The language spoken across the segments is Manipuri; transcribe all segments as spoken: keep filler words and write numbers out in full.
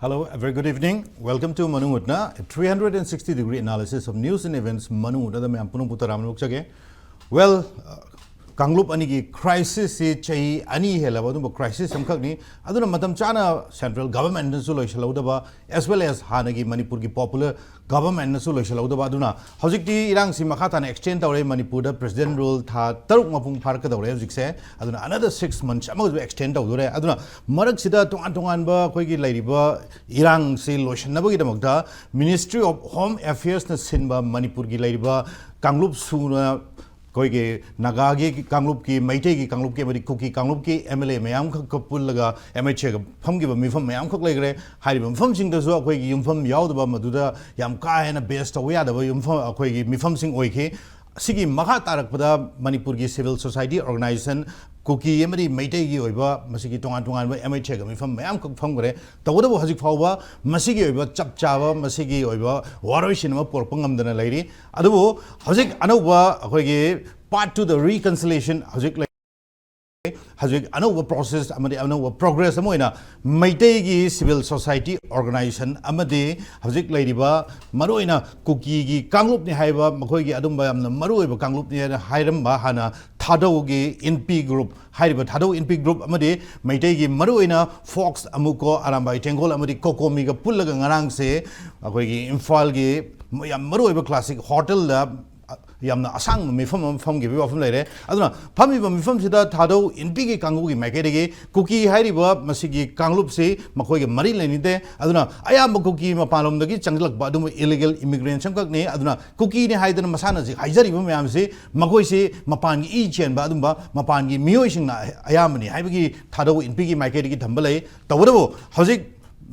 Hello, a very good evening. Welcome to Manung Utna, a three hundred sixty degree analysis of news and events. Manung Utnada ꯃꯌꯥꯝ ꯄꯨꯝꯅꯃꯛꯄꯨ ꯇꯔꯥꯝꯅ ꯑꯣꯛꯆꯒꯦ꯫ Well, uh, ꯀꯥꯡꯂꯨꯞ ꯑꯅꯤꯒꯤ crisis ꯁꯤ ꯆꯍꯤ ꯑꯅꯤ ꯍꯦꯜꯂꯕ ꯑꯗꯨꯝꯕ crisis ꯑꯃꯈꯛꯅꯤ꯫ ꯑꯗꯨꯅ ꯃꯇꯝ ꯆꯥꯅ central government ꯅꯁꯨ ꯂꯣꯏꯁꯤꯜꯍꯧꯗꯕ, as well as ꯍꯥꯟꯅꯒꯤ ꯃꯅꯤꯄꯨꯔꯒꯤ popular government ꯅꯁꯨ ꯂꯣꯏꯁꯤꯜꯍꯧꯗꯕ꯫ ꯑꯗꯨꯅ ꯍꯧꯖꯤꯛꯇꯤ ꯏꯔꯥꯡꯁꯤ ꯃꯈꯥ ꯇꯥꯅ extend ꯇꯧꯔꯦ꯫ ꯃꯅꯤꯄꯨꯔꯗ president rule ꯊꯥ ꯇꯔꯨꯛ ꯃꯄꯨꯡ ꯐꯥꯔꯛꯀꯗꯧꯔꯦ ꯍꯧꯖꯤꯛꯁꯦ꯫ ꯑꯗꯨꯅ another six months ꯑꯃꯒꯁꯨ extend ꯇꯧꯗꯣꯔꯦ꯫ ꯑꯗꯨꯅ ꯃꯔꯛꯁꯤꯗ ꯇꯣꯉꯥꯟ ꯇꯣꯉꯥꯟꯕ ꯑꯩꯈꯣꯏꯒꯤ ꯂꯩꯔꯤꯕ ꯏꯔꯥꯡꯁꯤ ꯂꯣꯏꯁꯤꯟꯅꯕꯒꯤꯗꯃꯛꯇ Ministry of Home Affairs ꯅ ꯁꯤꯟꯕ ꯃꯅꯤꯄꯨꯔꯒꯤ ꯂꯩꯔꯤꯕ ꯀꯥꯡꯂꯨꯞ ꯁꯨꯅ ꯑꯩꯈꯣꯏꯒꯤ ꯅꯥꯒꯥꯒꯤ ꯀꯥꯡꯂꯨꯞꯀꯤ, ꯃꯩꯇꯩꯒꯤ ꯀꯥꯡꯂꯨꯞꯀꯤ ꯑꯃꯗꯤ ꯀꯨꯀꯤ ꯀꯥꯡꯂꯨꯞꯀꯤ M L A ꯃꯌꯥꯝꯈꯛꯀ ꯄꯨꯜꯂꯒ M H A ꯒ ꯐꯝꯈꯤꯕ ꯃꯤꯐꯝ ꯃꯌꯥꯝꯈꯛ ꯂꯩꯈ꯭ꯔꯦ꯫ ꯍꯥꯏꯔꯤꯕ ꯃꯐꯝꯁꯤꯡꯗꯁꯨ ꯑꯩꯈꯣꯏꯒꯤ ꯌꯨꯝꯐꯝ ꯌꯥꯎꯗꯕ, ꯃꯗꯨꯗ ꯌꯥꯝ ꯀꯥ ꯍꯦꯟꯅ base ꯇꯧꯕ ꯌꯥꯗꯕ ꯌꯨꯝꯐꯝ, ꯑꯩꯈꯣꯏꯒꯤ ꯃꯤꯐꯝꯁꯤꯡ ꯑꯣꯏꯈꯤ꯫ ꯑꯁꯤꯒꯤ ꯃꯈꯥ ꯇꯥꯔꯛꯄꯗ ꯃꯅꯤꯄꯨꯔꯒꯤ civil society organization, ꯀꯨꯀꯤ ꯑꯃꯗꯤ ꯃꯩꯇꯩꯒꯤ ꯑꯣꯏꯕ ꯃꯁꯤꯒꯤ ꯇꯣꯉꯥꯟ ꯇꯣꯉꯥꯟꯕ M H A ꯒ ꯃꯤꯐꯝ ꯃꯌꯥꯝꯈꯛ ꯐꯝꯈ꯭ꯔꯦ꯫ ꯇꯧꯕꯇꯕꯨ ꯍꯧꯖꯤꯛ ꯐꯥꯎꯕ ꯃꯁꯤꯒꯤ ꯑꯣꯏꯕ ꯆꯞ ꯆꯥꯕ, ꯃꯁꯤꯒꯤ ꯑꯣꯏꯕ ꯋꯥꯔꯣꯏꯁꯤꯟ ꯑꯃ ꯄꯨꯔꯛꯄ ꯉꯝꯗꯅ ꯂꯩꯔꯤ꯫ ꯑꯗꯨꯕꯨ ꯍꯧꯖꯤꯛ ꯑꯅꯧꯕ ꯑꯩꯈꯣꯏꯒꯤ path to the reconciliation ꯍꯧꯖꯤꯛ ꯂꯩ꯫ ꯍꯧꯖꯤꯛ ꯑꯅꯧꯕ process ꯑꯃꯗꯤ ꯑꯅꯧꯕ progress ꯑꯃ ꯑꯣꯏꯅ ꯃꯩꯇꯩꯒꯤ civil society organization ꯑꯃꯗꯤ ꯍꯧꯖꯤꯛ ꯂꯩꯔꯤꯕ ꯃꯔꯨꯑꯣꯏꯅ ꯀꯨꯀꯤꯒꯤ ꯀꯥꯡꯂꯨꯞꯅꯤ ꯍꯥꯏꯕ, ꯃꯈꯣꯏꯒꯤ ꯑꯗꯨꯝꯕ ꯌꯥꯝꯅ ꯃꯔꯨꯑꯣꯏꯕ ꯀꯥꯡꯂꯨꯞꯅꯤ ꯍꯥꯏꯅ ꯍꯥꯏꯔꯝꯕ ꯍꯥꯟꯅ ꯊꯥꯗꯧꯒꯤ ꯏꯟꯄꯤ group ꯍꯥꯏꯔꯤꯕ ꯊꯥꯗꯧ ꯏꯟꯄꯤ group ꯑꯃꯗꯤ ꯃꯩꯇꯩꯒꯤ ꯃꯔꯨꯑꯣꯏꯅ ꯐꯣꯛꯁ, ꯑꯃꯨꯀꯣ, ꯑꯔꯥꯝꯕꯥꯏ ꯇꯦꯡꯒꯣꯜ ꯑꯃꯗꯤ ꯀꯣꯀꯣꯃꯤꯒ ꯄꯨꯜꯂꯒ ꯉꯔꯥꯡꯁꯦ ꯑꯩꯈꯣꯏꯒꯤ ꯏꯝꯐꯥꯜꯒꯤ ꯌꯥꯝ ꯃꯔꯨꯑꯣꯏꯕ classic hotel ꯗ ꯌꯥꯝꯅ ꯑꯁꯥꯡꯕ ꯃꯤꯐꯝ ꯑꯃ ꯐꯝꯈꯤꯕꯒꯤ ꯋꯥꯐꯝ ꯂꯩꯔꯦ꯫ ꯑꯗꯨꯅ ꯐꯝꯃꯤꯕ ꯃꯤꯐꯝꯁꯤꯗ ꯊꯥꯗꯧ ꯏꯟꯄꯤꯒꯤ ꯀꯥꯡꯕꯨꯒꯤ ꯃꯥꯏꯀꯩꯗꯒꯤ ꯀꯨꯀꯤ ꯍꯥꯏꯔꯤꯕ ꯃꯁꯤꯒꯤ ꯀꯥꯡꯂꯨꯞꯁꯤ ꯃꯈꯣꯏꯒ ꯃꯔꯤ ꯂꯩꯅꯗꯦ꯫ ꯑꯗꯨꯅ ꯑꯌꯥꯝꯕ ꯀꯨꯀꯤ ꯃꯄꯥꯟꯂꯣꯝꯗꯒꯤ ꯆꯪꯁꯤꯜꯂꯛꯄ ꯑꯗꯨꯝꯕ illegal immigrants ꯑꯃꯈꯛꯅꯤ꯫ ꯑꯗꯨꯅ ꯀꯨꯀꯤꯅꯤ ꯍꯥꯏꯗꯅ ꯃꯁꯥꯅ ꯍꯧꯖꯤꯛ ꯍꯥꯏꯖꯔꯤꯕ ꯃꯌꯥꯝꯁꯤ ꯃꯈꯣꯏꯁꯤ ꯃꯄꯥꯟꯒꯤ ꯏ ꯆꯦꯟꯕ ꯑꯗꯨꯝꯕ ꯃꯄꯥꯟꯒꯤ ꯃꯤꯑꯣꯏꯁꯤꯡꯅ ꯑꯌꯥꯝꯕꯅꯤ ꯍꯥꯏꯕꯒꯤ ꯊꯥꯗꯧ ꯏꯟꯄꯤꯒꯤ ꯃꯥꯏꯀꯩꯗꯒꯤ ꯊꯝꯕ ꯂꯩ꯫ ꯇꯧꯕꯇꯕꯨ ꯍꯧꯖꯤꯛ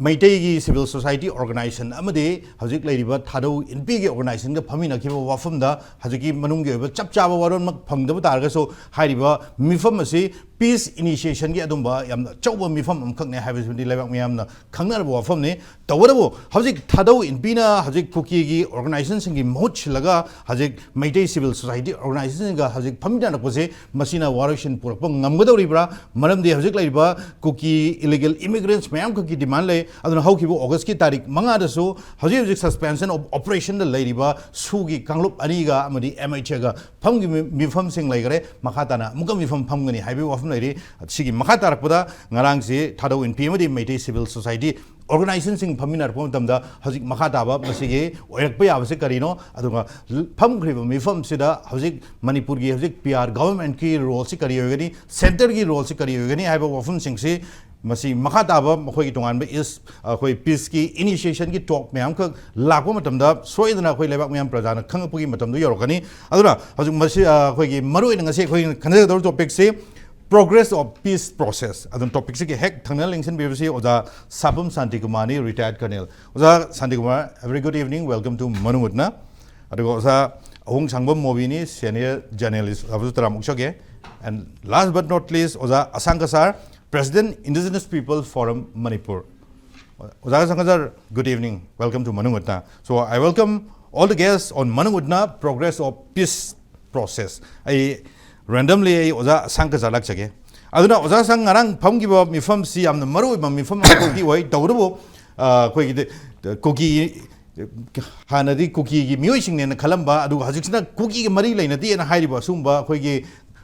ꯃꯩꯇꯩꯒꯤ civil society organization ꯑꯃꯗꯤ ꯍꯧꯖꯤꯛ ꯂꯩꯔꯤꯕ ꯊꯥꯗꯧ ꯏꯟꯄꯤꯒꯤ organization ꯒ ꯐꯝꯃꯤꯟꯅꯈꯤꯕ ꯋꯥꯐꯝꯗ ꯍꯧꯖꯤꯛꯀꯤ ꯃꯅꯨꯡꯒꯤ ꯑꯣꯏꯕ ꯆꯞ ꯆꯥꯕ ꯋꯥꯔꯣꯜꯃꯛ ꯐꯪꯗꯕ ꯇꯥꯔꯒꯁꯨ ꯍꯥꯏꯔꯤꯕ ꯃꯤꯐꯝ ꯑꯁꯤ ꯄꯤꯁ ꯏꯅꯤꯁꯤꯌꯦꯁꯟꯒꯤ ꯑꯗꯨꯝꯕ ꯌꯥꯝꯅ ꯑꯆꯧꯕ ꯃꯤꯐꯝ ꯑꯃꯈꯛꯅꯦ ꯍꯥꯏꯕꯁꯤꯃꯗꯤ ꯂꯩꯕꯥꯛ ꯃꯤꯌꯥꯝꯅ ꯈꯪꯅꯔꯕ ꯋꯥꯐꯝꯅꯤ꯫ ꯇꯧꯕꯇꯕꯨ ꯍꯧꯖꯤꯛ ꯊꯥꯗꯧ ꯏꯟꯄꯤꯅ ꯍꯧꯖꯤꯛ ꯀꯨꯀꯤꯒꯤ ꯑꯣꯔꯒꯅꯥꯏꯖꯦꯁꯟꯁꯤꯡꯒꯤ ꯃꯍꯨꯠ ꯁꯤꯜꯂꯒ ꯍꯧꯖꯤꯛ ꯃꯩꯇꯩ ꯁꯤꯚꯤꯜ ꯁꯣꯁꯥꯏꯇꯤ ꯑꯣꯔꯒꯅꯥꯏꯖꯦꯁꯟꯁꯤꯡꯒ ꯍꯧꯖꯤꯛ ꯐꯝꯃꯤꯟꯅꯔꯛꯄꯁꯦ, ꯃꯁꯤꯅ ꯋꯥꯔꯣꯏꯁꯤꯟ ꯄꯨꯔꯛꯄ ꯉꯝꯒꯗꯧꯔꯤꯕ꯭ꯔꯥ? ꯃꯔꯝꯗꯤ ꯍꯧꯖꯤꯛ ꯂꯩꯔꯤꯕ ꯀꯨꯀꯤ ꯏꯂꯤꯒꯦꯜ ꯏꯃꯤꯒ꯭ꯔꯦꯟꯠꯁ ꯃꯌꯥꯝ ꯈꯛꯀꯤ ꯗꯤꯃꯥꯟ ꯂꯩ꯫ ꯑꯗꯨꯅ ꯍꯧꯈꯤꯕ ꯑꯣꯒꯁꯀꯤ ꯇꯥꯔꯤꯛ ꯃꯉꯥꯗꯁꯨ ꯍꯧꯖꯤꯛ ꯍꯧꯖꯤꯛ ꯁꯁꯄꯦꯟꯁꯟ ꯑꯣꯐ ꯑꯣꯄꯔꯦꯁꯟꯗ ꯂꯩꯔꯤꯕ ꯁꯨꯒꯤ ꯀꯥꯡꯂꯨꯞ ꯑꯅꯤꯒ ꯑꯃꯗꯤ ꯑꯦꯝ ꯑꯩꯆ ꯑꯦꯒ ꯐꯝꯒꯤ ꯃꯤ-, ꯃꯤꯐꯝꯁꯤꯡ ꯂꯩꯈꯔꯦ꯫ ꯃꯈꯥ ꯇꯥꯅ ꯑꯃꯨꯛꯀ ꯃꯤꯐꯝ ꯐꯝꯒꯅꯤ ꯍꯥꯏꯕꯒꯤ ꯋꯥꯐꯝ ꯂꯩꯔꯤ꯫ ꯁꯤꯒꯤ ꯃꯈꯥ ꯇꯥꯔꯛꯄꯗ ꯉꯔꯥꯡꯁꯤ ꯊꯥꯗꯧ ꯏꯟꯄꯤ ꯑꯃꯗꯤ ꯃꯩꯇꯩ ꯁꯤꯚꯤꯜ ꯁꯣꯁꯥꯏꯇꯤ ꯑꯣꯔꯒꯅꯥꯏꯖꯦꯁꯟꯁꯤꯡ ꯐꯝꯃꯤꯟꯅꯔꯛꯄ ꯃꯇꯝꯗ ꯍꯧꯖꯤꯛ ꯃꯈꯥ ꯇꯥꯕ ꯃꯁꯤꯒꯤ ꯑꯣꯏꯔꯛꯄ ꯌꯥꯕꯁꯤ ꯀꯔꯤꯅꯣ, ꯑꯗꯨꯒ ꯐꯝꯈ꯭ꯔꯤꯕ ꯃꯤꯐꯝꯁꯤꯗ ꯍꯧꯖꯤꯛ ꯃꯅꯤꯄꯨꯔꯒꯤ ꯍꯧꯖꯤꯛ ꯄꯤ ꯑꯥꯔ ꯒꯚꯔꯟꯃꯦꯟꯠꯀꯤ ꯔꯣꯜꯁꯤ ꯀꯔꯤ ꯑꯣꯏꯒꯅꯤ, ꯁꯦꯟꯇꯔꯒꯤ ꯔꯣꯜꯁꯤ ꯀꯔꯤ ꯑꯣꯏꯒꯅꯤ ꯍꯥꯏꯕ ꯋꯥꯐꯝꯁꯤꯡꯁꯤ ꯃꯁꯤ ꯃꯈꯥ ꯇꯥꯕ ꯃꯈꯣꯏꯒꯤ ꯇꯣꯉꯥꯟꯕ ꯏꯁ, ꯑꯩꯈꯣꯏ ꯄꯤꯁꯀꯤ ꯏꯅꯤꯁꯤꯌꯦꯁꯟꯒꯤ ꯇꯣꯛ ꯃꯌꯥꯝꯈꯛ ꯂꯥꯛꯄ ꯃꯇꯝꯗ ꯁꯣꯏꯗꯅ ꯑꯩꯈꯣꯏ ꯂꯩꯕꯥꯛ ꯃꯤꯌꯥꯝ ꯄ꯭ꯔꯖꯥꯅ ꯈꯪꯉꯛꯄꯒꯤ ꯃꯇꯝꯗꯨ ꯌꯧꯔꯛꯀꯅꯤ꯫ ꯑꯗꯨꯅ ꯍꯧꯖꯤꯛ ꯃꯁꯤ, ꯑ, ꯑꯩꯈꯣꯏꯒꯤ ꯃꯔꯨꯑꯣꯏꯅ ꯉꯁꯤ ꯑꯩꯈꯣꯏꯅ ꯈꯟꯅꯒꯗꯧꯔꯤꯕ ꯇꯣꯄꯤꯛꯁꯤ Progress of Peace Process꯫ ꯑꯗꯨꯅ ꯇꯣꯄꯤꯛꯁꯤꯒꯤ ꯍꯦꯛ ꯊꯪꯅ ꯂꯦꯡꯁꯤꯟꯕꯤꯕꯁꯤ ꯑꯣꯖꯥ ꯁꯥꯄꯝ ꯁꯥꯟꯇꯤꯀꯨꯃꯥꯔꯅꯤ, ꯔꯤꯇꯥꯌꯔꯠ ꯀꯔꯅꯦꯜ꯫ ꯑꯣꯖꯥ Shantikumar, very good evening, welcome to ꯃꯅꯨꯡ ꯍꯨꯠꯅ꯫ ꯑꯗꯨꯒ ꯑꯣꯖꯥ ꯑꯍꯣꯡꯁꯥꯡꯕꯝ ꯃꯣꯕꯤꯅꯤ, ꯁꯦꯅꯤꯌꯔ ꯖꯔꯅꯦꯂꯤꯁ, ꯑꯣꯖꯥꯕꯨꯁꯨ ꯇꯔꯥꯝꯅ ꯑꯣꯛꯆꯒꯦ꯫ And last but not least, ꯑꯣꯖꯥ ꯑꯁꯥꯡ Cachar, President Indigenous People Forum Manipur꯫ ꯑꯣꯖꯥ ꯑꯁꯥꯡ Cachar, good evening, welcome to ꯃꯅꯨꯡ ꯍꯨꯠꯅ꯫ So I welcome all the guests on ꯃꯅꯨꯡ ꯍꯨꯠꯅ Progress of Peace Process꯫ ꯑꯩ ꯔꯦꯟꯗꯝꯂꯤ ꯑꯩ ꯑꯣꯖꯥ ꯑꯁꯥꯡ ꯀꯁꯥꯔ ꯂꯥꯛꯆꯒꯦ꯫ ꯑꯗꯨꯅ ꯑꯣꯖꯥ ꯑꯁꯥꯡ, ꯉꯔꯥꯡ ꯐꯝꯈꯤꯕ ꯃꯤꯐꯝꯁꯤ ꯌꯥꯝꯅ ꯃꯔꯨ ꯑꯣꯏꯕ ꯃꯤꯐꯝ ꯑꯃꯈꯛꯇꯤ ꯑꯣꯏ꯫ ꯇꯧꯕꯇꯕꯨ, ꯑ, ꯑꯩꯈꯣꯏꯒꯤꯗꯤ ꯀꯨꯀꯤ, ꯍꯥꯟꯅꯗꯤ ꯀꯨꯀꯤꯒꯤ ꯃꯤꯑꯣꯏꯁꯤꯡꯅꯦꯅ ꯈꯜꯂꯝꯕ, ꯑꯗꯨꯒ ꯍꯧꯖꯤꯛꯁꯤꯅ ꯀꯨꯀꯤꯒ ꯃꯔꯤ ꯂꯩꯅꯗꯦꯅ ꯍꯥꯏꯔꯤꯕ ꯑꯁꯤꯒꯨꯝꯕ ꯑꯩꯈꯣꯏꯒꯤ,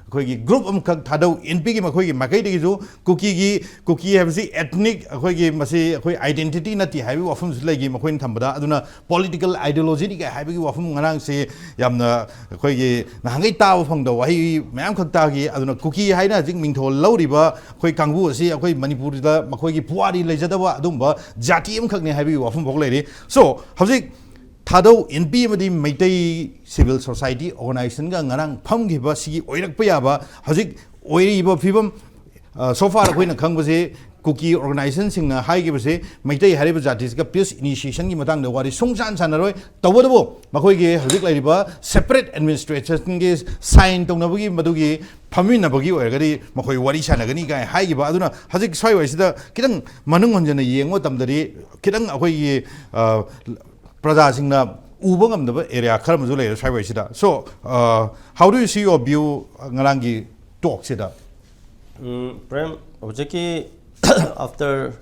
ꯑꯩꯈꯣꯏꯒꯤ ꯒ꯭ꯔꯨꯞ ꯑꯃꯈꯛ ꯊꯥꯗꯧ ꯏꯟꯄꯤꯒꯤ ꯃꯈꯣꯏꯒꯤ ꯃꯥꯏꯀꯩꯗꯒꯤꯁꯨ ꯀꯨꯀꯤꯒꯤ, ꯀꯨꯀꯤ ꯍꯥꯏꯕꯁꯤ ꯑꯦꯊꯅꯤꯛ, ꯑꯩꯈꯣꯏꯒꯤ ꯃꯁꯤ ꯑꯩꯈꯣꯏ ꯑꯥꯏꯗꯦꯟꯇꯤꯇꯤ ꯅꯠꯇꯦ ꯍꯥꯏꯕꯒꯤ ꯋꯥꯐꯝꯁꯨ ꯂꯩꯈꯤ ꯃꯈꯣꯏꯅ ꯊꯝꯕꯗ꯫ ꯑꯗꯨꯅ ꯄꯣꯂꯤꯇꯤꯀꯦꯜ ꯑꯥꯏꯗꯤꯌꯣꯂꯣꯖꯤꯅꯤ ꯀꯥꯏ ꯍꯥꯏꯕꯒꯤ ꯋꯥꯐꯝ ꯉꯔꯥꯡꯁꯤ ꯌꯥꯝꯅ ꯑꯩꯈꯣꯏꯒꯤ ꯅꯍꯥꯟꯈꯩ ꯇꯥꯕ ꯐꯪꯗꯕ ꯋꯥꯍꯩ ꯃꯌꯥꯝꯈꯛ ꯇꯥꯈꯤ꯫ ꯑꯗꯨꯅ ꯀꯨꯀꯤ ꯍꯥꯏꯅ ꯍꯧꯖꯤꯛ ꯃꯤꯡꯊꯣꯜ ꯂꯧꯔꯤꯕ ꯑꯩꯈꯣꯏ ꯀꯥꯡꯕꯨ ꯑꯁꯤ ꯑꯩꯈꯣꯏ ꯃꯅꯤꯄꯨꯔꯗ ꯃꯈꯣꯏꯒꯤ ꯄꯨꯋꯥꯔꯤ ꯂꯩꯖꯗꯕ ꯑꯗꯨꯝꯕ ꯖꯥꯇꯤ ꯑꯃꯈꯛꯅꯤ ꯍꯥꯏꯕꯒꯤ ꯋꯥꯐꯝ ꯐꯥꯎ ꯂꯩꯔꯤ꯫ So, ꯍꯧꯖꯤꯛ ꯊꯥꯗꯧ ꯏꯟꯄꯤ ꯑꯃꯗꯤ ꯃꯩꯇꯩ ꯁꯤꯚꯤꯜ ꯁꯣꯁꯥꯏꯇꯤ ꯑꯣꯔꯒꯅꯥꯏꯖꯦꯁꯟꯒ ꯉꯔꯥꯡ ꯐꯝꯈꯤꯕ ꯁꯤꯒꯤ ꯑꯣꯏꯔꯛꯄ ꯌꯥꯕ ꯍꯧꯖꯤꯛ ꯑꯣꯏꯔꯤꯕ ꯐꯤꯕꯝ, ꯑ, so far ꯑꯩꯈꯣꯏꯅ ꯈꯪꯕꯁꯤ ꯀꯨꯀꯤ ꯑꯣꯔꯒꯅꯥꯏꯖꯦꯁꯟꯁꯤꯡꯅ ꯍꯥꯏꯈꯤꯕꯁꯦ, ꯃꯩꯇꯩ ꯍꯥꯏꯔꯤꯕ ꯖꯥꯇꯤꯁꯤꯒ ꯄꯤꯁ ꯏꯅꯤꯁꯤꯌꯦꯁꯟꯒꯤ ꯃꯇꯥꯡꯗ ꯋꯥꯔꯤ ꯁꯨꯡꯁꯥꯟ ꯁꯥꯟꯅꯔꯣꯏ꯫ ꯇꯧꯕꯇꯕꯨ ꯃꯈꯣꯏꯒꯤ ꯍꯧꯖꯤꯛ ꯂꯩꯔꯤꯕ ꯁꯦꯄꯔꯦꯠ ꯑꯦꯗꯃꯤꯅꯤꯁꯇ꯭ꯔꯦꯁꯟꯒꯤ ꯁꯥꯏꯟ ꯇꯧꯅꯕꯒꯤ ꯃꯗꯨꯒꯤ ꯐꯝꯃꯤꯟꯅꯕꯒꯤ ꯑꯣꯏꯔꯒꯗꯤ ꯃꯈꯣꯏ ꯋꯥꯔꯤ ꯁꯥꯟꯅꯒꯅꯤ ꯀꯥꯏꯅ ꯍꯥꯏꯈꯤꯕ꯫ ꯑꯗꯨꯅ ꯍꯧꯖꯤꯛ ꯁ꯭ꯋꯥꯏꯋꯥꯏꯁꯤꯗ ꯈꯤꯇꯪ ꯃꯅꯨꯡ ꯍꯟꯖꯟꯅ ꯌꯦꯡꯕ ꯃꯇꯝꯗꯗꯤ ꯈꯤꯇꯪ ꯑꯩꯈꯣꯏꯒꯤ, ꯑ, ꯄ꯭ꯔꯖꯥꯁꯤꯡꯅ ꯎꯕ ꯉꯝꯗꯕ ꯑꯦꯔꯤꯌꯥ ꯈꯔ ꯑꯃꯁꯨ ꯂꯩꯔꯦ ꯁ꯭ꯋꯥꯏꯋꯥꯏꯁꯤꯗ꯫ So, uh, how do you see your view ꯉꯔꯥꯡꯒꯤ ꯇꯣꯛꯁꯤꯗ? ꯎꯝ, ꯄ꯭ꯔꯦꯝ, ꯍꯧꯖꯤꯛꯀꯤ after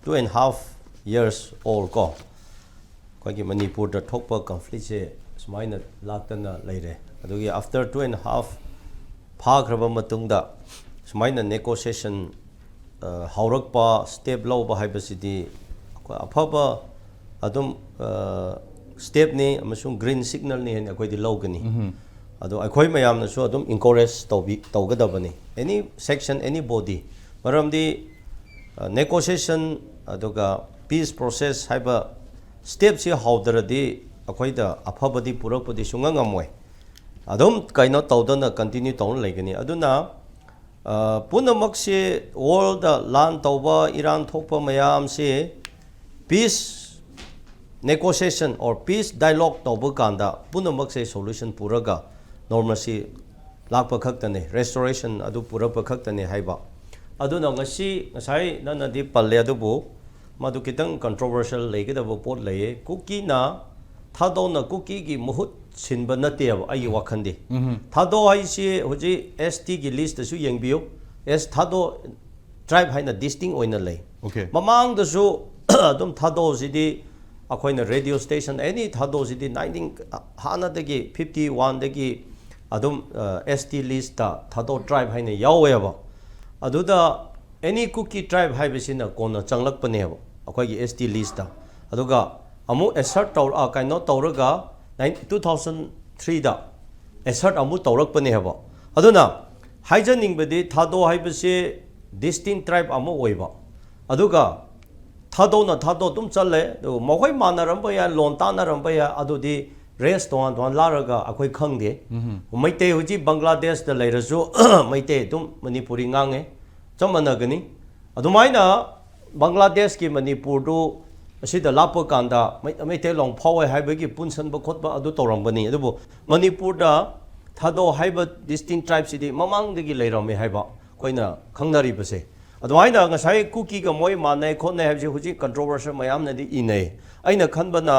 two and half years old ꯀꯣ, ꯑꯩꯈꯣꯏꯒꯤ ꯃꯅꯤꯄꯨꯔꯗ ꯊꯣꯛꯄ ꯀꯟꯐ꯭ꯂꯤꯛꯁꯦ ꯁꯨꯃꯥꯏꯅ ꯂꯥꯛꯇꯅ ꯂꯩꯔꯦ꯫ ꯑꯗꯨꯒꯤ after two and half ꯐꯥꯈ꯭ꯔꯕ ꯃꯇꯨꯡꯗ ꯁꯨꯃꯥꯏꯅ ꯅꯦꯒꯣꯁꯤꯌꯦꯁꯟ ꯍꯧꯔꯛꯄ, ꯁ꯭ꯇꯦꯞ ꯂꯧꯕ ꯍꯥꯏꯕꯁꯤꯗꯤ ꯑꯩꯈꯣꯏ ꯑꯐꯕ ꯑꯗꯨꯝ ꯁ꯭ꯇꯦꯞꯅꯤ ꯑꯃꯁꯨꯡ ꯒ꯭ꯔꯤꯟ ꯁꯤꯒꯅꯦꯜꯅꯤ ꯍꯥꯏꯅ ꯑꯩꯈꯣꯏꯗꯤ ꯂꯧꯒꯅꯤ꯫ ꯑꯗꯣ ꯑꯩꯈꯣꯏ ꯃꯌꯥꯝꯅꯁꯨ ꯑꯗꯨꯝ ꯏꯟꯀꯣꯔꯦꯖ ꯇꯧꯕꯤ ꯇꯧꯒꯗꯕꯅꯤ, ꯑꯦꯅꯤ ꯁꯦꯛꯁꯟ, ꯑꯦꯅꯤ ꯕꯣꯗꯤ꯫ ꯃꯔꯝꯗꯤ ꯅꯦꯒꯣꯁꯤꯌꯦꯁꯟ ꯑꯗꯨꯒ ꯄꯤꯁ ꯄ꯭ꯔꯣꯁꯦꯁ ꯍꯥꯏꯕ ꯁ꯭ꯇꯦꯞꯁꯤ ꯍꯧꯗ꯭ꯔꯗꯤ ꯑꯩꯈꯣꯏꯗ ꯑꯐꯕꯗꯤ ꯄꯨꯔꯛꯄꯗꯤ ꯁꯨꯡꯉꯝ ꯉꯝꯃꯣꯏ꯫ ꯑꯗꯨꯝ ꯀꯩꯅꯣ ꯇꯧꯗꯅ ꯀꯟꯇꯤꯅ꯭ꯌꯨ ꯇꯧꯅ ꯂꯩꯒꯅꯤ꯫ ꯑꯗꯨꯅ, ꯑ, ꯄꯨꯝꯅꯃꯛꯁꯤ, ꯋꯥꯔꯜꯗ ꯂꯥꯟ ꯇꯧꯕ, ꯏꯔꯥꯟ ꯊꯣꯛꯄ ꯃꯌꯥꯝꯁꯤ piece negotiation or piece dialogue ꯇꯧꯕ ꯀꯥꯟꯗ ꯄꯨꯝꯅꯃꯛꯁꯦ ꯁꯣꯂꯨꯁꯟ ꯄꯨꯔꯒ ꯅꯣꯔꯃꯦꯜꯁꯤ ꯂꯥꯛꯄ ꯈꯛꯇꯅꯦ, ꯔꯦꯁꯇꯣꯔꯦꯁꯟ ꯑꯗꯨ ꯄꯨꯔꯛꯄ ꯈꯛꯇꯅꯦ ꯍꯥꯏꯕ꯫ ꯑꯗꯨꯅ ꯉꯁꯤ, ꯉꯁꯥꯏ ꯅꯪꯅꯗꯤ ꯄꯜꯂꯦ, ꯑꯗꯨꯕꯨ ꯃꯗꯨ ꯈꯤꯇꯪ ꯀꯟꯇ꯭ꯔꯣꯚꯔꯁꯤꯌꯦꯜ ꯂꯩꯒꯗꯕ ꯄꯣꯠ ꯂꯩꯌꯦ꯫ ꯀꯨꯀꯤꯅ, ꯊꯥꯗꯣꯅ ꯀꯨꯀꯤꯒꯤ ꯃꯍꯨꯠ ꯁꯤꯟꯕ ꯅꯠꯇꯦꯕ ꯑꯩꯒꯤ ꯋꯥꯈꯜꯗꯤ꯫ ꯊꯥꯗꯣ ꯍꯥꯏꯁꯤ ꯍꯧꯖꯤꯛ ꯑꯦꯁ ꯇꯤꯒꯤ ꯂꯤꯁꯇꯁꯨ ꯌꯦꯡꯕꯤꯌꯨ, ꯑꯦꯁ ꯊꯥꯗꯣ ꯇ꯭ꯔꯥꯏꯕ ꯍꯥꯏꯅ ꯗꯤꯁꯇꯤꯡ ꯑꯣꯏꯅ ꯂꯩ꯫ Okay. ꯃꯃꯥꯡꯗꯁꯨ ꯑꯗꯨꯝ ꯊꯥꯗꯣꯁꯤꯗꯤ ꯑꯩꯈꯣꯏꯅ ꯔꯦꯗꯤꯑꯣ ꯁ꯭ꯇꯦꯁꯟ, ꯑꯦꯅꯤ ꯊꯥꯗꯣꯁꯤꯗꯤ ꯅꯥꯏꯟꯇꯤꯟ, ꯍꯥꯟꯅꯗꯒꯤ ꯐꯤꯐꯇꯤ ꯋꯥꯟꯗꯒꯤ ꯑꯗꯨꯝ ꯑꯦꯁ ꯇꯤ ꯂꯤꯁꯇ ꯊꯥꯗꯣ ꯇ꯭ꯔꯥꯏꯕ ꯍꯥꯏꯅ ꯌꯥꯎꯋꯦꯕ꯫ ꯑꯗꯨꯗ ꯑꯦꯅꯤ ꯀꯨꯀꯤ ꯇ꯭ꯔꯥꯏꯕ ꯍꯥꯏꯕꯁꯤꯅ ꯀꯣꯟꯅ ꯆꯪꯂꯛꯄꯅꯦꯕ ꯑꯩꯈꯣꯏꯒꯤ ꯑꯦꯁ ꯇꯤ ꯂꯤꯁꯇ꯫ ꯑꯗꯨꯒ ꯑꯃꯨꯛ ꯑꯦꯁꯔꯠ ꯇꯧꯔ, ꯑ, ꯀꯩꯅꯣ ꯇꯧꯔꯒ ꯅꯥꯏꯟ-, ꯇꯨ ꯊꯥꯎꯖꯟ ꯊ꯭ꯔꯤꯗ ꯑꯦꯁꯔꯠ ꯑꯃꯨꯛ ꯇꯧꯔꯛꯄꯅꯦꯕ꯫ ꯑꯗꯨꯅ ꯍꯥꯏꯖꯅꯤꯡꯕꯗꯤ ꯊꯥꯗꯣ ꯍꯥꯏꯕꯁꯤ ꯗꯤꯁꯇꯤꯡ ꯇ꯭ꯔꯥꯏꯕ ꯑꯃ ꯑꯣꯏꯕ, ꯑꯗꯨꯒ ꯊꯥꯗꯣꯅ ꯊꯥꯗꯣ ꯑꯗꯨꯝ ꯆꯠꯂꯦ꯫ ꯑꯗꯨꯒ ꯃꯈꯣꯏ ꯃꯥꯟꯅꯔꯝꯕ ꯌꯥꯏ, ꯂꯣꯟ ꯇꯥꯟꯅꯔꯝꯕ ꯌꯥꯏ, ꯑꯗꯨꯗꯤ ꯔꯦꯁ ꯇꯣꯉꯥꯟ ꯇꯣꯉꯥꯟ ꯂꯥꯛꯔꯒ ꯑꯩꯈꯣꯏ ꯈꯪꯗꯦ꯫ ꯃꯩꯇꯩ ꯍꯧꯖꯤꯛ ꯕꯪꯒ꯭ꯂꯥꯗꯦꯁꯇ ꯂꯩꯔꯁꯨ ꯃꯩꯇꯩ ꯑꯗꯨꯝ ꯃꯅꯤꯄꯨꯔꯤ ꯉꯥꯡꯉꯦ, ꯆꯞ ꯃꯥꯟꯅꯒꯅꯤ꯫ ꯑꯗꯨꯃꯥꯏꯅ ꯕꯪꯒ꯭ꯂꯥꯗꯦꯁꯀꯤ ꯃꯅꯤꯄꯨꯔꯗꯨ ꯑꯁꯤꯗ ꯂꯥꯛꯄ ꯀꯥꯟꯗ ꯃꯩ- ꯃꯩꯇꯩꯂꯣꯟ ꯐꯥꯎꯋꯦ ꯍꯥꯏꯕꯒꯤ ꯄꯨꯟꯁꯟꯕ ꯈꯣꯠꯄ ꯑꯗꯨ ꯇꯧꯔꯝꯒꯅꯤ꯫ ꯑꯗꯨꯕꯨ ꯃꯅꯤꯄꯨꯔꯗ ꯊꯥꯗꯣ ꯍꯥꯏꯕ ꯗꯤꯁꯇꯤꯡ ꯇ꯭ꯔꯥꯏꯕꯁꯤꯗꯤ ꯃꯃꯥꯡꯗꯒꯤ ꯂꯩꯔꯝꯃꯦ ꯍꯥꯏꯕ ꯑꯩꯈꯣꯏꯅ ꯈꯪꯅꯔꯤꯕꯁꯦ꯫ ꯑꯗꯨꯃꯥꯏꯅ ꯉꯁꯥꯏ ꯀꯨꯀꯤꯒ ꯃꯣꯏ ꯃꯥꯟꯅꯩ ꯈꯣꯠꯅꯩ ꯍꯥꯏꯕꯁꯤ ꯍꯧꯖꯤꯛ ꯀꯟꯇ꯭ꯔꯣꯚꯔꯁꯤ ꯃꯌꯥꯝꯅꯗꯤ ꯏꯅꯩ꯫ ꯑꯩꯅ ꯈꯟꯕꯅ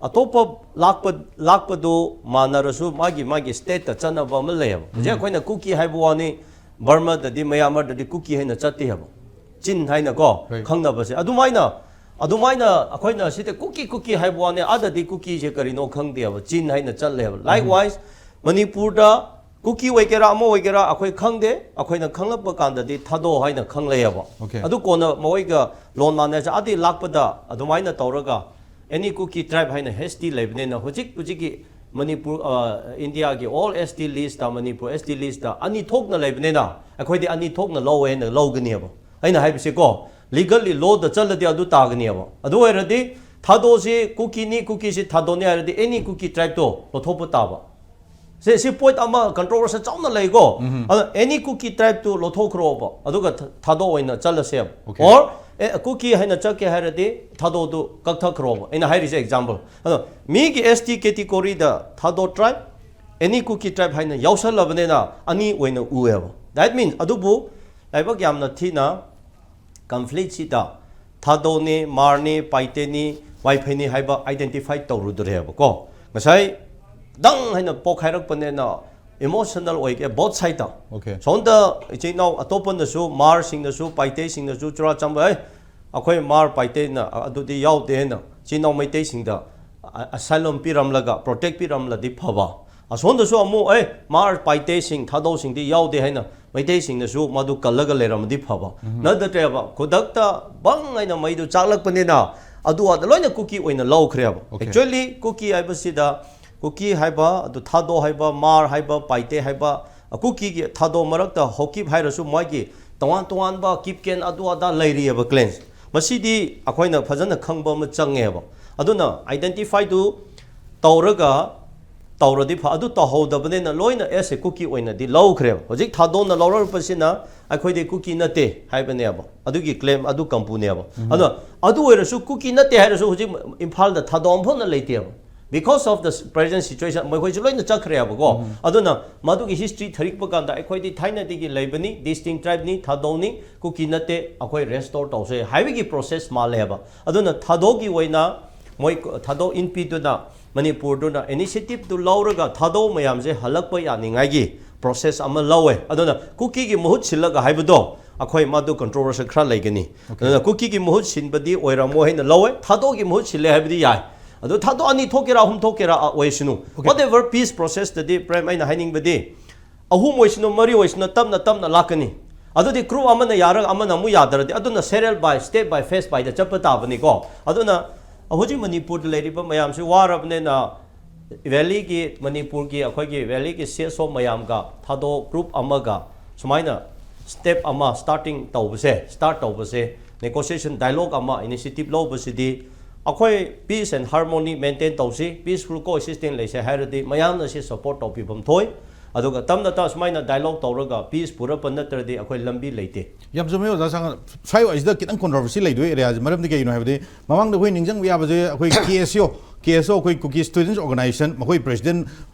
ꯑꯇꯣꯞꯄ ꯂꯥꯛꯄ ꯂꯥꯛꯄꯗꯨ ꯃꯥꯟꯅꯔꯁꯨ ꯃꯥꯒꯤ ꯃꯥꯒꯤ ꯁ꯭ꯇꯦꯠꯇ ꯆꯠꯅꯕ ꯑꯃ ꯂꯩꯌꯦꯕ꯫ ꯍꯧꯖꯤꯛ ꯑꯩꯈꯣꯏꯅ ꯀꯨꯀꯤ ꯍꯥꯏꯕ ꯋꯥꯅꯤ, ꯕꯔꯃꯥꯗꯗꯤ, ꯃꯌꯥꯃꯔꯗꯗꯤ ꯀꯨꯀꯤ ꯍꯥꯏꯅ ꯆꯠꯇꯦ ꯍꯥꯏꯕ꯫ ꯆꯤꯟ ꯍꯥꯏꯅꯀꯣ Right. ꯈꯪꯅꯕꯁꯦ꯫ ꯑꯗꯨꯃꯥꯏꯅ ꯑꯗꯨꯃꯥꯏꯅ ꯑꯩꯈꯣꯏꯅ ꯁꯤꯗ ꯀꯨꯀꯤ ꯀꯨꯀꯤ ꯍꯥꯏꯕ ꯋꯥꯅꯤ, ꯑꯥꯗꯗꯤ ꯀꯨꯀꯤꯁꯦ ꯀꯔꯤꯅꯣ ꯈꯪꯗꯦꯕ, ꯆꯤꯟ ꯍꯥꯏꯅ ꯆꯠꯂꯦꯕ꯫ Likewise, ꯃꯅꯤꯄꯨꯔꯗ ꯀꯨꯀꯤ ꯑꯣꯏꯒꯦꯔꯥ ꯑꯃ ꯑꯣꯏꯒꯦꯔꯥ ꯑꯩꯈꯣꯏ ꯈꯪꯗꯦ, ꯑꯩꯈꯣꯏꯅ ꯈꯪꯂꯛꯄ ꯀꯥꯟꯗꯗꯤ ꯊꯥꯗꯣ ꯍꯥꯏꯅ ꯈꯪꯂꯛꯑꯦꯕ꯫ Okay. ꯑꯗꯨ ꯀꯣꯟꯅ ꯃꯣꯏꯒ ꯂꯣꯟ ꯃꯥꯟꯅꯁꯦ ꯑꯗꯤ ꯂꯥꯛꯄꯗ ꯑꯗꯨꯃꯥꯏꯅ ꯇꯧꯔꯒ any Kuki tribe ꯍꯥꯏꯅ S T ꯂꯩꯕꯅꯤꯅ ꯍꯧꯖꯤꯛ ꯍꯧꯖꯤꯛꯀꯤ ꯃꯅꯤꯄꯨꯔ, ꯑ, ꯏꯟꯗꯤꯌꯥꯒꯤ all S T list ꯇ, ꯃꯅꯤꯄꯨꯔ S T list ꯇ ꯑꯅꯤ ꯊꯣꯛꯅ ꯂꯩꯕꯅꯤꯅ ꯑꯩꯈꯣꯏꯗꯤ ꯑꯅꯤ ꯊꯣꯛꯅ ꯂꯧꯋꯦ ꯍꯥꯏꯅ ꯂꯧꯒꯅꯦꯕ꯫ ꯑꯩꯅ ꯍꯥꯏꯕꯁꯤꯀꯣ, legally law ꯗ ꯆꯠꯂꯗꯤ ꯑꯗꯨ ꯇꯥꯒꯅꯦꯕ꯫ ꯑꯗꯨ ꯑꯣꯏꯔꯗꯤ ꯊꯥꯗꯣꯁꯤ ꯀꯨꯀꯤꯅꯤ, ꯀꯨꯀꯤꯁꯤ ꯊꯥꯗꯣꯅꯤ ꯍꯥꯏꯔꯗꯤ any Kuki tribe ꯇꯣ ꯂꯧꯊꯣꯛꯄ ꯇꯥꯕ꯫ ꯁꯦ, ꯁꯤ point ꯑꯃ ꯀꯟꯇ꯭ꯔꯣꯚꯔꯁꯤ ꯆꯥꯎꯅ ꯂꯩꯀꯣ꯫ ꯑꯗꯣ any Kuki tribe ꯇꯨ ꯂꯧꯊꯣꯛꯈ꯭ꯔꯣꯕ, ꯑꯗꯨꯒ ꯊ- ꯊꯥꯗꯣ ꯑꯣꯏꯅ ꯆꯠꯂꯁꯦꯕ꯫ Okay. Or ꯑꯦ, ꯀꯨꯀꯤ ꯍꯥꯏꯅ ꯆꯠꯀꯦ ꯍꯥꯏꯔꯗꯤ ꯊꯥꯗꯣꯗꯨ ꯀꯛꯊꯈ꯭ꯔꯣꯕ꯫ ꯑꯩꯅ ꯍꯥꯏꯔꯤꯁꯦ example꯫ ꯑꯗꯣ ꯃꯤꯒꯤ S T category ꯗ ꯊꯥꯗꯣ tribe, any Kuki tribe ꯍꯥꯏꯅ ꯌꯥꯎꯁꯜꯂꯕꯅꯤꯅ ꯑꯅꯤ ꯑꯣꯏꯅ ꯎꯑꯦꯕ꯫ That means ꯑꯗꯨꯕꯨ ꯂꯥꯏꯕꯛ ꯌꯥꯝꯅ ꯊꯤꯅ conflict ꯁꯤꯗ ꯊꯥꯗꯣꯅꯤ, ꯃꯥꯔꯅꯤ, ꯄꯥꯏꯇꯦꯅꯤ, ꯋꯥꯏꯐꯩꯅꯤ ꯍꯥꯏꯕ identify ꯇꯧꯔꯨꯗ꯭ꯔꯦꯕꯀꯣ꯫ ꯉꯁꯥꯏ ꯗꯪ ꯍꯥꯏꯅ ꯄꯣꯛꯈꯥꯏꯔꯛꯄꯅꯦꯅ emotional ꯑꯣꯏꯒꯦ both side ꯇ꯫ Okay. ꯁꯣꯝꯗ ꯏꯆꯤꯟ ꯏꯅꯥꯎ ꯑꯇꯣꯞꯄꯅꯁꯨ, ꯃꯥꯔꯁꯤꯡꯅꯁꯨ, ꯄꯥꯏꯇꯩꯁꯤꯡꯅꯁꯨ ꯆꯨꯔꯥꯆꯥꯟꯄꯨꯔ, "ꯑꯦ, ꯑꯩꯈꯣꯏ ꯃꯥꯔ ꯄꯥꯏꯇꯩꯅ ꯑꯗꯨꯗꯤ ꯌꯥꯎꯗꯦ" ꯍꯥꯏꯅ ꯏꯆꯤꯟ ꯏꯅꯥꯎ ꯃꯩꯇꯩꯁꯤꯡꯗ ꯑ-, asylum ꯄꯤꯔꯝꯂꯒ protect ꯄꯤꯔꯝꯂꯗꯤ ꯐꯕ꯫ ꯑꯁꯣꯝꯗꯁꯨ ꯑꯃꯨꯛ, "ꯑꯦ, ꯃꯥꯔ ꯄꯥꯏꯇꯩꯁꯤꯡ, ꯊꯥꯗꯧꯁꯤꯡꯗꯤ ꯌꯥꯎꯗꯦ" ꯍꯥꯏꯅ ꯃꯩꯇꯩꯁꯤꯡꯅꯁꯨ ꯃꯗꯨ ꯀꯜꯂꯒ ꯂꯩꯔꯝꯃꯗꯤ ꯐꯕ꯫ ꯅꯠꯇ꯭ꯔꯦꯕ, ꯈꯨꯗꯛꯇ ꯕꯪ ꯍꯥꯏꯅ ꯃꯩꯗꯨ ꯆꯥꯛꯂꯛꯄꯅꯤꯅ ꯑꯗꯨ ꯑꯗ ꯂꯣꯏꯅ ꯀꯨꯀꯤ ꯑꯣꯏꯅ ꯂꯧꯈ꯭ꯔꯦꯕ꯫ Okay. Actually ꯀꯨꯀꯤ ꯍꯥꯏꯕꯁꯤꯗ ꯀꯨꯀꯤ ꯍꯥꯏꯕ, ꯑꯗꯨ ꯊꯥꯗꯣ ꯍꯥꯏꯕ, ꯃꯥꯔ ꯍꯥꯏꯕ, ꯄꯥꯏꯇꯩ ꯍꯥꯏꯕ, ꯀꯨꯀꯤꯒꯤ ꯊꯥꯗꯣ ꯃꯔꯛꯇ ꯍꯣꯀꯤꯞ ꯍꯥꯏꯔꯁꯨ ꯃꯣꯏꯒꯤ ꯇꯣꯉꯥꯟ ꯇꯣꯉꯥꯟꯕ ꯀꯤꯞꯀꯦꯟ ꯑꯗꯨ ꯑꯗꯥ ꯂꯩꯔꯤꯑꯕ clans꯫ ꯃꯁꯤꯗꯤ ꯑꯩꯈꯣꯏꯅ ꯐꯖꯅ ꯈꯪꯕ ꯑꯃ ꯆꯪꯉꯦꯕ꯫ ꯑꯗꯨꯅ identify ꯗꯨ ꯇꯧꯔꯒ ꯇꯧꯔꯗꯤ ꯐ ꯑꯗꯨ ꯇꯧꯍꯧꯗꯕꯅꯤꯅ ꯂꯣꯏꯅ ꯑꯦꯁ ꯑꯦ ꯀꯨꯀꯤ ꯑꯣꯏꯅꯗꯤ ꯂꯧꯈ꯭ꯔꯦꯕ꯫ ꯍꯧꯖꯤꯛ ꯊꯥꯗꯣꯛꯅ ꯂꯧꯔꯛꯄꯁꯤꯅ ꯑꯩꯈꯣꯏꯗꯤ ꯀꯨꯀꯤ ꯅꯠꯇꯦ ꯍꯥꯏꯕꯅꯦꯕ, ꯑꯗꯨꯒꯤ ꯀ꯭ꯂꯦꯝ ꯑꯗꯨ ꯀꯝꯄꯨꯅꯦꯕ꯫ ꯑꯗꯣ ꯑꯗꯨ ꯑꯣꯏꯔꯁꯨ ꯀꯨꯀꯤ ꯅꯠꯇꯦ ꯍꯥꯏꯔꯁꯨ ꯍꯧꯖꯤꯛ ꯏꯝꯐꯥꯜꯗ ꯊꯥꯗꯣꯛ ꯑꯃꯐꯥꯎꯅ ꯂꯩꯇꯦꯕ꯫ Because of the present situation ꯃꯈꯣꯏꯁꯨ ꯂꯣꯏꯅ ꯆꯠꯈ꯭ꯔꯦꯕꯀꯣ꯫ ꯑꯗꯨꯅ ꯃꯗꯨꯒꯤ ꯍꯤꯁꯇ꯭ꯔꯤ ꯊꯔꯤꯛꯄ ꯀꯥꯟꯗ ꯑꯩꯈꯣꯏꯗꯤ ꯊꯥꯏꯅꯗꯒꯤ ꯂꯩꯕꯅꯤ, ꯗꯤꯁꯇꯤꯡ ꯇ꯭ꯔꯥꯏꯕꯅꯤ, ꯊꯥꯗꯣꯛꯅꯤ, ꯀꯨꯀꯤ ꯅꯠꯇꯦ, ꯑꯩꯈꯣꯏ ꯔꯦꯁꯇꯣꯔ ꯇꯧꯁꯦ ꯍꯥꯏꯕꯒꯤ ꯄ꯭ꯔꯣꯁꯦꯁ ꯃꯥꯜꯂꯦꯕ꯫ ꯑꯗꯨꯅ ꯊꯥꯗꯣꯛꯀꯤ ꯑꯣꯏꯅ ꯃꯣꯏ ꯊꯥꯗꯣꯛ ꯏꯟꯄꯤꯗꯨꯅ ꯃꯅꯤꯄꯨꯔꯗꯨꯅ ꯏꯅꯤꯁꯤꯌꯦꯇꯤꯞꯇꯨ ꯂꯧꯔꯒ ꯊꯥꯗꯣꯛ ꯃꯌꯥꯝꯁꯦ ꯍꯜꯂꯛꯄ ꯌꯥꯅꯤꯡꯉꯥꯏꯒꯤ ꯄ꯭ꯔꯣꯁꯦꯁ ꯑꯃ ꯂꯧꯋꯦ꯫ ꯑꯗꯨꯅ ꯀꯨꯀꯤꯒꯤ ꯃꯍꯨꯠ ꯁꯤꯜꯂꯒ ꯍꯥꯏꯕꯗꯣ ꯑꯩꯈꯣꯏ ꯃꯗꯨ ꯀꯟꯇ꯭ꯔꯣꯚꯔꯁꯤ ꯈꯔ ꯂꯩꯒꯅꯤ꯫ ꯑꯗꯨꯅ ꯀꯨꯀꯤꯒꯤ ꯃꯍꯨꯠ ꯁꯤꯟꯕꯗꯤ ꯑꯣꯏꯔꯝꯃꯣꯏ ꯍꯥꯏꯅ ꯂꯧꯋꯦ꯫ ꯊꯥꯗꯣꯛꯀꯤ ꯃꯍꯨꯠ ꯁꯤꯜꯂꯦ ꯍꯥꯏꯕꯗꯤ ꯌꯥꯏ꯫ ꯑꯗꯨ ꯊꯥꯗꯣꯛ ꯑꯅꯤ ꯊꯣꯛꯀꯦꯔꯥ ꯑꯍꯨꯝ ꯊꯣꯛꯀꯦꯔꯥ ꯑꯣꯏꯁꯅꯨ, whatever peace process ꯇꯗꯤ ꯄ꯭ꯔꯦꯝ ꯑꯩꯅ ꯍꯥꯏꯅꯤꯡꯕꯗꯤ ꯑꯍꯨꯝ ꯑꯣꯏꯁꯅꯨ ꯃꯔꯤ ꯑꯣꯏꯁꯅꯨ ꯇꯞꯅ ꯇꯞꯅ ꯂꯥꯛꯀꯅꯤ꯫ ꯑꯗꯨꯗꯤ ꯒ꯭ꯔꯨꯞ ꯑꯃꯅ ꯌꯥꯔꯒ ꯑꯃꯅ ꯑꯃꯨꯛ ꯌꯥꯗ꯭ꯔꯗꯤ ꯑꯗꯨꯅ serial by step by phase by ꯗ ꯆꯠꯄ ꯇꯥꯕꯅꯤꯀꯣ꯫ ꯑꯗꯨꯅ ꯍꯧꯖꯤꯛ ꯃꯅꯤꯄꯨꯔꯗ ꯂꯩꯔꯤꯕ ꯃꯌꯥꯝꯁꯤ ꯋꯥꯔꯕꯅꯤꯅ ꯚꯦꯂꯤꯒꯤ, ꯃꯅꯤꯄꯨꯔꯒꯤ ꯑꯩꯈꯣꯏꯒꯤ ꯚꯦꯂꯤꯒꯤ ꯁꯤ ꯑꯦꯁ ꯑꯣ ꯃꯌꯥꯝꯒ ꯊꯥꯗꯣꯛ ꯒ꯭ꯔꯨꯞ ꯑꯃꯒ ꯁꯨꯃꯥꯏꯅ ꯁ꯭ꯇꯦꯞ ꯑꯃ ꯁ꯭ꯇꯥꯔꯇꯤꯡ ꯇꯧꯕꯁꯦ, ꯁ꯭ꯇꯥꯔꯠ ꯇꯧꯕꯁꯦ, ꯅꯦꯒꯣꯁꯤꯌꯦꯁꯟ ꯗꯥꯏꯂꯣꯒ ꯑꯃ ꯏꯅꯤꯁꯤꯌꯦꯇꯤꯞ ꯂꯧꯕꯁꯤꯗꯤ ꯑꯩꯈꯣꯏ peace and harmony maintain ꯇꯧꯁꯤ, peaceful coexisting ꯂꯩꯁꯦ ꯍꯥꯏꯔꯗꯤ ꯃꯌꯥꯝꯅ ꯁꯤ ꯁꯞꯄꯣꯔꯠ ꯇꯧꯕꯤꯐꯝ ꯊꯣꯛꯏ꯫ ꯑꯗꯨꯒ ꯇꯞꯅ ꯇꯞꯅ ꯁꯨꯃꯥꯏꯅ ꯗꯥꯏꯂꯣꯒ ꯇꯧꯔꯒ ꯄꯤꯁ ꯄꯨꯔꯛꯄ ꯅꯠꯇ꯭ꯔꯗꯤ ꯑꯩꯈꯣꯏ ꯂꯝꯕꯤ ꯂꯩꯇꯦ꯫ ꯌꯥꯝ ꯆꯨꯝꯃꯦ ꯑꯣꯖꯥ ꯁꯥꯡ꯫ ꯁ꯭ꯋꯥꯏ ꯋꯥꯏꯁꯤꯗ ꯈꯤꯇꯪ ꯀꯣꯟꯇ꯭ꯔꯣꯚꯔꯁꯤ ꯂꯩꯗꯣꯏ ꯑꯦꯔꯤꯌꯥꯁꯦ꯫ ꯃꯔꯝꯗꯤ ꯀꯩꯒꯤꯅꯣ ꯍꯥꯏꯕꯗꯤ ꯃꯃꯥꯡꯗ ꯑꯩꯈꯣꯏ ꯅꯤꯡꯁꯤꯡꯕ ꯌꯥꯕꯁꯦ ꯑꯩꯈꯣꯏ ꯀꯦ ꯑꯦꯁ ꯑꯣ, ꯀꯦ ꯑꯦꯁ ꯑꯣ ꯑꯩꯈꯣꯏ ꯀꯨꯀꯤ ꯁ꯭ꯇꯨꯗꯦꯟꯠꯁ ꯑꯣꯔꯒꯅꯥꯏꯖꯦꯁꯟ, ꯃꯈꯣꯏ ꯄ꯭ꯔꯦꯁꯤꯗꯦꯟꯠ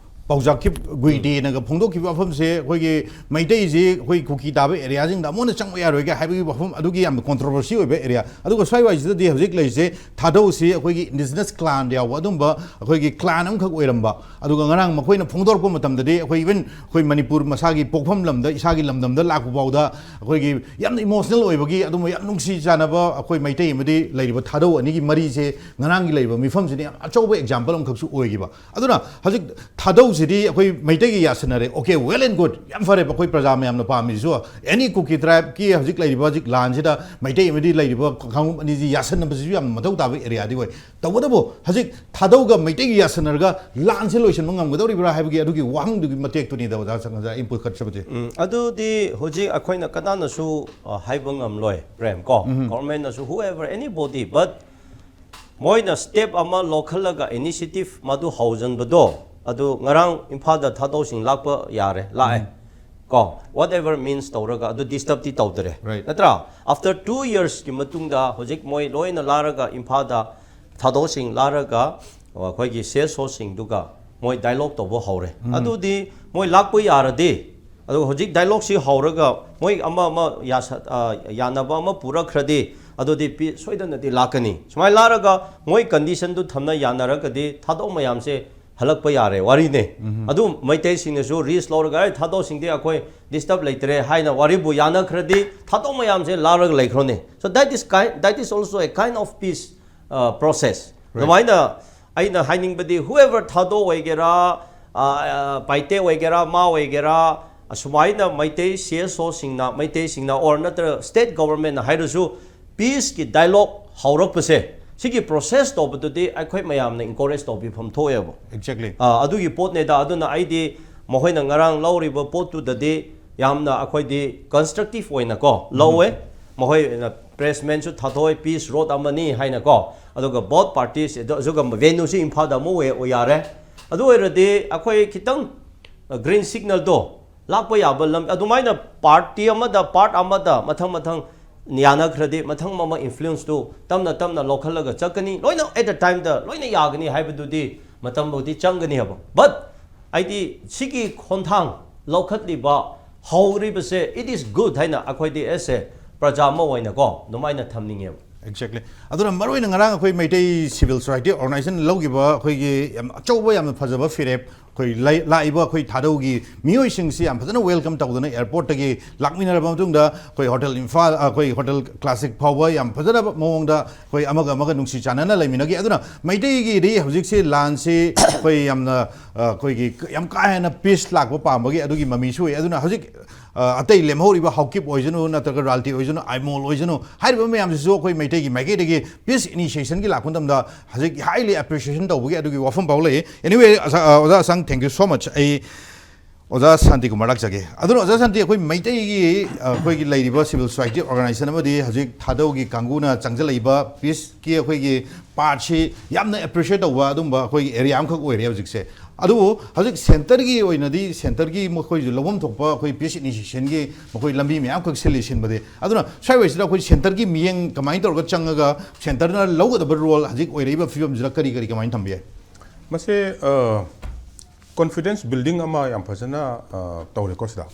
ꯄꯥꯎꯖꯥꯈꯤꯞ ꯒꯨꯏꯗꯦꯅꯒ ꯐꯣꯡꯗꯣꯛꯈꯤꯕ ꯋꯥꯐꯝꯁꯦ ꯑꯩꯈꯣꯏꯒꯤ ꯃꯩꯇꯩꯁꯤ ꯑꯩꯈꯣꯏ ꯀꯨꯀꯤ ꯇꯥꯕ ꯑꯦꯔꯤꯌꯥꯁꯤꯡꯗ ꯑꯃꯨꯛ ꯍꯟꯅ ꯆꯪꯕ ꯌꯥꯔꯣꯏꯒ ꯍꯥꯏꯕꯒꯤ ꯋꯥꯐꯝ ꯑꯗꯨꯒꯤ ꯌꯥꯝꯅ ꯀꯣꯟꯇ꯭ꯔꯣꯚꯔꯁꯤ ꯑꯣꯏꯕ ꯑꯦꯔꯤꯌꯥ꯫ ꯑꯗꯨꯒ ꯁ꯭ꯋꯥꯏ ꯋꯥꯏꯁꯤꯗꯗꯤ ꯍꯧꯖꯤꯛ ꯂꯩꯔꯤꯁꯦ ꯊꯥꯗꯧꯁꯤ ꯑꯩꯈꯣꯏꯒꯤ ꯏꯟꯗꯤꯖꯤꯅꯁ ꯀ꯭ꯂꯥꯟꯗ ꯌꯥꯎꯕ ꯑꯗꯨꯝꯕ ꯑꯩꯈꯣꯏꯒꯤ ꯀ꯭ꯂꯥꯟ ꯑꯃꯈꯛ ꯑꯣꯏꯔꯝꯕ꯫ ꯑꯗꯨꯒ ꯉꯔꯥꯡ ꯃꯈꯣꯏꯅ ꯐꯣꯡꯗꯣꯔꯛꯄ ꯃꯇꯝꯗꯗꯤ ꯑꯩꯈꯣꯏ ꯏꯚꯟ ꯑꯩꯈꯣꯏ ꯃꯅꯤꯄꯨꯔ ꯃꯁꯥꯒꯤ ꯄꯣꯛꯐꯝ ꯂꯝꯗ, ꯏꯁꯥꯒꯤ ꯂꯝꯗꯝꯗ ꯂꯥꯛꯄ ꯐꯥꯎꯗ ꯑꯩꯈꯣꯏꯒꯤ ꯌꯥꯝꯅ ꯏꯃꯣꯁꯅꯦꯜ ꯑꯣꯏꯕꯒꯤ ꯑꯗꯨꯝꯕ ꯌꯥꯝ ꯅꯨꯡꯁꯤ ꯆꯥꯟꯅꯕ ꯑꯩꯈꯣꯏ ꯃꯩꯇꯩ ꯑꯃꯗꯤ ꯂꯩꯔꯤꯕ ꯊꯥꯗꯧ ꯑꯅꯤꯒꯤ ꯃꯔꯤꯁꯦ ꯉꯔꯥꯡꯒꯤ ꯂꯩꯔꯤꯕ ꯃꯤꯐꯝꯁꯤꯅ ꯌꯥꯝ ꯑꯆꯧꯕ ꯑꯦꯛꯖꯥꯝꯄꯜ ꯑꯃꯈꯛꯁꯨ ꯑꯣꯏꯈꯤꯕ꯫ ꯑꯗꯨꯅ ꯍꯧꯖꯤꯛ ꯊꯥꯗꯧꯁꯤꯗꯤ ꯑꯩꯈꯣꯏ ꯃꯩꯇꯩꯒꯤ ꯌꯥꯁꯟꯅꯔꯦ, okay, well and good, ꯌꯥꯝ ꯐꯔꯦ꯫ ꯑꯩꯈꯣꯏ ꯄ꯭ꯔꯖꯥ ꯃꯌꯥꯝꯅ ꯄꯥꯝꯃꯤꯁꯤꯁꯨ ꯑꯦꯅꯤ ꯀꯨꯀꯤ ꯇ꯭ꯔꯥꯏꯕꯀꯤ ꯍꯧꯖꯤꯛ ꯂꯩꯔꯤꯕ ꯍꯧꯖꯤꯛ ꯂꯥꯟꯁꯤꯗ ꯃꯩꯇꯩ ꯑꯃꯗꯤ ꯂꯩꯔꯤꯕ ꯀꯥꯡꯂꯨꯞ ꯑꯅꯤꯁꯤ ꯌꯥꯁꯟꯅꯕꯁꯤꯁꯨ ꯌꯥꯝ ꯃꯊꯧ ꯇꯥꯕ ꯑꯦꯔꯤꯌꯥꯗꯤ ꯑꯣꯏ꯫ ꯇꯧꯕꯇꯕꯨ ꯍꯧꯖꯤꯛ ꯊꯥꯗꯧꯒ ꯃꯩꯇꯩꯒꯤ ꯌꯥꯁꯟꯅꯔꯒ ꯂꯥꯟꯁꯦ ꯂꯣꯏꯁꯤꯟꯕ ꯉꯝꯒꯗꯧꯔꯤꯕ꯭ꯔꯥ ꯍꯥꯏꯕꯒꯤ ꯑꯗꯨꯒꯤ ꯋꯥꯍꯪꯗꯨꯒꯤ ꯃꯇꯦꯛꯇꯨꯅꯤꯗ ꯑꯣꯖꯥ ꯁꯪ-, ꯑꯣꯖꯥ ꯑꯩꯅ ꯄꯨꯈꯠꯆꯕꯁꯦ꯫ ꯎꯝ, ꯑꯗꯨꯗꯤ ꯍꯧꯖꯤꯛ ꯑꯩꯈꯣꯏꯅ ꯀꯅꯥꯅꯁꯨ, ꯑ, ꯍꯥꯏꯕ ꯉꯝꯂꯣꯏ, ꯄ꯭ꯔꯦꯝ, ꯀꯣ꯫ ꯎꯝ꯫ ꯒꯣꯔꯃꯦꯟꯅꯁꯨ, whoever, anybody, but ꯃꯣꯏꯅ ꯁ꯭ꯇꯦꯞ ꯑꯃ ꯂꯧꯈꯠꯂꯒ ꯏꯅꯤꯁꯤꯌꯦꯇꯤꯚ ꯃꯗꯨ ꯍꯧꯖꯤꯟꯕꯗꯣ ꯑꯗꯨ ꯉꯔꯥꯡ ꯏꯝꯐꯥꯜꯗ ꯊꯥꯗꯧꯁꯤꯡ ꯂꯥꯛꯄ ꯌꯥꯔꯦ, ꯂꯥꯛꯑꯦ꯫ ꯀꯣ, whatever means ꯇꯧꯔꯒ ꯑꯗꯨ disturbꯗꯤ ꯇꯧꯗ꯭ꯔꯦ꯫ Right. ꯅꯠꯇ꯭ꯔꯥ? After two yearsꯀꯤ ꯃꯇꯨꯡꯗ ꯍꯧꯖꯤꯛ ꯃꯣꯏ ꯂꯣꯏꯅ ꯂꯥꯔꯒ ꯏꯝꯐꯥꯜꯗ ꯊꯥꯗꯧꯁꯤꯡ ꯂꯥꯔꯒ ꯑꯩꯈꯣꯏꯒꯤ CSOꯁꯤꯡꯗꯨꯒ ꯃꯣꯏ dialogue ꯇꯧꯕ ꯍꯧꯔꯦ꯫ ꯑꯗꯨꯗꯤ ꯃꯣꯏ ꯂꯥꯛꯄ ꯌꯥꯔꯗꯤ, ꯑꯗꯨꯒ ꯍꯧꯖꯤꯛ dialogueꯁꯤ ꯍꯧꯔꯒ ꯃꯣꯏ ꯑꯃ ꯑꯃ ꯌꯥꯁ-, ꯑ, ꯌꯥꯅꯕ ꯑꯃ ꯄꯨꯔꯛꯈ꯭ꯔꯗꯤ ꯑꯗꯨꯗꯤ ꯄꯤ-, ꯁꯣꯏꯗꯅꯗꯤ ꯂꯥꯛꯀꯅꯤ꯫ ꯁꯨꯃꯥꯏꯅ ꯂꯥꯔꯒ ꯃꯣꯏ conditionꯗꯨ ꯊꯝꯅ ꯌꯥꯅꯔꯒꯗꯤ ꯊꯥꯗꯧ ꯃꯌꯥꯝꯁꯦ ꯍꯜꯂꯛꯄ ꯌꯥꯔꯦ ꯋꯥꯔꯤꯅꯦ꯫ ꯑꯗꯨ ꯃꯩꯇꯩꯁꯤꯡꯅꯁꯨ risk ꯂꯧꯔꯒ, "ꯑꯩ ꯊꯥꯗꯧꯁꯤꯡꯗꯤ ꯑꯩꯈꯣꯏ disturb ꯂꯩꯇ꯭ꯔꯦ" ꯍꯥꯏꯅ ꯋꯥꯔꯤꯕꯨ ꯌꯥꯅꯈ꯭ꯔꯗꯤ ꯊꯥꯗꯧ ꯃꯌꯥꯝꯁꯦ ꯂꯥꯔꯒ ꯂꯩꯈ꯭ꯔꯣꯅꯦ꯫ So that is kind, that is also a kind of peace, uh, process꯫ Right. ꯑꯗꯨꯃꯥꯏꯅ ꯑꯩꯅ ꯍꯥꯏꯅꯤꯡꯕꯗꯤ whoever ꯊꯥꯗꯧ ꯑꯣꯏꯒꯦꯔꯥ, ꯑ, ꯑ, ꯄꯥꯏꯇꯦ ꯑꯣꯏꯒꯦꯔꯥ, ꯃꯥ ꯑꯣꯏꯒꯦꯔꯥ, ꯑꯁꯨꯃꯥꯏꯅ ꯃꯩꯇꯩ CSOꯁꯤꯡꯅ, ꯃꯩꯇꯩꯁꯤꯡꯅ or ꯅꯠꯇ꯭ꯔꯒ state governmentꯅ ꯍꯥꯏꯔꯁꯨ peaceꯀꯤ dialogue ꯍꯧꯔꯛꯄꯁꯦ, ꯁꯤꯒꯤ process ꯇꯧꯕꯗꯨꯗꯤ ꯑꯩꯈꯣꯏ ꯃꯌꯥꯝꯅ encourage ꯇꯧꯕꯤꯐꯝ ꯊꯣꯛꯑꯦꯕ꯫ Exactly. ꯑ, ꯑꯗꯨꯒꯤ ꯄꯣꯠꯅꯦꯗ꯫ ꯑꯗꯨꯅ ꯑꯩꯗꯤ ꯃꯈꯣꯏꯅ ꯉꯔꯥꯡ ꯂꯧꯔꯤꯕ ꯄꯣꯠꯇꯨꯗꯗꯤ ꯌꯥꯝꯅ ꯑꯩꯈꯣꯏꯗꯤ constructive ꯑꯣꯏꯅꯀꯣ ꯂꯧꯋꯦ꯫ ꯃꯈꯣꯏꯅ press meetꯁꯨ ꯊꯥꯗꯣꯛꯑꯦ, peace road ꯑꯃꯅꯤ ꯍꯥꯏꯅꯀꯣ꯫ ꯑꯗꯨꯒ both parties, ꯑꯗꯨ-, ꯑꯗꯨꯒ venueꯁꯤ ꯏꯝꯐꯥꯜꯗ ꯑꯃꯨꯛ ꯑꯣꯏ-, ꯑꯣꯏ ꯌꯥꯔꯦ꯫ ꯑꯗꯨ ꯑꯣꯏꯔꯗꯤ ꯑꯩꯈꯣꯏ ꯈꯤꯇꯪ, ꯑ, green signalꯗꯣ ꯂꯥꯛꯄ ꯌꯥꯕ ꯂꯝ, ꯑꯗꯨꯃꯥꯏꯅ party ꯑꯃꯗ, part ꯑꯃꯗ ꯃꯊꯪ ꯃꯊꯪ ꯌꯥꯅꯈ꯭ꯔꯗꯤ ꯃꯊꯪ ꯑꯃ influenceꯇꯨ ꯇꯞꯅ ꯇꯞꯅ ꯂꯧꯈꯠꯂꯒ ꯆꯠꯀꯅꯤ꯫ ꯂꯣꯏꯅ at a timeꯗ ꯂꯣꯏꯅ ꯌꯥꯒꯅꯤ ꯍꯥꯏꯕꯗꯨꯗꯤ ꯃꯇꯝꯕꯨꯗꯤ ꯆꯪꯒꯅꯤ ꯍꯥꯏꯕ꯫ But ꯑꯩꯗꯤ ꯁꯤꯒꯤ ꯈꯣꯡꯊꯥꯡ ꯂꯧꯈꯠꯂꯤꯕ, ꯍꯧꯔꯤꯕꯁꯦ, it is good ꯍꯥꯏꯅ ꯑꯩꯈꯣꯏꯗꯤ as a ꯄ꯭ꯔꯖꯥ ꯑꯃ ꯑꯣꯏꯅꯀꯣ ꯑꯗꯨꯃꯥꯏꯅ ꯊꯝꯅꯤꯡꯉꯦꯕ꯫ Exactly. ꯑꯗꯨꯅ ꯃꯔꯨꯑꯣꯏꯅ ꯉꯔꯥꯡ ꯑꯩꯈꯣꯏ ꯃꯩꯇꯩ civil society organization ꯂꯧꯈꯤꯕ ꯑꯩꯈꯣꯏꯒꯤ ꯌꯥꯝ ꯑꯆꯧꯕ, ꯌꯥꯝꯅ ꯐꯖꯕ ꯐꯤꯔꯦꯞ, ꯑꯩꯈꯣꯏ ꯂꯩ-, ꯂꯥꯛꯏꯕ ꯑꯩꯈꯣꯏ ꯊꯥꯗꯧꯒꯤ ꯃꯤꯑꯣꯏꯁꯤꯡꯁꯤ ꯌꯥꯝ ꯐꯖꯅ welcome ꯇꯧꯗꯅ airportꯇꯒꯤ ꯂꯥꯛꯃꯤꯟꯅꯔꯕ ꯃꯇꯨꯡꯗ ꯑꯩꯈꯣꯏ hotel ꯏꯝꯐꯥꯜ, ꯑꯩꯈꯣꯏ hotel classic ꯐꯥꯎꯕ ꯌꯥꯝ ꯐꯖꯅ ꯃꯑꯣꯡꯗ ꯑꯩꯈꯣꯏ ꯑꯃꯒ ꯑꯃꯒ ꯅꯨꯡꯁꯤ ꯆꯥꯟꯅꯅ ꯂꯩꯃꯤꯟꯅꯈꯤ꯫ ꯑꯗꯨꯅ ꯃꯩꯇꯩꯒꯤꯗꯤ ꯍꯧꯖꯤꯛꯁꯤ ꯂꯥꯟꯁꯤ ꯑꯩꯈꯣꯏ ꯌꯥꯝꯅ, ꯑ, ꯑꯩꯈꯣꯏꯒꯤ ꯌꯥꯝ ꯀꯥ ꯍꯦꯟꯅ peace ꯂꯥꯛꯄ ꯄꯥꯝꯕꯒꯤ ꯑꯗꯨꯒꯤ ꯃꯃꯤꯁꯨ ꯎꯏ꯫ ꯑꯗꯨꯅ ꯍꯧꯖꯤꯛ, ꯑ, ꯑꯇꯩ ꯂꯦꯝꯍꯧꯔꯤꯕ ꯍꯥꯎꯀꯤꯞ ꯑꯣꯏꯁꯅꯨ, ꯅꯠꯇ꯭ꯔꯒ ꯔꯥꯜꯇꯤ ꯑꯣꯏꯁꯅꯨ, ꯑꯥꯏꯃꯣꯜ ꯑꯣꯏꯁꯅꯨ, ꯍꯥꯏꯔꯤꯕ ꯃꯌꯥꯝꯁꯤꯁꯨ ꯑꯩꯈꯣꯏ ꯃꯩꯇꯩꯒꯤ ꯃꯥꯏꯀꯩꯗꯒꯤ peace initiationꯒꯤ ꯂꯥꯛꯄ ꯃꯇꯝꯗ ꯍꯧꯖꯤꯛ highly appreciation ꯇꯧꯕꯒꯤ ꯑꯗꯨꯒꯤ ꯋꯥꯐꯝ ꯐꯥꯎ ꯂꯩ꯫ Anyway, ꯑꯁ-, ꯑ, ꯑꯣꯖꯥ ꯑꯁꯥꯡ, thank you so much꯫ ꯑꯩ ꯑꯣꯖꯥ ꯁꯥꯟꯇꯤ ꯀꯨꯃꯥꯔ ꯂꯥꯛꯆꯒꯦ꯫ ꯑꯗꯨꯅ ꯑꯣꯖꯥ ꯁꯥꯟꯇꯤ, ꯑꯩꯈꯣꯏ ꯃꯩꯇꯩꯒꯤ, ꯑ, ꯑꯩꯈꯣꯏꯒꯤ ꯂꯩꯔꯤꯕ civil society organization ꯑꯃꯗꯤ ꯍꯧꯖꯤꯛ ꯊꯥꯗꯧꯒꯤ ꯀꯥꯡꯕꯨꯅ ꯆꯪꯁꯤꯜꯂꯛꯏꯕ peaceꯀꯤ ꯑꯩꯈꯣꯏꯒꯤ partꯁꯤ ꯌꯥꯝꯅ appreciate ꯇꯧꯕ ꯑꯗꯨꯝꯕ ꯑꯩꯈꯣꯏꯒꯤ area ꯑꯃꯈꯛ ꯑꯣꯏꯔꯦ ꯍꯧꯖꯤꯛꯁꯦ꯫ ꯑꯗꯨꯕꯨ ꯍꯧꯖꯤꯛ centreꯒꯤ ꯑꯣꯏꯅꯗꯤ centreꯒꯤ ꯃꯈꯣꯏꯁꯨ ꯂꯧꯐꯝ ꯊꯣꯛꯄ ꯑꯩꯈꯣꯏ peace initiationꯒꯤ ꯃꯈꯣꯏ ꯂꯝꯕꯤ ꯃꯌꯥꯝꯈꯛ ꯁꯤꯜꯂꯤ ꯁꯤꯟꯕꯗꯤ꯫ ꯑꯗꯨꯅ ꯁ꯭ꯋꯥꯏꯋꯥꯏꯁꯤꯗ ꯑꯩꯈꯣꯏ centreꯒꯤ ꯃꯤꯠꯌꯦꯡ ꯀꯃꯥꯏꯅ ꯇꯧꯔꯒ ꯆꯪꯉꯒ centreꯅ ꯂꯧꯒꯗꯕ role ꯍꯧꯖꯤꯛ ꯑꯣꯏꯔꯛꯏꯕ ꯐꯤꯕꯝꯁꯤꯗ ꯀꯔꯤ ꯀꯔꯤ ꯀꯃꯥꯏꯅ ꯊꯝꯕ ꯌꯥꯏ? ꯃꯁꯦ, ꯑ, confidence building ꯑꯃ ꯌꯥꯝ ꯐꯖꯅ, ꯑ, ꯇꯧꯔꯦꯀꯣ ꯁꯤꯗ꯫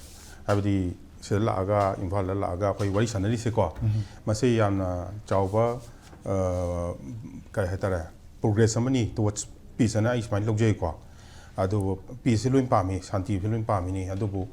ꯍꯥꯏꯕꯗꯤ ꯁꯤꯗ ꯂꯥꯛꯑꯒ, ꯏꯝꯐꯥꯜꯗ ꯂꯥꯛꯑꯒ ꯑꯩꯈꯣꯏ ꯋꯥꯔꯤ ꯁꯥꯟꯅꯔꯤꯁꯦꯀꯣ, ꯃꯁꯤ ꯌꯥꯝꯅ ꯆꯥꯎꯕ, ꯑ, ꯀꯔꯤ ꯍꯥꯏꯇꯥꯔꯦ, progress ꯑꯃꯅꯤ towards peace ꯑꯅ ꯑꯩ ꯁꯨꯃꯥꯏꯅ ꯂꯧꯖꯩꯀꯣ꯫ ꯑꯗꯨꯕꯨ peaceꯁꯤ ꯂꯣꯏ ꯄꯥꯝꯃꯤ, ꯁꯥꯟꯇꯤꯁꯨ ꯂꯣꯏ ꯄꯥꯝꯃꯤꯅꯤ, ꯑꯗꯨꯕꯨ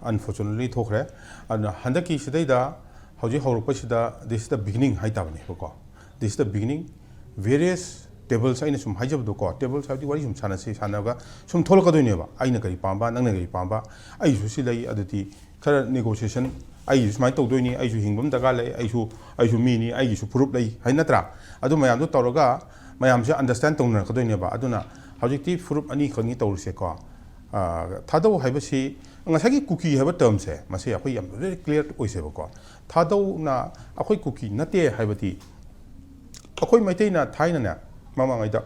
unfortunately ꯊꯣꯛꯈ꯭ꯔꯦ꯫ ꯑꯗꯨꯅ ꯍꯟꯗꯛꯀꯤ ꯁꯤꯗꯩꯗ ꯍꯧꯖꯤꯛ ꯍꯧꯔꯛꯄꯁꯤꯗ, this is the beginning ꯍꯥꯏꯇꯥꯕꯅꯦꯕꯀꯣ꯫ This is the beginning. Various tables ꯑꯩꯅ ꯁꯨꯝ ꯍꯥꯏꯖꯕꯗꯣꯀꯣ, tables ꯍꯥꯏꯕꯗꯤ ꯋꯥꯔꯤ ꯁꯨꯝ ꯁꯥꯟꯅꯁꯤ, ꯁꯥꯟꯅꯔꯒ ꯁꯨꯝ ꯊꯣꯛꯂꯛꯀꯗꯣꯏꯅꯦꯕ꯫ ꯑꯩꯅ ꯀꯔꯤ ꯄꯥꯝꯕ, ꯅꯪꯅ ꯀꯔꯤ ꯄꯥꯝꯕ, ꯑꯩꯁꯨ ꯁꯤ ꯂꯩ, ꯑꯗꯨꯗꯤ ꯈꯔ negotiation, ꯑꯩꯁꯨ ꯁꯨꯃꯥꯏꯅ ꯇꯧꯗꯣꯏꯅꯤ, ꯑꯩꯁꯨ ꯍꯤꯡꯕ ꯑꯃ ꯗꯔꯀꯥꯔ ꯂꯩ, ꯑꯩꯁꯨ, ꯑꯩꯁꯨ ꯃꯤꯅꯤ, ꯑꯩꯒꯤꯁꯨ ꯐꯨꯔꯨꯞ ꯂꯩ ꯍꯥꯏ ꯅꯠꯇ꯭ꯔꯥ? ꯑꯗꯨ ꯃꯌꯥꯝꯗꯣ ꯇꯧꯔꯒ ꯃꯌꯥꯝꯁꯦ understand ꯇꯧꯅꯔꯛꯀꯗꯣꯏꯅꯦꯕ꯫ ꯑꯗꯨꯅ ꯍꯧꯖꯤꯛꯇꯤ ꯐꯨꯔꯨꯞ ꯑꯅꯤꯈꯛꯅꯤ ꯇꯧꯔꯤꯁꯦꯀꯣ꯫ ꯑ, ꯊꯥꯗꯧ ꯍꯥꯏꯕꯁꯤ, ꯉꯁꯥꯏꯒꯤ ꯀꯨꯀꯤ ꯍꯥꯏꯕ termꯁꯦ, ꯃꯁꯤ ꯑꯩꯈꯣꯏ ꯌꯥꯝ very clear ꯑꯣꯏꯁꯦꯕꯀꯣ꯫ ꯊꯥꯗꯧꯅ ꯑꯩꯈꯣꯏ ꯀꯨꯀꯤ ꯅꯠꯇꯦ ꯍꯥꯏꯕꯗꯤ, ꯑꯩꯈꯣꯏ ꯃꯩꯇꯩꯅ ꯊꯥꯏꯅꯅꯦ, ꯃꯃꯥꯡꯉꯩꯗ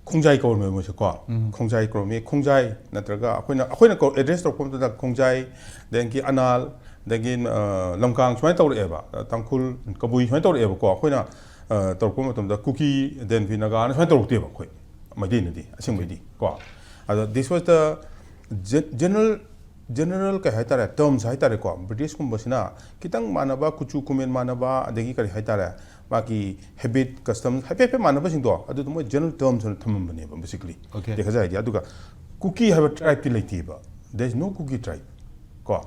ꯈꯣꯡꯖꯥꯏ ꯀꯧꯔꯝꯃꯦꯕ ꯃꯣꯏꯁꯦ ꯀꯣ꯫ ꯎꯝ꯫ ꯈꯣꯡꯖꯥꯏ ꯀꯧꯔꯝꯃꯤ꯫ ꯈꯣꯡꯖꯥꯏ ꯅꯠꯇ꯭ꯔꯒ ꯑꯩꯈꯣꯏꯅ, ꯑꯩꯈꯣꯏꯅ ꯀꯧ-, address ꯇꯧꯔꯛꯄ ꯃꯇꯝꯗ ꯈꯣꯡꯖꯥꯏ, ꯑꯗꯒꯤ ꯑꯅꯥꯜ, ꯑꯗꯒꯤ, ꯑ, ꯂꯝꯀꯥꯡ ꯁꯨꯃꯥꯏꯅ ꯇꯧꯔꯛꯑꯦꯕ꯫ ꯇꯥꯡꯈꯨꯜ, ꯀꯕꯨꯏ ꯁꯨꯃꯥꯏꯅ ꯇꯧꯔꯛꯑꯦꯕꯀꯣ꯫ ꯑꯩꯈꯣꯏꯅ, ꯑ, ꯇꯧꯔꯛꯄ ꯃꯇꯝꯗ ꯀꯨꯀꯤ, ꯗꯦꯟꯐꯤ ꯅꯥꯒꯥꯅ ꯁꯨꯃꯥꯏꯅ ꯇꯧꯔꯛꯇꯦꯕ ꯑꯩꯈꯣꯏ ꯃꯩꯇꯩꯅꯗꯤ ꯑꯁꯦꯡꯕꯩꯗꯤ ꯀꯣ꯫ ꯑꯗꯣ this was the gen-, general, general ꯀꯩ ꯍꯥꯏꯇꯥꯔꯦ, terms ꯍꯥꯏꯇꯥꯔꯦꯀꯣ꯫ Britishꯀꯨꯝꯕꯁꯤꯅ ꯈꯤꯇꯪ ꯃꯥꯟꯅꯕ, ꯀꯨꯆꯨ ꯀꯨꯃꯦꯟ ꯃꯥꯟꯅꯕ, ꯑꯗꯒꯤ ꯀꯔꯤ ꯍꯥꯏꯇꯥꯔꯦ, ꯃꯥꯒꯤ habit, custom ꯍꯥꯏꯐꯦꯠ ꯍꯥꯏꯐꯦꯠ ꯃꯥꯟꯅꯕꯁꯤꯡꯗꯣ, ꯑꯗꯨꯗꯣ ꯃꯣꯏ general terms ꯑꯣꯏꯅ ꯊꯝꯃꯝꯕꯅꯦꯕ basically꯫ Okay꯫ ꯗꯦꯈꯥ ꯖꯥꯏꯗꯤ꯫ ꯑꯗꯨꯒ ꯀꯨꯀꯤ ꯍꯥꯏꯕ tribeꯇꯤ ꯂꯩꯇꯦꯕ꯫ There is no Kuki tribe꯫ ꯀꯣ꯫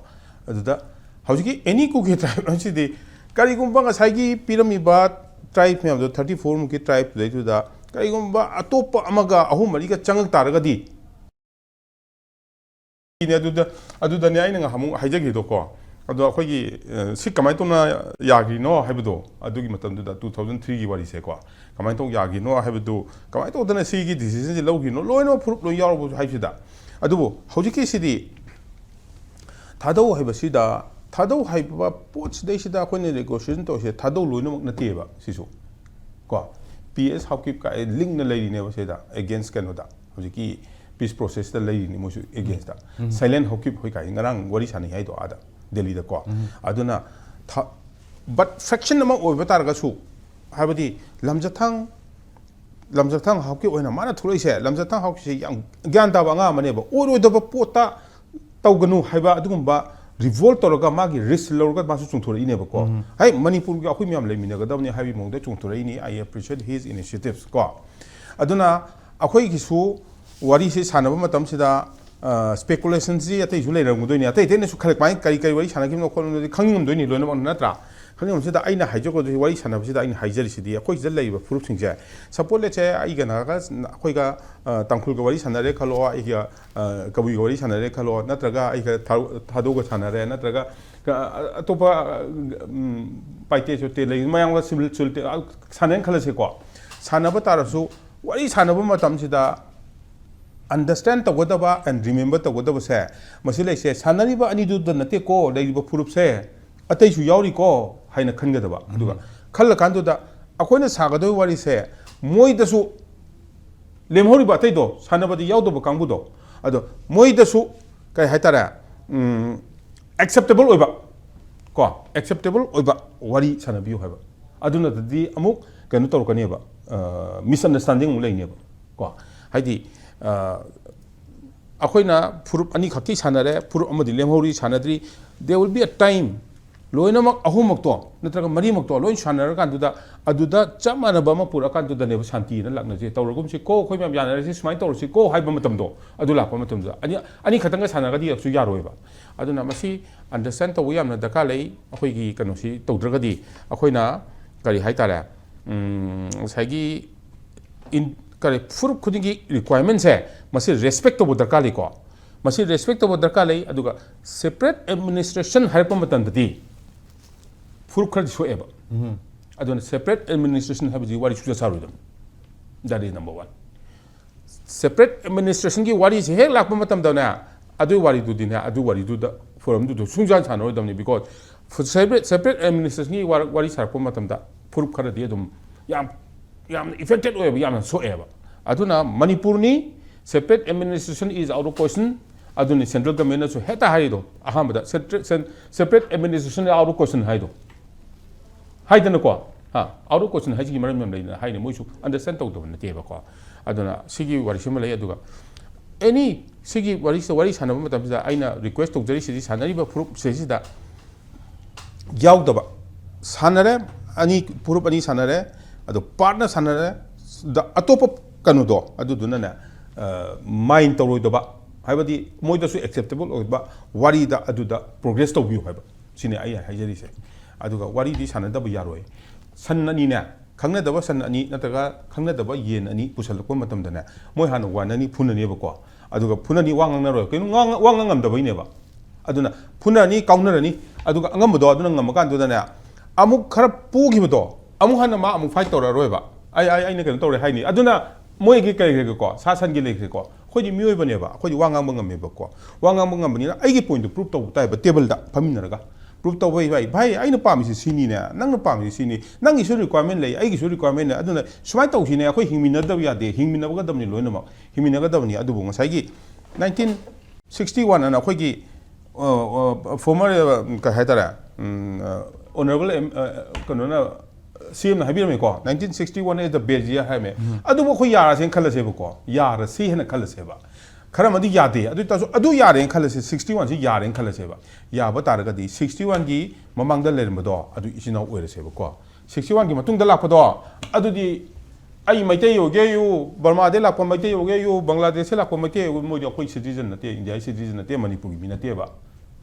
ꯑꯗꯨꯗ ꯍꯧꯖꯤꯛꯀꯤ any Kuki tribe ꯍꯥꯏꯁꯤꯗꯤ ꯀꯔꯤꯒꯨꯝꯕ ꯉꯁꯥꯏꯒꯤ ꯄꯤꯔꯝꯃꯤꯕ tribe ꯃꯌꯥꯝꯗꯣ, thirty four ꯃꯨꯛꯀꯤ tribeꯇꯨꯗꯩꯗꯨꯗ ꯀꯔꯤꯒꯨꯝꯕ ꯑꯇꯣꯞꯄ ꯑꯃꯒ ꯑꯍꯨꯝ ꯃꯔꯤꯒ ꯆꯪꯉꯛ ꯇꯥꯔꯒꯗꯤ, ꯁꯤꯅꯦ꯫ ꯑꯗꯨꯗ, ꯑꯗꯨꯗꯅꯦ ꯑꯩꯅ ꯉꯍꯥꯟꯃꯨꯛ ꯍꯥꯏꯖꯈꯤꯗꯣꯀꯣ, ꯑꯗꯣ ꯑꯩꯈꯣꯏꯒꯤ ꯑ, ꯁꯤ ꯀꯃꯥꯏꯅ ꯇꯧꯅ ꯌꯥꯈ꯭ꯔꯤꯅꯣ ꯍꯥꯏꯕꯗꯣ, ꯑꯗꯨꯒꯤ ꯃꯇꯝꯗꯨꯗ two thousand three ꯒꯤ ꯋꯥꯔꯤꯁꯦꯀꯣ, ꯀꯃꯥꯏꯅ ꯇꯧ ꯌꯥꯈ꯭ꯔꯤꯅꯣ ꯍꯥꯏꯕꯗꯨ, ꯀꯃꯥꯏꯅ ꯇꯧꯗꯅ ꯁꯤꯒꯤ decision ꯁꯦ ꯂꯧꯈ꯭ꯔꯤꯅꯣ, ꯂꯣꯏꯅꯃꯛ proof ꯂꯣꯏ ꯌꯥꯎꯔꯕ ꯍꯥꯏꯕꯁꯤꯗ꯫ ꯑꯗꯨꯕꯨ ꯍꯧꯖꯤꯛꯀꯤꯁꯤꯗꯤ ꯊꯥꯗꯧ ꯍꯥꯏꯕꯁꯤꯗ, ꯊꯥꯗꯧ ꯍꯥꯏꯕ ꯄꯣꯠꯁꯤꯗꯩꯁꯤꯗ ꯑꯩꯈꯣꯏꯅ negotiation ꯇꯧꯔꯤꯁꯦ ꯊꯥꯗꯧ ꯂꯣꯏꯅꯃꯛ ꯅꯠꯇꯦꯕ ꯁꯤꯁꯨ, ꯀꯣ꯫ ꯄꯤ ꯑꯦꯁ ꯍꯥꯎꯀꯤꯞ ꯀꯥꯏ ꯂꯤꯡꯅ ꯂꯩꯔꯤꯅꯦꯕ ꯁꯤꯗ, against ꯀꯩꯅꯣꯗ, ꯍꯧꯖꯤꯛꯀꯤ peace process ꯇ ꯂꯩꯔꯤꯅꯤ ꯃꯣꯏꯁꯨ against ꯇ꯫ ꯎꯝ꯫ Silent ꯍꯥꯎꯀꯤꯞ ꯍꯣꯏ ꯀꯥꯏ ꯉꯔꯥꯡ ꯋꯥꯔꯤ ꯁꯥꯟꯅꯩ ꯍꯥꯏꯗꯣ ꯑꯥꯗ ꯗꯦꯜꯂꯤꯗꯀꯣ꯫ ꯎꯝ꯫ ꯑꯗꯨꯅ ꯊ-, but faction ꯑꯃ ꯑꯣꯏꯕ ꯇꯥꯔꯒꯁꯨ, ꯍꯥꯏꯕꯗꯤ ꯂꯝꯖꯊꯥꯡ, ꯂꯝꯖꯊꯥꯡ ꯍꯥꯎꯀꯤꯞ ꯑꯣꯏꯅ ꯃꯥꯅ ꯊꯣꯛꯂꯛꯏꯁꯦ, ꯂꯝꯖꯊꯥꯡ ꯍꯥꯎꯀꯤꯞꯁꯦ ꯌꯥꯝ ꯒ꯭ꯌꯥꯟ ꯇꯥꯕ ꯑꯉꯥꯡ ꯑꯃꯅꯦꯕ꯫ ꯑꯣꯏꯔꯣꯏꯗꯕ ꯄꯣꯠꯇ ꯇꯧꯒꯅꯨ ꯍꯥꯏꯕ ꯑꯗꯨꯒꯨꯝꯕ revolt ꯇꯧꯔꯒ ꯃꯥꯒꯤ risk ꯂꯧꯔꯒ ꯃꯥꯁꯨ ꯆꯣꯡꯊꯣꯔꯛꯏꯅꯦꯕꯀꯣ꯫ ꯎꯝ꯫ ꯍꯩ, ꯃꯅꯤꯄꯨꯔꯒꯤ ꯑꯩꯈꯣꯏ ꯃꯌꯥꯝ ꯂꯩꯃꯤꯟꯅꯒꯗꯕꯅꯤ ꯍꯥꯏꯕꯒꯤ ꯃꯑꯣꯡꯗ ꯆꯣꯡꯊꯣꯔꯛꯏꯅꯤ꯫ I appreciate his initiatives ꯀꯣ꯫ ꯑꯗꯨꯅ ꯑꯩꯈꯣꯏꯒꯤꯁꯨ ꯋꯥꯔꯤꯁꯤ ꯁꯥꯟꯅꯕ ꯃꯇꯝꯁꯤꯗ, ꯑ, speculation ꯁꯤ ꯑꯇꯩꯁꯨ ꯂꯩꯔꯝꯒꯗꯣꯏꯅꯤ꯫ ꯑꯇꯩ ꯑꯇꯩꯅꯁꯨ ꯈꯜꯂꯛꯄ ꯍꯥꯏ, ꯀꯔꯤ ꯀꯔꯤ ꯋꯥꯔꯤ ꯁꯥꯟꯅꯈꯤꯕꯅꯣ ꯈꯣꯠꯂꯤꯅꯣꯗꯤ ꯈꯪꯅꯤꯡꯉꯝꯗꯣꯏꯅꯤ ꯂꯣꯏꯅꯃꯛ, ꯅꯠꯇ꯭ꯔꯥ? ꯈꯪꯅꯤꯡꯉꯝꯁꯤꯗ ꯑꯩꯅ ꯍꯥꯏꯖꯒꯗꯣꯏ ꯋꯥꯔꯤ ꯁꯥꯟꯅꯕꯁꯤꯗ ꯑꯩꯅ ꯍꯥꯏꯖꯔꯤꯁꯤꯗꯤ, ꯑꯩꯈꯣꯏ ꯁꯤꯗ ꯂꯩꯔꯤꯕ ꯐꯨꯔꯨꯞꯁꯤꯡꯁꯦ, suppose let's say ꯑꯩꯒ ꯅꯥꯒꯥꯒ, ꯑꯩꯈꯣꯏꯒ, ꯑ, ꯇꯥꯡꯈꯨꯜꯒ ꯋꯥꯔꯤ ꯁꯥꯟꯅꯔꯦ ꯈꯜꯂꯣ, ꯑꯩꯒ, ꯑ, ꯀꯕꯨꯏꯒ ꯋꯥꯔꯤ ꯁꯥꯟꯅꯔꯦ ꯈꯜꯂꯣ, ꯅꯠꯇ꯭ꯔꯒ ꯑꯩꯒ ꯊꯥꯔꯨ-, ꯊꯥꯗꯧꯒ ꯁꯥꯟꯅꯔꯦ, ꯅꯠꯇ꯭ꯔꯒ, ꯑ, ꯑꯇꯣꯞꯄ, ꯑ, ꯎꯝ, ꯄꯥꯏꯇꯦ ꯆꯣꯇꯦ ꯂꯩ, ꯃꯌꯥꯝꯒ civil, civil ꯇꯦ-, ꯑ, ꯁꯥꯟꯅꯩꯅ ꯈꯜꯂꯁꯤꯀꯣ꯫ ꯁꯥꯟꯅꯕ ꯇꯥꯔꯁꯨ, ꯋꯥꯔꯤ ꯁꯥꯟꯅꯕ ꯃꯇꯝꯁꯤꯗ understand ꯇꯧꯒꯗꯕ and remember ꯇꯧꯒꯗꯕꯁꯦ, ꯃꯁꯤ ꯂꯩꯁꯦ, ꯁꯥꯟꯅꯔꯤꯕ ꯑꯅꯤꯗꯨꯗ ꯅꯠꯇꯦꯀꯣ, ꯂꯩꯔꯤꯕ ꯐꯨꯔꯨꯞꯁꯦ ꯑꯇꯩꯁꯨ ꯌꯥꯎꯔꯤꯀꯣ ꯍꯥꯏꯅ ꯈꯟꯒꯗꯕ꯫ ꯑꯗꯨꯒ ꯎꯝ꯫ ꯈꯜꯂꯀꯥꯟꯗꯨꯗ ꯑꯩꯈꯣꯏꯅ ꯁꯥꯒꯗꯧꯔꯤꯕ ꯋꯥꯔꯤꯁꯦ ꯃꯣꯏꯗꯁꯨ, ꯂꯦꯝꯍꯧꯔꯤꯕ ꯑꯇꯩꯗꯣ, ꯁꯥꯟꯅꯕꯗꯤ ꯌꯥꯎꯗꯕ ꯀꯥꯡꯕꯨꯗꯣ, ꯑꯗꯣ ꯃꯣꯏꯗꯁꯨ ꯀꯩ ꯍꯥꯏꯇꯥꯔꯦ, ꯎꯝ, acceptable ꯑꯣꯏꯕ, ꯀꯣ, acceptable ꯑꯣꯏꯕ ꯋꯥꯔꯤ ꯁꯥꯟꯅꯕꯤꯌꯨ ꯍꯥꯏꯕ꯫ ꯑꯗꯨ ꯅꯠꯇꯗꯤ ꯑꯃꯨꯛ ꯀꯩꯅꯣ ꯇꯧꯔꯛꯀꯅꯦꯕ, ꯑ, misunderstanding ꯑꯃꯨꯛ ꯂꯩꯅꯦꯕ, ꯀꯣ꯫ ꯍꯥꯏꯗꯤ, ꯑ, ꯑꯩꯈꯣꯏꯅ ꯐꯨꯔꯨꯞ ꯑꯅꯤꯈꯛꯀꯤ ꯁꯥꯟꯅꯔꯦ, ꯐꯨꯔꯨꯞ ꯑꯃꯗꯤ ꯂꯦꯝꯍꯧꯔꯤ, ꯁꯥꯟꯅꯗ꯭ꯔꯤ꯫ There will be a time, ꯂꯣꯏꯅꯃꯛ ꯑꯍꯨꯝꯃꯛꯇꯣ ꯅꯠꯇ꯭ꯔꯒ ꯃꯔꯤꯃꯛꯇꯣ ꯂꯣꯏ ꯁꯥꯟꯅꯔꯀꯥꯟꯗꯨꯗ, ꯑꯗꯨꯗ ꯆꯞ ꯃꯥꯟꯅꯕ ꯑꯃ ꯄꯨꯔꯛꯑꯀꯥꯟꯗꯨꯗꯅꯦꯕ ꯁꯥꯟꯇꯤꯅ ꯂꯥꯛꯅꯁꯦ, ꯇꯧꯔꯒꯨꯝꯁꯤꯀꯣ, ꯑꯩꯈꯣꯏ ꯃꯌꯥꯝ ꯌꯥꯅꯔꯁꯤ, ꯁꯨꯃꯥꯏꯅ ꯇꯧꯔꯁꯤꯀꯣ ꯍꯥꯏꯕ ꯃꯇꯝꯗꯣ, ꯑꯗꯨ ꯂꯥꯛꯄ ꯃꯇꯝꯗ ꯑꯅꯤ, ꯑꯅꯤ ꯈꯛꯇꯪꯒ ꯁꯥꯟꯅꯔꯒꯗꯤ ꯀꯩꯁꯨ ꯌꯥꯔꯣꯏꯕ꯫ ꯑꯗꯨꯅ ꯃꯁꯤ understand ꯇꯧꯕ ꯌꯥꯝꯅ ꯗꯔꯀꯥꯔ ꯂꯩ꯫ ꯑꯩꯈꯣꯏꯒꯤ ꯀꯩꯅꯣꯁꯤ ꯇꯧꯗ꯭ꯔꯒꯗꯤ ꯑꯩꯈꯣꯏꯅ, ꯀꯔꯤ ꯍꯥꯏꯇꯥꯔꯦ, ꯎꯝ, ꯉꯁꯥꯏꯒꯤ in-, ꯀꯔꯤ, ꯐꯨꯔꯨꯞ ꯈꯨꯗꯤꯡꯒꯤ requirement ꯁꯦ ꯃꯁꯤ respect ꯇꯧꯕ ꯗꯔꯀꯥꯔ ꯂꯩꯀꯣ꯫ ꯃꯁꯤ ꯔꯦꯁꯄꯦꯛ ꯇꯧꯕ ꯗꯔꯀꯥꯔ ꯂꯩ꯫ ꯑꯗꯨꯒ ꯁꯦꯄꯔꯦꯠ ꯑꯦꯗꯃꯤꯅꯤꯁꯇ꯭ꯔꯦꯁꯟ ꯍꯥꯏꯔꯛꯄ ꯃꯇꯝꯗꯗꯤ ꯐꯨꯔꯨꯞ ꯈꯔꯗꯤ ꯁꯣꯛꯑꯦꯕ꯫ ꯑꯗꯨꯅ ꯁꯦꯄꯔꯦꯠ ꯑꯦꯗꯃꯤꯅꯤꯁꯇ꯭ꯔꯦꯁꯟ ꯍꯥꯏꯕꯁꯤ ꯋꯥꯔꯤ ꯁꯨꯡꯁꯥ ꯁꯥꯔꯣꯏꯗꯕꯅꯤ꯫ That is number one. Separate ꯑꯦꯗꯃꯤꯅꯤꯁꯇ꯭ꯔꯦꯁꯟꯒꯤ ꯋꯥꯔꯤꯁꯦ ꯍꯦꯛ ꯂꯥꯛꯄ ꯃꯇꯝꯗꯅꯦ, ꯑꯗꯨꯒꯤ ꯋꯥꯔꯤꯗꯨꯗꯤꯅꯦ, ꯑꯗꯨ ꯋꯥꯔꯤꯗꯨꯗ, ꯐꯣꯔꯝꯗꯨꯗ ꯁꯨꯡꯁꯥ ꯁꯥꯟꯅꯔꯣꯏꯗꯕꯅꯤ꯫ Because ꯁꯦꯄꯔꯦꯠ, ꯁꯦꯄꯔꯦꯠ ꯑꯦꯗꯃꯤꯅꯤꯁꯇ꯭ꯔꯦꯁꯟꯒꯤ ꯋꯥꯔꯤ ꯁꯥꯔꯛꯄ ꯃꯇꯝꯗ ꯐꯨꯔꯨꯞ ꯈꯔꯗꯤ ꯑꯗꯨꯝ ꯌꯥꯝ, ꯌꯥꯝꯅ ꯏꯐꯦꯛꯇꯦꯠ ꯑꯣꯏꯌꯦꯕ, ꯌꯥꯝꯅ ꯁꯣꯛꯑꯦꯕ꯫ ꯑꯗꯨꯅ ꯃꯅꯤꯄꯨꯔꯅꯤ, separate administration is out of question꯫ ꯑꯗꯨꯅꯤ ꯁꯦꯟꯇ꯭ꯔꯦꯜ ꯒꯃꯦꯟꯅꯁꯨ ꯍꯦꯛꯇ ꯍꯥꯏꯔꯤꯗꯣ, ꯑꯍꯥꯟꯕꯗ separate administration is out of question ꯍꯥꯏꯗꯣ꯫ ꯍꯥꯏꯗꯅꯀꯣ, ꯍꯥ, out of question ꯍꯥꯏꯁꯤꯒꯤ ꯃꯔꯝ ꯌꯥꯝ ꯂꯩꯗꯅ ꯍꯥꯏꯅꯤ, ꯃꯣꯏꯁꯨ ꯑꯟꯗꯔꯁ꯭ꯇꯦꯟ ꯇꯧꯗꯕ ꯅꯠꯇꯦꯕꯀꯣ꯫ ꯑꯗꯨꯅ ꯁꯤꯒꯤ ꯋꯥꯔꯤꯁꯤꯃ ꯂꯩ꯫ ꯑꯗꯨꯒ ꯑꯦꯅꯤ ꯁꯤꯒꯤ ꯋꯥꯔꯤꯁꯤꯗ, ꯋꯥꯔꯤ ꯁꯥꯟꯅꯕ ꯃꯇꯝꯁꯤꯗ ꯑꯩꯅ ꯔꯤꯀ꯭ꯋꯦꯁ ꯇꯧꯖꯔꯤꯁꯤꯗꯤ, ꯁꯥꯟꯅꯔꯤꯕ ꯐꯨꯔꯨꯞꯁꯦ ꯁꯤꯗ ꯌꯥꯎꯗꯕ, ꯁꯥꯟꯅꯔꯦ, ꯑꯅꯤ, ꯐꯨꯔꯨꯞ ꯑꯅꯤ ꯁꯥꯟꯅꯔꯦ, ꯑꯗꯣ ꯄꯥꯔꯠꯅ ꯁꯥꯟꯅꯔꯦ, ꯗ ꯑꯇꯣꯞꯄ ꯀꯩꯅꯣꯗꯣ ꯑꯗꯨꯗꯨꯅꯅꯦ, ꯃꯥꯏꯟ ꯇꯧꯔꯣꯏꯗꯕ, ꯍꯥꯏꯕꯗꯤ ꯃꯣꯏꯗꯁꯨ ꯑꯦꯛꯁꯦꯞꯇꯦꯕꯜ ꯑꯣꯏꯕ ꯋꯥꯔꯤꯗ ꯑꯗꯨꯗ ꯄ꯭ꯔꯣꯒ꯭ꯔꯦꯁ ꯇꯧꯕꯤꯌꯨ ꯍꯥꯏꯕ, ꯁꯤꯅꯤ ꯑꯩ ꯍꯥꯏꯖꯔꯤꯁꯦ꯫ ꯑꯗꯨꯒ ꯋꯥꯔꯤꯗꯤ ꯁꯥꯟꯅꯗꯕ ꯌꯥꯔꯣꯏ꯫ ꯁꯟ ꯑꯅꯤꯅꯦ, ꯈꯪꯅꯗꯕ ꯁꯟ ꯑꯅꯤ ꯅꯠꯇ꯭ꯔꯒ ꯈꯪꯅꯗꯕ ꯌꯦꯟ ꯑꯅꯤ ꯄꯨꯁꯜꯂꯛꯄ ꯃꯇꯝꯗꯅꯦ, ꯃꯣꯏ ꯍꯥꯟꯅ ꯋꯥꯅꯅꯤ, ꯐꯨꯅꯅꯦꯕꯀꯣ꯫ ꯑꯗꯨꯒ ꯐꯨꯅꯅꯤ, ꯋꯥ ꯉꯥꯡꯅꯔꯣꯏ꯫ ꯀꯩꯅꯣ ꯉꯥꯡ-, ꯋꯥ ꯉꯥꯡꯉꯝꯗꯕꯩꯅꯦꯕ꯫ ꯑꯗꯨꯅ ꯐꯨꯅꯔꯅꯤ, ꯀꯥꯎꯅꯔꯅꯤ, ꯑꯗꯨꯒ ꯑꯉꯝꯕꯗꯣ ꯑꯗꯨꯅ ꯉꯝꯃꯀꯥꯟꯗꯨꯗꯅꯦ, ꯑꯃꯨꯛ ꯈꯔ ꯄꯨꯈꯤꯕꯗꯣ ꯑꯃꯨꯛ ꯍꯟꯅ ꯃꯥ ꯑꯃꯨꯛ ꯐꯥꯏꯠ ꯇꯧꯔꯛꯑꯔꯣꯏꯕ꯫ "ꯑꯩ, ꯑꯩ, ꯑꯩꯅ ꯀꯩꯅꯣ ꯇꯧꯔꯦ" ꯍꯥꯏꯅꯤ꯫ ꯑꯗꯨꯅ ꯃꯣꯏꯒꯤ ꯀꯩ ꯂꯩꯈ꯭ꯔꯦꯀꯣ, ꯁꯥ ꯁꯟꯒꯤ ꯂꯩꯈ꯭ꯔꯦꯀꯣ꯫ ꯑꯩꯈꯣꯏꯗꯤ ꯃꯤꯑꯣꯏꯕꯅꯦꯕ, ꯑꯩꯈꯣꯏꯗꯤ ꯋꯥ ꯉꯥꯡꯕ ꯉꯝꯃꯦꯕꯀꯣ꯫ ꯋꯥ ꯉꯥꯡꯕ ꯉꯝꯕꯅꯤꯅ ꯑꯩꯒꯤ ꯄꯣꯏꯟꯠꯇꯨ ꯄ꯭ꯔꯨꯞ ꯇꯧꯕ ꯇꯥꯏꯕ, ꯇꯦꯕꯜꯗ ꯐꯝꯃꯤꯟꯅꯔꯒ ꯄ꯭ꯔꯨꯞ ꯇꯧꯕ꯫ "ꯚꯥꯏ, ꯚꯥꯏ, ꯑꯩꯅ ꯄꯥꯝꯃꯤꯁꯤ ꯁꯤꯅꯤꯅꯦ, ꯅꯪꯅ ꯄꯥꯝꯃꯤꯁꯤ ꯁꯤꯅꯤ, ꯅꯪꯒꯤꯁꯨ ꯔꯤꯀ꯭ꯋꯥꯏꯔꯃꯦꯟ ꯂꯩ, ꯑꯩꯒꯤꯁꯨ ꯔꯤꯀ꯭ꯋꯥꯏꯔꯃꯦꯟ ꯂꯩ, ꯑꯗꯨꯅ ꯁꯨꯃꯥꯏꯅ ꯇꯧꯁꯤꯅꯦ, ꯑꯩꯈꯣꯏ ꯍꯤꯡꯃꯤꯟꯅꯗꯕ ꯌꯥꯗꯦ, ꯍꯤꯡꯃꯤꯟꯅꯒꯗꯕꯅꯤ ꯂꯣꯏꯅꯃꯛ, ꯍꯤꯡꯃꯤꯟꯅꯒꯗꯕꯅꯤ"꯫ ꯑꯗꯨꯕꯨ ꯉꯁꯥꯏꯒꯤ ꯅꯥꯏꯟꯇꯤꯟ ꯁꯤꯛꯁꯇꯤ ꯋꯥꯟ ꯑꯅ ꯑꯩꯈꯣꯏꯒꯤ, ꯑ, ꯑ, ꯐꯣꯔꯃꯔ, ꯑ, ꯀꯩ ꯍꯥꯏꯇꯥꯔꯦ, ꯎꯝ, ꯑ, ꯑꯣꯅꯔꯦꯕꯜ ꯑꯦꯝ-, ꯑ, ꯀꯩꯅꯣꯅ, ꯁꯤ ꯑꯦꯝꯅ ꯍꯥꯏꯕꯤꯔꯝꯃꯤꯀꯣ, "nineteen sixty-one is the best year" ꯍꯥꯏꯔꯝꯃꯦ꯫ ꯎꯝ꯫ ꯑꯗꯨꯕꯨ ꯑꯩꯈꯣꯏ ꯌꯥꯔꯁꯦꯅ ꯈꯜꯂꯁꯦꯕꯀꯣ, ꯌꯥꯔꯁꯤ ꯍꯥꯏꯅ ꯈꯜꯂꯁꯦꯕ꯫ ꯈꯔ ꯑꯃꯗꯤ ꯌꯥꯗꯦ, ꯑꯗꯨ ꯑꯣꯏ ꯇꯥꯔꯁꯨ ꯑꯗꯨ ꯌꯥꯔꯦꯅ ꯈꯜꯂꯁꯦ, ꯁꯤꯛꯁꯇꯤ ꯋꯥꯟꯁꯤ ꯌꯥꯔꯦꯅ ꯈꯜꯂꯁꯦꯕ꯫ ꯌꯥꯕ ꯇꯥꯔꯒꯗꯤ ꯁꯤꯛꯁꯇꯤ ꯋꯥꯟꯒꯤ ꯃꯃꯥꯡꯗ ꯂꯩꯔꯝꯕꯗꯣ ꯑꯗꯨ ꯏꯆꯤꯟ ꯏꯅꯥꯎ ꯑꯣꯏꯔꯁꯦꯕꯀꯣ꯫ ꯁꯤꯛꯁꯇꯤ ꯋꯥꯟꯒꯤ ꯃꯇꯨꯡꯗ ꯂꯥꯛꯄꯗꯣ ꯑꯗꯨꯗꯤ ꯑꯩ ꯃꯩꯇꯩ ꯑꯣꯏꯒꯦ ꯌꯨ, ꯕꯔꯃꯥꯗꯩ ꯂꯥꯛꯄ ꯃꯩꯇꯩ ꯑꯣꯏꯒꯦ ꯌꯨ, ꯕꯪꯒ꯭ꯂꯥꯗꯦꯁꯇꯩ ꯂꯥꯛꯄ ꯃꯩꯇꯩ ꯑꯣꯏꯒꯦ, ꯃꯣꯏꯗꯤ ꯑꯩꯈꯣꯏ ꯁꯤꯇꯤꯖꯟ ꯅꯠꯇꯦ, ꯏꯟꯗꯤꯌꯥꯒꯤ ꯁꯤꯇꯤꯖꯟ ꯅꯠꯇꯦ, ꯃꯅꯤꯄꯨꯔꯒꯤ ꯃꯤ ꯅꯠꯇꯦꯕ꯫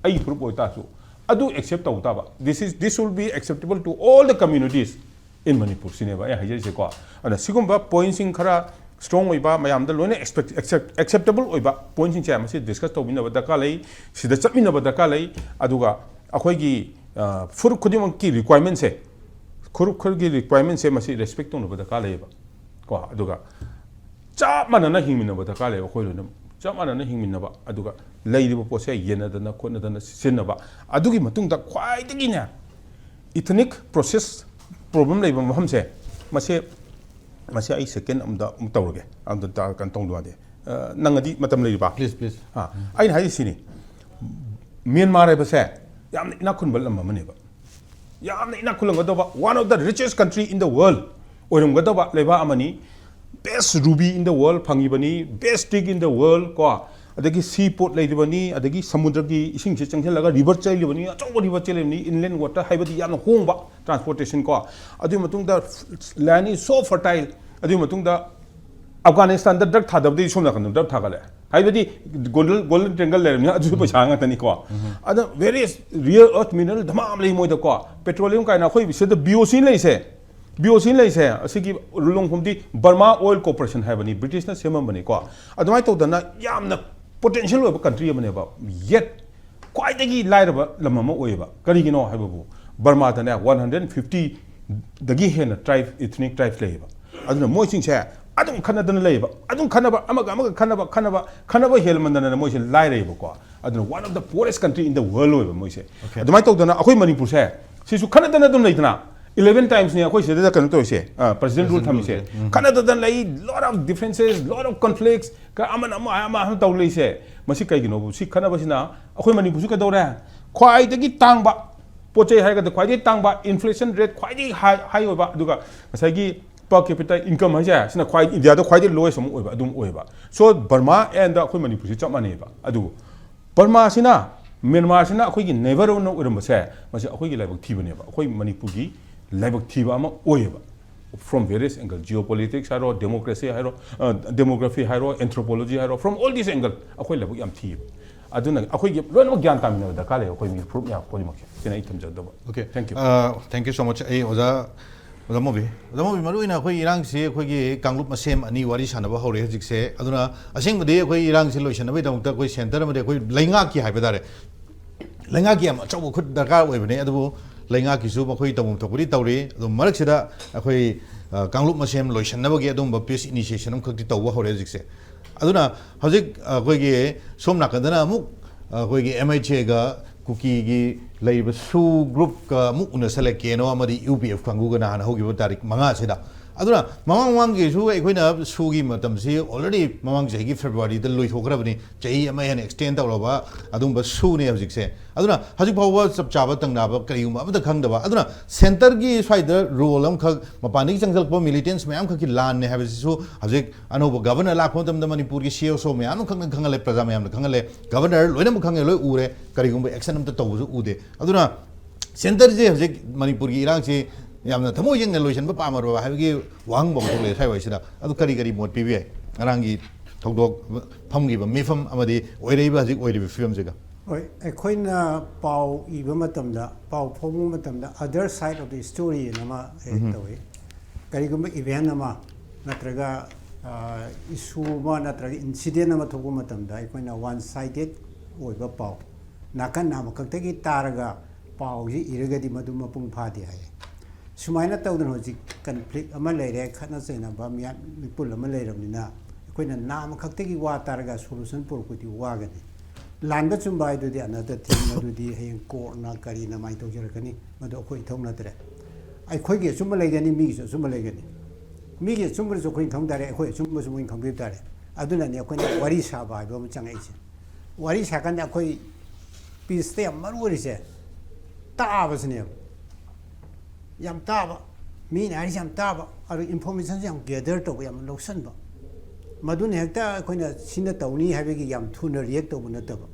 ꯑꯩꯒꯤ ꯐꯨꯔꯨꯞ ꯑꯣꯏꯇꯥꯔꯁꯨ ꯑꯗꯨ ꯑꯦꯛꯁꯦꯞ ꯇꯧ ꯇꯥꯕ꯫ This is, this will be acceptable to all the communities in Manipur ꯁꯤꯅꯦꯕ ꯑꯩ ꯍꯥꯏꯖꯔꯤꯁꯦꯀꯣ꯫ ꯑꯗꯨꯅ ꯁꯤꯒꯨꯝꯕ ꯄꯣꯏꯟꯠꯁꯤꯡ ꯈꯔ ꯁ꯭ꯇ꯭ꯔꯣꯡ ꯑꯣꯏꯕ, ꯃꯌꯥꯝꯗ ꯂꯣꯏꯅ ꯑꯦꯛꯁꯄꯦꯛ ꯑꯦꯛꯁꯦꯞ ꯑꯦꯛꯁꯦꯞꯇꯦꯕꯜ ꯑꯣꯏꯕ ꯄꯣꯏꯟꯁꯤꯡꯁꯦ ꯃꯁꯤ ꯗꯤꯁꯀꯁ ꯇꯧꯃꯤꯟꯅꯕ ꯗꯔꯀꯥꯔ ꯂꯩ꯫ ꯁꯤꯗ ꯆꯠꯃꯤꯟꯅꯕ ꯗꯔꯀꯥꯔ ꯂꯩ꯫ ꯑꯗꯨꯒ ꯑꯩꯈꯣꯏꯒꯤ ꯐꯨꯔꯨꯞ ꯈꯨꯗꯤꯡꯃꯛꯀꯤ ꯔꯤꯀ꯭ꯋꯥꯏꯔꯃꯦꯟꯁꯦ, ꯐꯨꯔꯨꯞ ꯈꯔꯒꯤ ꯔꯤꯀ꯭ꯋꯥꯏꯔꯃꯦꯟꯁꯦ ꯃꯁꯤ ꯔꯦꯁꯄꯦꯛ ꯇꯧꯅꯕ ꯗꯔꯀꯥꯔ ꯂꯩꯌꯦꯕ꯫ ꯀꯣ, ꯑꯗꯨꯒ ꯆꯞ ꯃꯥꯟꯅꯅ ꯍꯤꯡꯃꯤꯟꯅꯕ ꯗꯔꯀꯥꯔ ꯂꯩꯌꯦꯕ꯫ ꯑꯩꯈꯣꯏ ꯂꯣꯏꯅꯃꯛ ꯆꯞ ꯃꯥꯟꯅꯅ ꯍꯤꯡꯃꯤꯟꯅꯕ, ꯑꯗꯨꯒ ꯂꯩꯔꯤꯕ ꯄꯣꯠꯁꯦ ꯌꯦꯟꯅꯗꯅ ꯈꯣꯠꯅꯗꯅ ꯁꯤꯖꯤꯟꯅꯕ꯫ ꯑꯗꯨꯒꯤ ꯃꯇꯨꯡꯗ ꯈ꯭ꯋꯥꯏꯗꯒꯤꯅꯦ, ꯏꯊꯅꯤꯛ ꯄ꯭ꯔꯣꯁꯦꯁ ꯄ꯭ꯔꯣꯕ꯭ꯂꯦꯝ ꯂꯩꯕ ꯃꯐꯝꯁꯦ, ꯃꯁꯦ ꯃꯁꯦ ꯑꯩ ꯁꯦꯀꯦꯟ ꯑꯃꯗ ꯑꯃꯨꯛ ꯇꯧꯔꯒꯦ꯫ ꯑꯝꯇ ꯇ- ꯀꯩꯅꯣ ꯇꯧꯗ ꯌꯥꯗꯦ꯫ ꯑ, ꯅꯪ ꯑꯗꯤ ꯃꯇꯝ ꯂꯩꯔꯤꯕ? ꯄ꯭ꯂꯤꯖ ꯄ꯭ꯂꯤꯖ ꯑꯥ, ꯑꯩꯅ ꯍꯥꯏꯔꯤꯁꯤ ꯁꯤꯅꯤ, ꯃ꯭ꯌꯥꯟꯃꯥꯔ ꯍꯥꯏꯕꯁꯦ ꯌꯥꯝꯅ ꯏꯅꯥꯛ ꯈꯨꯟꯕ ꯂꯝ ꯑꯃꯅꯦꯕ꯫ ꯌꯥꯝꯅ ꯏꯅꯥꯛ ꯈꯨꯜꯂꯝꯒꯗꯕ, one of the richest country in the world ꯑꯣꯏꯔꯝꯒꯗꯕ ꯂꯩꯕꯥꯛ ꯑꯃꯅꯤ꯫ Best ruby in the world ꯐꯪꯉꯤꯕꯅꯤ, best teak in the world, ꯀꯣ, ꯑꯗꯒꯤ ꯁꯤ ꯄꯣꯠ ꯂꯩꯔꯤꯕꯅꯤ, ꯑꯗꯒꯤ ꯁꯃꯨꯗ꯭ꯔꯒꯤ ꯏꯁꯤꯡꯁꯤ ꯆꯪꯁꯤꯜꯂꯒ ꯔꯤꯚꯔ ꯆꯦꯜꯂꯤꯕꯅꯤ, ꯑꯆꯧꯕ ꯔꯤꯚꯔ ꯆꯦꯜꯂꯤꯕꯅꯤ, inland water ꯍꯥꯏꯕꯗꯤ ꯌꯥꯝꯅ ꯍꯣꯡꯕ ꯇ꯭ꯔꯥꯟꯁꯄꯣꯔꯇꯦꯁꯟ, ꯀꯣ꯫ ꯑꯗꯨꯒꯤ ꯃꯇꯨꯡꯗ land is so fertile, ꯑꯗꯨꯒꯤ ꯃꯇꯨꯡꯗ ꯑꯐꯒꯥꯅꯤꯁꯇꯥꯟꯗ ꯗ꯭ꯔꯒ ꯊꯥꯗꯕꯗꯒꯤ ꯁꯣꯝ ꯅꯥꯀꯟꯗ ꯗ꯭ꯔꯒ ꯊꯥꯒꯠꯂꯦ꯫ ꯍꯥꯏꯕꯗꯤ ꯒꯣꯜꯗꯟ ꯒꯣꯜꯗꯟ ꯇ꯭ꯔꯦꯡꯒꯜ ꯂꯩꯔꯕꯅꯤꯅ ꯑꯗꯨꯁꯨ ꯄꯩꯁꯥ ꯉꯥꯛꯇꯅꯤꯀꯣ꯫ ꯑꯗ various rare earth mineral ꯙꯃꯥ ꯑꯃ ꯂꯩ ꯃꯣꯏꯗꯀꯣ꯫ ꯄꯦꯇ꯭ꯔꯣꯂꯤꯌꯝ ꯀꯥꯏꯅ ꯑꯩꯈꯣꯏ ꯁꯤꯗ ꯕꯤ ꯑꯣ ꯁꯤ ꯂꯩꯁꯦ, ꯕꯤ ꯑꯣ ꯁꯤ ꯂꯩꯁꯦ, ꯑꯁꯤꯒꯤ ꯂꯣꯡꯐꯝꯗꯤ ꯕꯔꯃꯥ ꯑꯣꯏꯜ ꯀꯣꯔꯄꯣꯔꯦꯁꯟ ꯍꯥꯏꯕꯅꯤ, ꯕ꯭ꯔꯤꯇꯤꯁꯅ ꯁꯦꯝꯃꯝꯕꯅꯤ, ꯀꯣ꯫ ꯑꯗꯨꯃꯥꯏꯅ ꯇꯧꯗꯅ ꯌꯥꯝꯅ ꯄꯣꯇꯦꯟꯁꯤꯌꯦꯜ ꯑꯣꯏꯕ ꯀꯟꯇ꯭ꯔꯤ ꯑꯃꯅꯦꯕ꯫ Yet ꯈ꯭ꯋꯥꯏꯗꯒꯤ ꯂꯥꯏꯔꯕ ꯂꯝ ꯑꯃ ꯑꯣꯏꯌꯦꯕ꯫ ꯀꯔꯤꯒꯤꯅꯣ ꯍꯥꯏꯕꯕꯨ, ꯕꯔꯃꯥꯗꯅꯦ, ꯋꯥꯟ ꯍꯟꯗ꯭ꯔꯦꯠ ꯐꯤꯐꯇꯤꯗꯒꯤ ꯍꯦꯟꯅ ꯇ꯭ꯔꯥꯏꯕ, ꯏꯊꯅꯤꯛ ꯇ꯭ꯔꯥꯏꯕ ꯂꯩꯌꯦꯕ꯫ ꯑꯗꯨꯅ ꯃꯣꯏꯁꯤꯡꯁꯦ ꯑꯗꯨꯝ ꯈꯠꯅꯗꯅ ꯂꯩꯌꯦꯕ꯫ ꯑꯗꯨꯝ ꯈꯠꯅꯕ, ꯑꯃꯒ ꯑꯃꯒ ꯈꯠꯅꯕ, ꯈꯠꯅꯕ, ꯈꯠꯅꯕ ꯍꯦꯜꯃꯟꯗꯅ ꯃꯣꯏꯁꯦ ꯂꯥꯏꯔꯩꯕꯀꯣ꯫ ꯑꯗꯨꯅ one of the poorest country in the world ꯑꯣꯏꯕ ꯃꯣꯏꯁꯦ꯫ Okay. ꯑꯗꯨꯃꯥꯏꯅ ꯇꯧꯗꯅ ꯑꯩꯈꯣꯏ ꯃꯅꯤꯄꯨꯔꯁꯦ ꯁꯤꯁꯨ ꯈꯠꯅꯗꯅ ꯑꯗꯨꯝ ꯂꯩꯗꯅ, eleven timesꯅꯤ ꯑꯩꯈꯣꯏ ꯁꯤꯗ ꯀꯩꯅꯣ ꯇꯧꯔꯤꯁꯦ, ꯄ꯭ꯔꯦꯁꯤꯗꯦꯟ ꯔꯨꯜ President ꯊꯝꯃꯤꯁꯦ꯫ ruleꯁꯦ, ꯎꯝ꯫ ꯈꯠꯅꯗꯅ ꯂꯩ, lot of differences, lot of conflicts, ꯑꯃꯅ ꯑꯃ ꯑꯃ ꯑꯃ ꯇꯧ ꯂꯩꯁꯦ꯫ ꯃꯁꯤ ꯀꯩꯒꯤꯅꯣꯕꯨ? ꯁꯤ ꯈꯠꯅꯕꯁꯤꯅ ꯑꯩꯈꯣꯏ ꯃꯅꯤꯄꯨꯔꯁꯨ ꯀꯩꯗꯧꯔꯦ? ꯈ꯭ꯋꯥꯏꯗꯒꯤ ꯇꯥꯡꯕ ꯄꯣꯠ ꯆꯩ ꯍꯥꯏꯔꯒꯗꯤ ꯈ꯭ꯋꯥꯏꯗꯒꯤ ꯇꯥꯡꯕ, inflation rate ꯈ꯭ꯋꯥꯏꯗꯒꯤ high, high ꯑꯣꯏꯕ, ꯑꯗꯨꯒ ꯉꯁꯥꯏꯒꯤ per capita income ꯍꯥꯏꯁꯦ, ꯁꯤꯅ ꯈ꯭ꯋꯥꯏ ꯏꯟꯗꯤꯌꯥꯗ ꯈ꯭ꯋꯥꯏꯗꯒꯤ lowest ꯑꯃ ꯑꯣꯏꯕ, ꯑꯗꯨꯝ ꯑꯣꯏꯕ꯫ So ꯕꯔꯃꯥ and ꯑꯩꯈꯣꯏ ꯃꯅꯤꯄꯨꯔꯁꯤ ꯆꯞ ꯃꯥꯟꯅꯩꯕ꯫ ꯑꯗꯨꯕꯨ ꯕꯔꯃꯥꯁꯤꯅ, ꯃ꯭ꯌꯥꯟꯃꯥꯔꯁꯤꯅ ꯑꯩꯈꯣꯏꯒꯤ neighbour ꯑꯣꯏꯅ ꯑꯣꯏꯔꯝꯕꯁꯦ, ꯃꯁꯤ ꯑꯩꯈꯣꯏꯒꯤ ꯂꯥꯏꯕꯛ ꯊꯤꯕꯅꯦꯕ꯫ ꯑꯩꯈꯣꯏ ꯃꯅꯤꯄꯨꯔꯒꯤ ꯂꯥꯏꯕꯛ ꯊꯤꯕ ꯑꯃ ꯑꯣꯏꯌꯦꯕ꯫ From various angle, geopolitics ꯍꯥꯏꯔꯣ, democracy ꯍꯥꯏꯔꯣ, demography ꯍꯥꯏꯔꯣ, anthropology ꯍꯥꯏꯔꯣ, from all this angle ꯑꯩꯈꯣꯏ ꯂꯥꯏꯕꯛ ꯌꯥꯝ ꯊꯤꯌꯦꯕ꯫ ꯑꯗꯨꯅ ꯑꯩꯈꯣꯏꯒꯤ ꯂꯣꯏꯅꯃꯛ ꯒ꯭ꯌꯥꯟ ꯇꯥꯃꯤꯟꯅꯕ ꯗꯔꯀꯥꯔ ꯂꯩꯌꯦ, ꯑꯩꯈꯣꯏ ꯃꯤ ꯐꯨꯔꯨꯞ ꯃꯌꯥꯝ ꯈꯨꯗꯤꯡꯃꯛꯁꯦ꯫ ꯁꯤꯅ ꯑꯩ ꯊꯝꯖꯒꯗꯕ꯫ Okay. Thank you. Uh, thank you so much. ꯑꯩ ꯑꯣꯖꯥ ꯑꯣꯖꯥ ꯃꯣꯕꯤ, ꯑꯣꯖꯥ ꯃꯣꯕꯤ, ꯃꯔꯨꯑꯣꯏꯅ ꯑꯩꯈꯣꯏ ꯏꯔꯥꯡꯁꯤ ꯑꯩꯈꯣꯏꯒꯤ ꯀꯥꯡꯂꯨꯞ ꯃꯁꯦꯝ ꯑꯅꯤ ꯋꯥꯔꯤ ꯁꯥꯟꯅꯕ ꯍꯧꯔꯦ ꯍꯧꯖꯤꯛꯁꯦ꯫ ꯑꯗꯨꯅ ꯑꯁꯦꯡꯕꯗꯤ ꯑꯩꯈꯣꯏ ꯏꯔꯥꯡꯁꯤ ꯂꯣꯏꯁꯤꯟꯅꯕꯒꯤꯗꯃꯛꯇ ꯑꯩꯈꯣꯏ ꯁꯦꯟꯇꯔ ꯑꯃꯗꯤ ꯑꯩꯈꯣꯏ ꯂꯩꯉꯥꯛꯀꯤ ꯍꯥꯏꯕ ꯇꯥꯔꯦ, ꯂꯩꯉꯥꯛꯀꯤ ꯌꯥꯝ ꯑꯆꯧꯕ ꯈꯨꯠ ꯗꯔꯀꯥꯔ ꯑꯣꯏꯕꯅꯤ꯫ ꯑꯗꯨꯕꯨ ꯂꯩꯉꯥꯛꯀꯤꯁꯨ ꯃꯈꯣꯏ ꯇꯧꯐꯝ ꯊꯣꯛꯄꯗꯤ ꯇꯧꯔꯤ꯫ ꯑꯗꯨ ꯃꯔꯛꯁꯤꯗ ꯑꯩꯈꯣꯏ, ꯑ, ꯀꯥꯡꯂꯨꯞ ꯃꯁꯦꯝ ꯂꯣꯏꯁꯤꯟꯅꯕꯒꯤ ꯑꯗꯨꯝꯕ peace initiation ꯑꯃꯈꯛꯇꯤ ꯇꯧꯕ ꯍꯧꯔꯦ ꯍꯧꯖꯤꯛꯁꯦ꯫ ꯑꯗꯨꯅ ꯍꯧꯖꯤꯛ ꯑꯩꯈꯣꯏꯒꯤ ꯁꯣꯝ ꯅꯥꯀꯟꯗꯅ ꯑꯃꯨꯛ ꯑꯩꯈꯣꯏꯒꯤ M H Aꯒ ꯀꯨꯀꯤꯒꯤ ꯂꯩꯔꯤꯕ ꯁꯨ ꯒ꯭ꯔꯨꯞꯀ ꯑꯃꯨꯛ ꯎꯅꯁꯜꯂꯦ, K N O ꯑꯃꯗꯤ U P F ꯀꯥꯡꯕꯨꯒ ꯅꯍꯥꯟ ꯍꯧꯈꯤꯕ ꯇꯥꯔꯤꯛ ꯃꯉꯥꯁꯤꯗ꯫ ꯑꯗꯨꯅ ꯃꯃꯥꯡ ꯃꯃꯥꯡꯒꯤꯁꯨ ꯑꯩꯈꯣꯏꯅ ꯁꯨꯒꯤ ꯃꯇꯝꯁꯤ already ꯃꯃꯥꯡ ꯆꯍꯤꯒꯤ Februaryꯗ ꯂꯣꯏꯊꯣꯛꯈ꯭ꯔꯕꯅꯤ, ꯆꯍꯤ ꯑꯃ ꯍꯦꯟꯅ extend ꯇꯧꯔꯕ ꯑꯗꯨꯝꯕ ꯁꯨꯅꯦ ꯍꯧꯖꯤꯛꯁꯦ꯫ ꯑꯗꯨꯅ ꯍꯧꯖꯤꯛ ꯐꯥꯎꯕ ꯆꯞ ꯆꯥꯕ ꯇꯪꯅꯕ ꯀꯔꯤꯒꯨꯝꯕ ꯑꯃꯠꯇ ꯈꯪꯗꯕ꯫ ꯑꯗꯨꯅ centreꯒꯤ ꯁ꯭ꯋꯥꯏꯗ role ꯑꯃꯈꯛ, ꯃꯄꯥꯟꯗꯒꯤ ꯆꯪꯁꯤꯜꯂꯛꯄ militants ꯃꯌꯥꯝꯈꯛꯀꯤ ꯂꯥꯟꯅꯦ ꯍꯥꯏꯕꯁꯤꯁꯨ ꯍꯧꯖꯤꯛ ꯑꯅꯧꯕ governor ꯂꯥꯛꯄ ꯃꯇꯝꯗ ꯃꯅꯤꯄꯨꯔꯒꯤ C S O ꯃꯌꯥꯝ ꯑꯃꯈꯛꯅ ꯈꯪꯍꯜꯂꯦ, ꯄ꯭ꯔꯖꯥ ꯃꯌꯥꯝꯅ ꯈꯪꯍꯜꯂꯦ, governor ꯂꯣꯏꯅꯃꯛ ꯈꯪꯉꯦ, ꯂꯣꯏ ꯎꯔꯦ, ꯀꯔꯤꯒꯨꯝꯕ action ꯑꯝꯇ ꯇꯧꯕꯁꯨ ꯎꯗꯦ꯫ ꯑꯗꯨꯅ centreꯁꯦ ꯍꯧꯖꯤꯛ ꯃꯅꯤꯄꯨꯔꯒꯤ ꯏꯔꯥꯡꯁꯤ ꯌꯥꯝꯅ ꯊꯃꯣꯏ ꯁꯦꯡꯅ ꯂꯣꯏꯁꯤꯟꯕ ꯄꯥꯝꯃꯔꯕ ꯍꯥꯏꯕꯒꯤ ꯋꯥꯍꯪꯕ ꯑꯃ ꯊꯣꯛꯂꯛꯑꯦ ꯁ꯭ꯋꯥꯏ ꯋꯥꯏꯁꯤꯗ꯫ ꯑꯗꯨ ꯀꯔꯤ ꯀꯔꯤ ꯃꯣꯠ ꯄꯤꯕ ꯌꯥꯏ ꯉꯔꯥꯡꯒꯤ ꯊꯧꯗꯣꯛ ꯐꯝꯈꯤꯕ ꯃꯤꯐꯝ ꯑꯃꯗꯤ ꯑꯣꯏꯔꯛꯏꯕ ꯍꯧꯖꯤꯛ ꯑꯣꯏꯔꯤꯕ ꯐꯤꯕꯝꯁꯤꯒ? ꯍꯣꯏ, ꯑꯩꯈꯣꯏꯅ ꯄꯥꯎ ꯏꯕ ꯃꯇꯝꯗ, ꯄꯥꯎ ꯐꯣꯡꯕ ꯃꯇꯝꯗ other side of the story ꯑꯅ ꯑꯃ ꯍꯦꯛ ꯎꯝ꯫ ꯇꯧꯏ꯫ ꯀꯔꯤꯒꯨꯝꯕ event ꯑꯃ ꯅꯠꯇ꯭ꯔꯒ, ꯑ, issue ꯑꯃ ꯅꯠꯇ꯭ꯔꯒ incident ꯑꯃ ꯊꯣꯛꯄ ꯃꯇꯝꯗ ꯑꯩꯈꯣꯏꯅ one sided ꯑꯣꯏꯕ ꯄꯥꯎ, ꯅꯥꯀꯟ ꯑꯃꯈꯛꯇꯒꯤ ꯇꯥꯔꯒ ꯄꯥꯎꯁꯤ ꯏꯔꯒꯗꯤ ꯃꯗꯨ ꯃꯄꯨꯡ ꯐꯥꯗꯦ ꯍꯥꯏꯌꯦ꯫ ꯁꯨꯃꯥꯏꯅ ꯇꯧꯗꯅ ꯍꯧꯖꯤꯛ conflict ꯑꯃ ꯂꯩꯔꯦ, ꯈꯠꯅ ꯆꯩꯅꯕ ꯃꯤꯌꯥꯝ ꯃꯤꯄꯨꯜ ꯑꯃ ꯂꯩꯔꯕꯅꯤꯅ ꯑꯩꯈꯣꯏꯅ ꯅꯥꯝ ꯑꯃꯈꯛꯇꯒꯤ ꯋꯥ ꯇꯥꯔꯒ solution ꯄꯨꯔꯛꯄꯗꯤ ꯋꯥꯒꯅꯤ꯫ ꯂꯥꯟꯕ ꯆꯨꯝꯕ ꯍꯥꯏꯗꯨꯗꯤ another thing, ꯃꯗꯨꯗꯤ ꯍꯌꯦꯡ courtꯅ ꯀꯔꯤꯅ ꯃꯥꯏ ꯇꯧꯖꯔꯛꯀꯅꯤ, ꯃꯗꯨ ꯑꯩꯈꯣꯏ ꯏꯊꯧ ꯅꯠꯇ꯭ꯔꯦ꯫ ꯑꯩꯈꯣꯏꯒꯤ ꯑꯆꯨꯝꯕ ꯂꯩꯒꯅꯤ, ꯃꯤꯒꯤꯁꯨ ꯑꯆꯨꯝꯕ ꯂꯩꯒꯅꯤ꯫ ꯃꯤꯒꯤ ꯑꯆꯨꯝꯕꯗꯨꯁꯨ ꯑꯩꯈꯣꯏꯅ ꯈꯪ ꯇꯥꯔꯦ, ꯑꯩꯈꯣꯏ ꯑꯆꯨꯝꯕꯁꯨ ꯃꯣꯏꯅ ꯈꯪꯕꯤꯕ ꯇꯥꯔꯦ꯫ ꯑꯗꯨꯅꯅꯦ ꯑꯩꯈꯣꯏꯅ ꯋꯥꯔꯤ ꯁꯥꯕ ꯍꯥꯏꯕ ꯑꯃ ꯆꯪꯉꯛꯏꯁꯦ꯫ ꯋꯥꯔꯤ ꯁꯥꯀꯥꯟꯗ ꯑꯩꯈꯣꯏ peaceꯇ ꯌꯥꯝ ꯃꯔꯨ ꯑꯣꯏꯔꯤꯁꯦ ꯇꯥꯕꯁꯤꯅꯦꯕ꯫ ꯌꯥꯝ ꯇꯥꯕ, ꯃꯤꯅ ꯍꯥꯏꯔꯤꯁꯦ ꯌꯥꯝ ꯇꯥꯕ, ꯑꯗꯨ informationꯁꯦ ꯌꯥꯝ gather ꯇꯧꯕ, ꯌꯥꯝ ꯂꯧꯁꯟꯕ꯫ ꯃꯗꯨꯅ ꯍꯦꯛꯇ ꯑꯩꯈꯣꯏꯅ ꯁꯤꯅ ꯇꯧꯅꯤ ꯍꯥꯏꯕꯒꯤ ꯌꯥꯝ ꯊꯨꯅ react ꯇꯧꯕ ꯅꯠꯇꯕ,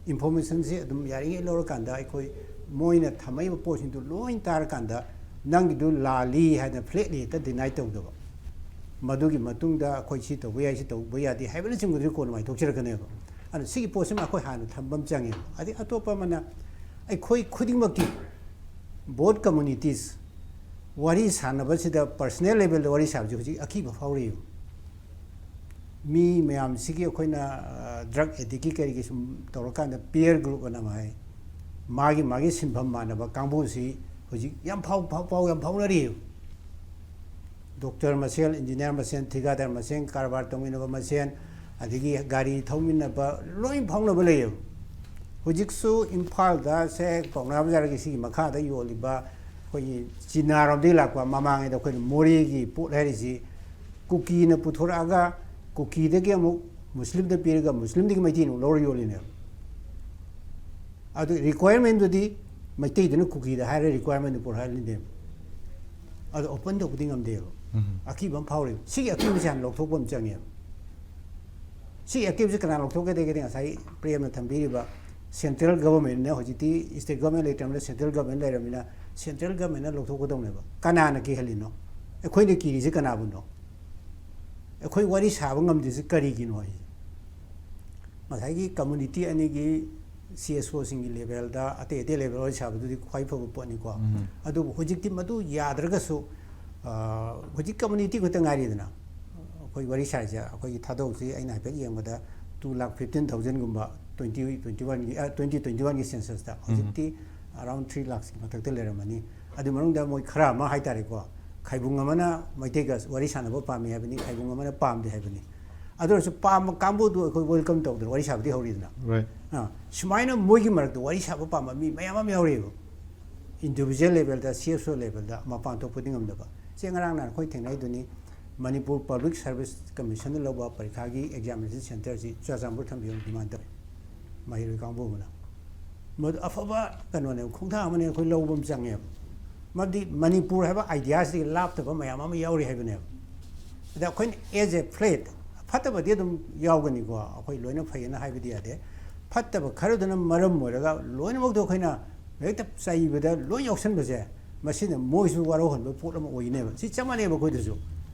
informationꯁꯦ ꯑꯗꯨꯝ ꯌꯥꯔꯤꯉꯩ ꯂꯧꯔꯀꯥꯟꯗ ꯑꯩꯈꯣꯏ ꯃꯣꯏꯅ ꯊꯝꯃꯛꯏꯕ ꯄꯣꯠꯁꯤꯡꯗꯨ ꯂꯣꯏ ꯇꯥꯔꯀꯥꯟꯗ ꯅꯪꯒꯤꯗꯨ ꯂꯥꯜꯂꯤ ꯍꯥꯏꯅ flatly ꯍꯦꯛꯇ deny ꯇꯧꯗꯕ꯫ ꯃꯗꯨꯒꯤ ꯃꯇꯨꯡꯗ ꯑꯩꯈꯣꯏ ꯁꯤ ꯇꯧꯕ ꯌꯥꯏ, ꯁꯤ ꯇꯧꯕ ꯌꯥꯗꯦ ꯍꯥꯏꯕꯅꯆꯤꯡꯕꯗꯨꯗꯤ ꯀꯣꯟꯅ ꯃꯥꯏꯊꯣꯛꯆꯔꯛꯀꯅꯦꯕ꯫ ꯑꯗꯨꯅ ꯁꯤꯒꯤ ꯄꯣꯠꯁꯤꯃ ꯑꯩꯈꯣꯏ ꯍꯥꯟꯅ ꯊꯝꯕ ꯑꯃ ꯆꯪꯉꯦꯕ꯫ ꯑꯗꯩ ꯑꯇꯣꯞꯄ ꯑꯃꯅ ꯑꯩꯈꯣꯏ ꯈꯨꯗꯤꯡꯃꯛꯀꯤ, both communities, ꯋꯥꯔꯤ ꯁꯥꯟꯅꯕꯁꯤꯗ, ꯄꯔꯁꯅꯦꯜ ꯂꯦꯚꯦꯜꯗ ꯋꯥꯔꯤ ꯁꯥꯕꯁꯤ ꯍꯧꯖꯤꯛ ꯑꯀꯤꯕ ꯐꯥꯎꯔꯤꯕ꯫ ꯃꯤ ꯃꯌꯥꯝꯁꯤꯒꯤ ꯑꯩꯈꯣꯏꯅ ꯗ꯭ꯔꯒ ꯑꯦꯗꯤꯛꯀꯤ ꯀꯔꯤꯒꯤ ꯁꯨꯝ ꯇꯧꯔꯀꯥꯟꯗ ꯄꯤꯌꯔ ꯒ꯭ꯔꯨꯞ ꯑꯅ ꯑꯃ ꯍꯥꯏ, ꯃꯥꯒꯤ ꯃꯥꯒꯤ ꯁꯤꯟꯐꯝ ꯃꯥꯟꯅꯕ ꯀꯥꯡꯕꯨꯁꯤ ꯍꯧꯖꯤꯛ ꯌꯥꯝ ꯐꯥꯎ ꯐꯥꯎ ꯄꯥꯎ ꯌꯥꯝ ꯐꯥꯎꯅꯔꯤꯕ꯫ ꯗꯣꯛꯇꯔ ꯃꯁꯦꯟ, ꯏꯟꯖꯤꯅꯤꯌꯥꯔ ꯃꯁꯦꯟ, ꯊꯤꯀꯥꯗꯥꯔ ꯃꯁꯦꯟ, ꯀꯔꯕꯥꯔ ꯇꯧꯃꯤꯟꯅꯕ ꯃꯁꯦꯟ, ꯑꯗꯒꯤ ꯒꯥꯔꯤ ꯊꯧꯃꯤꯟꯅꯕ ꯂꯣꯏ ꯐꯥꯎꯅꯕ ꯂꯩꯌꯦꯕ꯫ ꯍꯧꯖꯤꯛꯁꯨ ꯏꯝꯐꯥꯜꯗ ꯁꯦ ꯄꯥꯎꯅꯥ ꯕꯖꯥꯔꯒꯤ ꯁꯤꯒꯤ ꯃꯈꯥꯗ ꯌꯣꯜꯂꯤꯕ ꯑꯩꯈꯣꯏꯒꯤ ꯆꯤꯅꯥꯔꯣꯝꯗꯒꯤ ꯂꯥꯛꯄ, ꯃꯃꯥꯡꯉꯩꯗ ꯑꯩꯈꯣꯏꯅ ꯃꯣꯔꯦꯒꯤ ꯄꯣꯠ ꯍꯥꯏꯔꯤꯁꯤ ꯀꯨꯀꯤꯅ ꯄꯨꯊꯣꯔꯛꯑꯒ ꯀꯨꯀꯤꯗꯒꯤ ꯑꯃꯨꯛ ꯃꯨꯁꯂꯤꯝꯗ ꯄꯤꯔꯒ ꯃꯨꯁꯂꯤꯝꯗꯒꯤ ꯃꯩꯇꯩꯅ ꯑꯃꯨꯛ ꯂꯧꯔ ꯌꯣꯜꯂꯤꯅꯦꯕ꯫ ꯑꯗꯨ ꯔꯤꯀ꯭ꯋꯥꯌꯔꯃꯦꯟꯗꯨꯗꯤ ꯃꯩꯇꯩꯗꯨꯅ ꯀꯨꯀꯤꯗ ꯍꯥꯏꯔ ꯔꯤꯀ꯭ꯋꯥꯌꯔꯃꯦꯟꯗꯨ ꯄꯨꯔꯛꯍꯜꯂꯤꯅꯦꯕ꯫ ꯑꯗꯣ ꯑꯣꯄꯟ ꯇꯧꯕꯗꯤ ꯉꯝꯗꯦꯕ꯫ ꯑꯀꯤꯕ ꯑꯃ ꯐꯥꯎꯔꯦꯕ꯫ ꯁꯤꯒꯤ ꯑꯀꯤꯕꯁꯦ ꯍꯥꯟꯅ ꯂꯧꯊꯣꯛꯄ ꯑꯃ ꯆꯪꯉꯦꯕ꯫ ꯁꯤꯒꯤ ꯑꯀꯤꯕꯁꯦ ꯀꯅꯥ ꯂꯧꯊꯣꯛꯀꯗꯒꯦꯗꯤ ꯉꯁꯥꯏ ꯄ꯭ꯔꯦꯝꯅ ꯊꯝꯕꯤꯔꯤꯕ ꯁꯦꯟꯇ꯭ꯔꯦꯜ ꯒꯚꯔꯟꯃꯦꯟꯠꯅ, ꯍꯧꯖꯤꯛꯇꯤ ꯁ꯭ꯇꯦꯠ ꯒꯚꯔꯟꯃꯦꯟꯠ ꯂꯩꯇ꯭ꯔꯕꯅꯤꯅ ꯁꯦꯟꯇ꯭ꯔꯦꯜ ꯒꯚꯔꯟꯃꯦꯟꯠ ꯂꯩꯔꯕꯅꯤꯅ ꯁꯦꯟꯇ꯭ꯔꯦꯜ ꯒꯚꯔꯟꯃꯦꯟꯠꯅ ꯂꯧꯊꯣꯛꯀꯗꯧꯅꯦꯕ꯫ ꯀꯅꯥꯅ ꯀꯤꯍꯜꯂꯤꯅꯣ? ꯑꯩꯈꯣꯏꯅ ꯀꯤꯔꯤꯁꯦ ꯀꯅꯥꯕꯨꯅꯣ? ꯑꯩꯈꯣꯏ ꯋꯥꯔꯤ ꯁꯥꯕ ꯉꯝꯗ꯭ꯔꯤꯁꯦ ꯀꯔꯤꯒꯤꯅꯣ ꯍꯥꯏꯁꯦ? ꯉꯁꯥꯏꯒꯤ ꯀꯝꯃꯨꯅꯤꯇꯤ ꯑꯅꯤꯒꯤ ꯁꯤ ꯑꯦꯁ ꯑꯣꯁꯤꯡꯒꯤ ꯂꯦꯚꯦꯜꯗ, ꯑꯇꯩ ꯑꯇꯩ ꯂꯦꯚꯦꯜ ꯋꯥꯔꯤ ꯁꯥꯕꯗꯨꯗꯤ ꯈ꯭ꯋꯥꯏ ꯐꯕ ꯄꯣꯠꯅꯤꯀꯣ꯫ ꯑꯗꯨꯕꯨ ꯍꯧꯖꯤꯛꯇꯤ ꯃꯗꯨ ꯌꯥꯗ꯭ꯔꯒꯁꯨ, ꯑ, ꯍꯧꯖꯤꯛ ꯀꯝꯃꯨꯅꯤꯇꯤ ꯈꯛꯇ ꯉꯥꯏꯔꯤꯗꯅ ꯑꯩꯈꯣꯏ ꯋꯥꯔꯤ ꯁꯥꯔꯤꯁꯦ꯫ ꯑꯩꯈꯣꯏꯒꯤ ꯊꯥꯗꯣꯛꯁꯤ ꯑꯩꯅ ꯍꯥꯏꯐꯦꯠ ꯌꯦꯡꯕꯗ two lakh fifteen thousandꯒꯨꯝꯕ twenty twenty oneꯒꯤ, ꯑ, twenty twenty oneꯒꯤ censusꯇ꯫ ꯍꯧꯖꯤꯛꯇꯤ around three lakhꯀꯤ ꯃꯊꯛꯇ ꯂꯩꯔꯝꯃꯅꯤ꯫ ꯑꯗꯨ ꯃꯅꯨꯡꯗ ꯃꯣꯏ ꯈꯔ ꯑꯃ ꯍꯥꯏꯇꯥꯔꯦꯀꯣ, ꯈꯥꯏꯕꯨꯡ ꯑꯃꯅ ꯃꯩꯇꯩꯒ ꯋꯥꯔꯤ ꯁꯥꯟꯅꯕ ꯄꯥꯝꯃꯤ ꯍꯥꯏꯕꯅꯤ, ꯈꯥꯏꯕꯨꯡ ꯑꯃꯅ ꯄꯥꯝꯗꯦ ꯍꯥꯏꯕꯅꯤ꯫ ꯑꯗꯨ ꯑꯣꯏꯔꯁꯨ ꯄꯥꯝꯕ ꯀꯥꯡꯕꯨꯗꯨ ꯑꯩꯈꯣꯏ ꯋꯦꯜꯀꯝ ꯇꯧꯗꯅ ꯋꯥꯔꯤ ꯁꯥꯕꯗꯤ ꯍꯧꯔꯤꯗꯅ꯫ Right. ꯑ, ꯁꯨꯃꯥꯏꯅ ꯃꯣꯏꯒꯤ ꯃꯔꯛꯇ ꯋꯥꯔꯤ ꯁꯥꯕ ꯄꯥꯝꯕ ꯃꯤ ꯃꯌꯥꯝ ꯑꯃ ꯌꯥꯎꯔꯤꯑꯕ꯫ Individual levelꯗ, C S O levelꯗ ꯃꯄꯥꯟ ꯊꯣꯛꯄꯗꯤ ꯉꯝꯗꯕ꯫ ꯁꯦ ꯉꯔꯥꯡ ꯅꯍꯥꯟ ꯑꯩꯈꯣꯏ ꯊꯦꯡꯅꯩꯗꯨꯅꯤ, ꯃꯅꯤꯄꯨꯔ Public Service Commissionꯅ ꯂꯧꯕ ꯄꯔꯤꯈꯥꯒꯤ examination centreꯁꯤ ꯆꯨꯔꯥꯆꯥꯟꯄꯨꯔ ꯊꯝꯕꯤꯌꯣꯅ demand ꯇꯧꯋꯤ ꯃꯍꯩꯔꯣꯏ ꯀꯥꯡꯕꯨ ꯑꯃꯅ꯫ ꯃꯗꯨ ꯑꯐꯕ ꯀꯩꯅꯣꯅꯦ, ꯈꯣꯡꯊꯥꯡ ꯑꯃꯅꯦ ꯑꯩꯈꯣꯏ ꯂꯧꯕ ꯑꯃ ꯆꯪꯉꯦꯕ꯫ ꯃꯔꯝꯗꯤ ꯃꯅꯤꯄꯨꯔ ꯍꯥꯏꯕ ideaꯁꯤꯗꯒꯤ ꯂꯥꯞꯇꯕ ꯃꯌꯥꯝ ꯑꯃ ꯌꯥꯎꯔꯤ ꯍꯥꯏꯕꯅꯦꯕ꯫ ꯑꯗ ꯑꯩꯈꯣꯏꯅ as a plate, ꯐꯠꯇꯕꯗꯤ ꯑꯗꯨꯝ ꯌꯥꯎꯒꯅꯤꯀꯣ, ꯑꯩꯈꯣꯏ ꯂꯣꯏꯅ ꯐꯩꯌꯦꯅ ꯍꯥꯏꯕꯗꯤ ꯌꯥꯗꯦ꯫ ꯐꯠꯇꯕ ꯈꯔꯗꯨꯅ ꯃꯔꯝ ꯑꯣꯏꯔꯒ ꯂꯣꯏꯅꯃꯛꯇꯣ ꯑꯩꯈꯣꯏꯅ ꯍꯦꯛꯇ ꯆꯩꯕꯗ ꯂꯣꯏ ꯌꯥꯎꯁꯟꯕꯁꯦ, ꯃꯁꯤꯅ ꯃꯣꯏꯁꯨ ꯋꯥꯔꯧꯍꯟꯕ ꯄꯣꯠ ꯑꯃ ꯑꯣꯏꯒꯅꯦꯕ꯫ ꯁꯤ ꯆꯞ ꯃꯥꯟꯅꯩꯕ ꯑꯩꯈꯣꯏꯗꯁꯨ꯫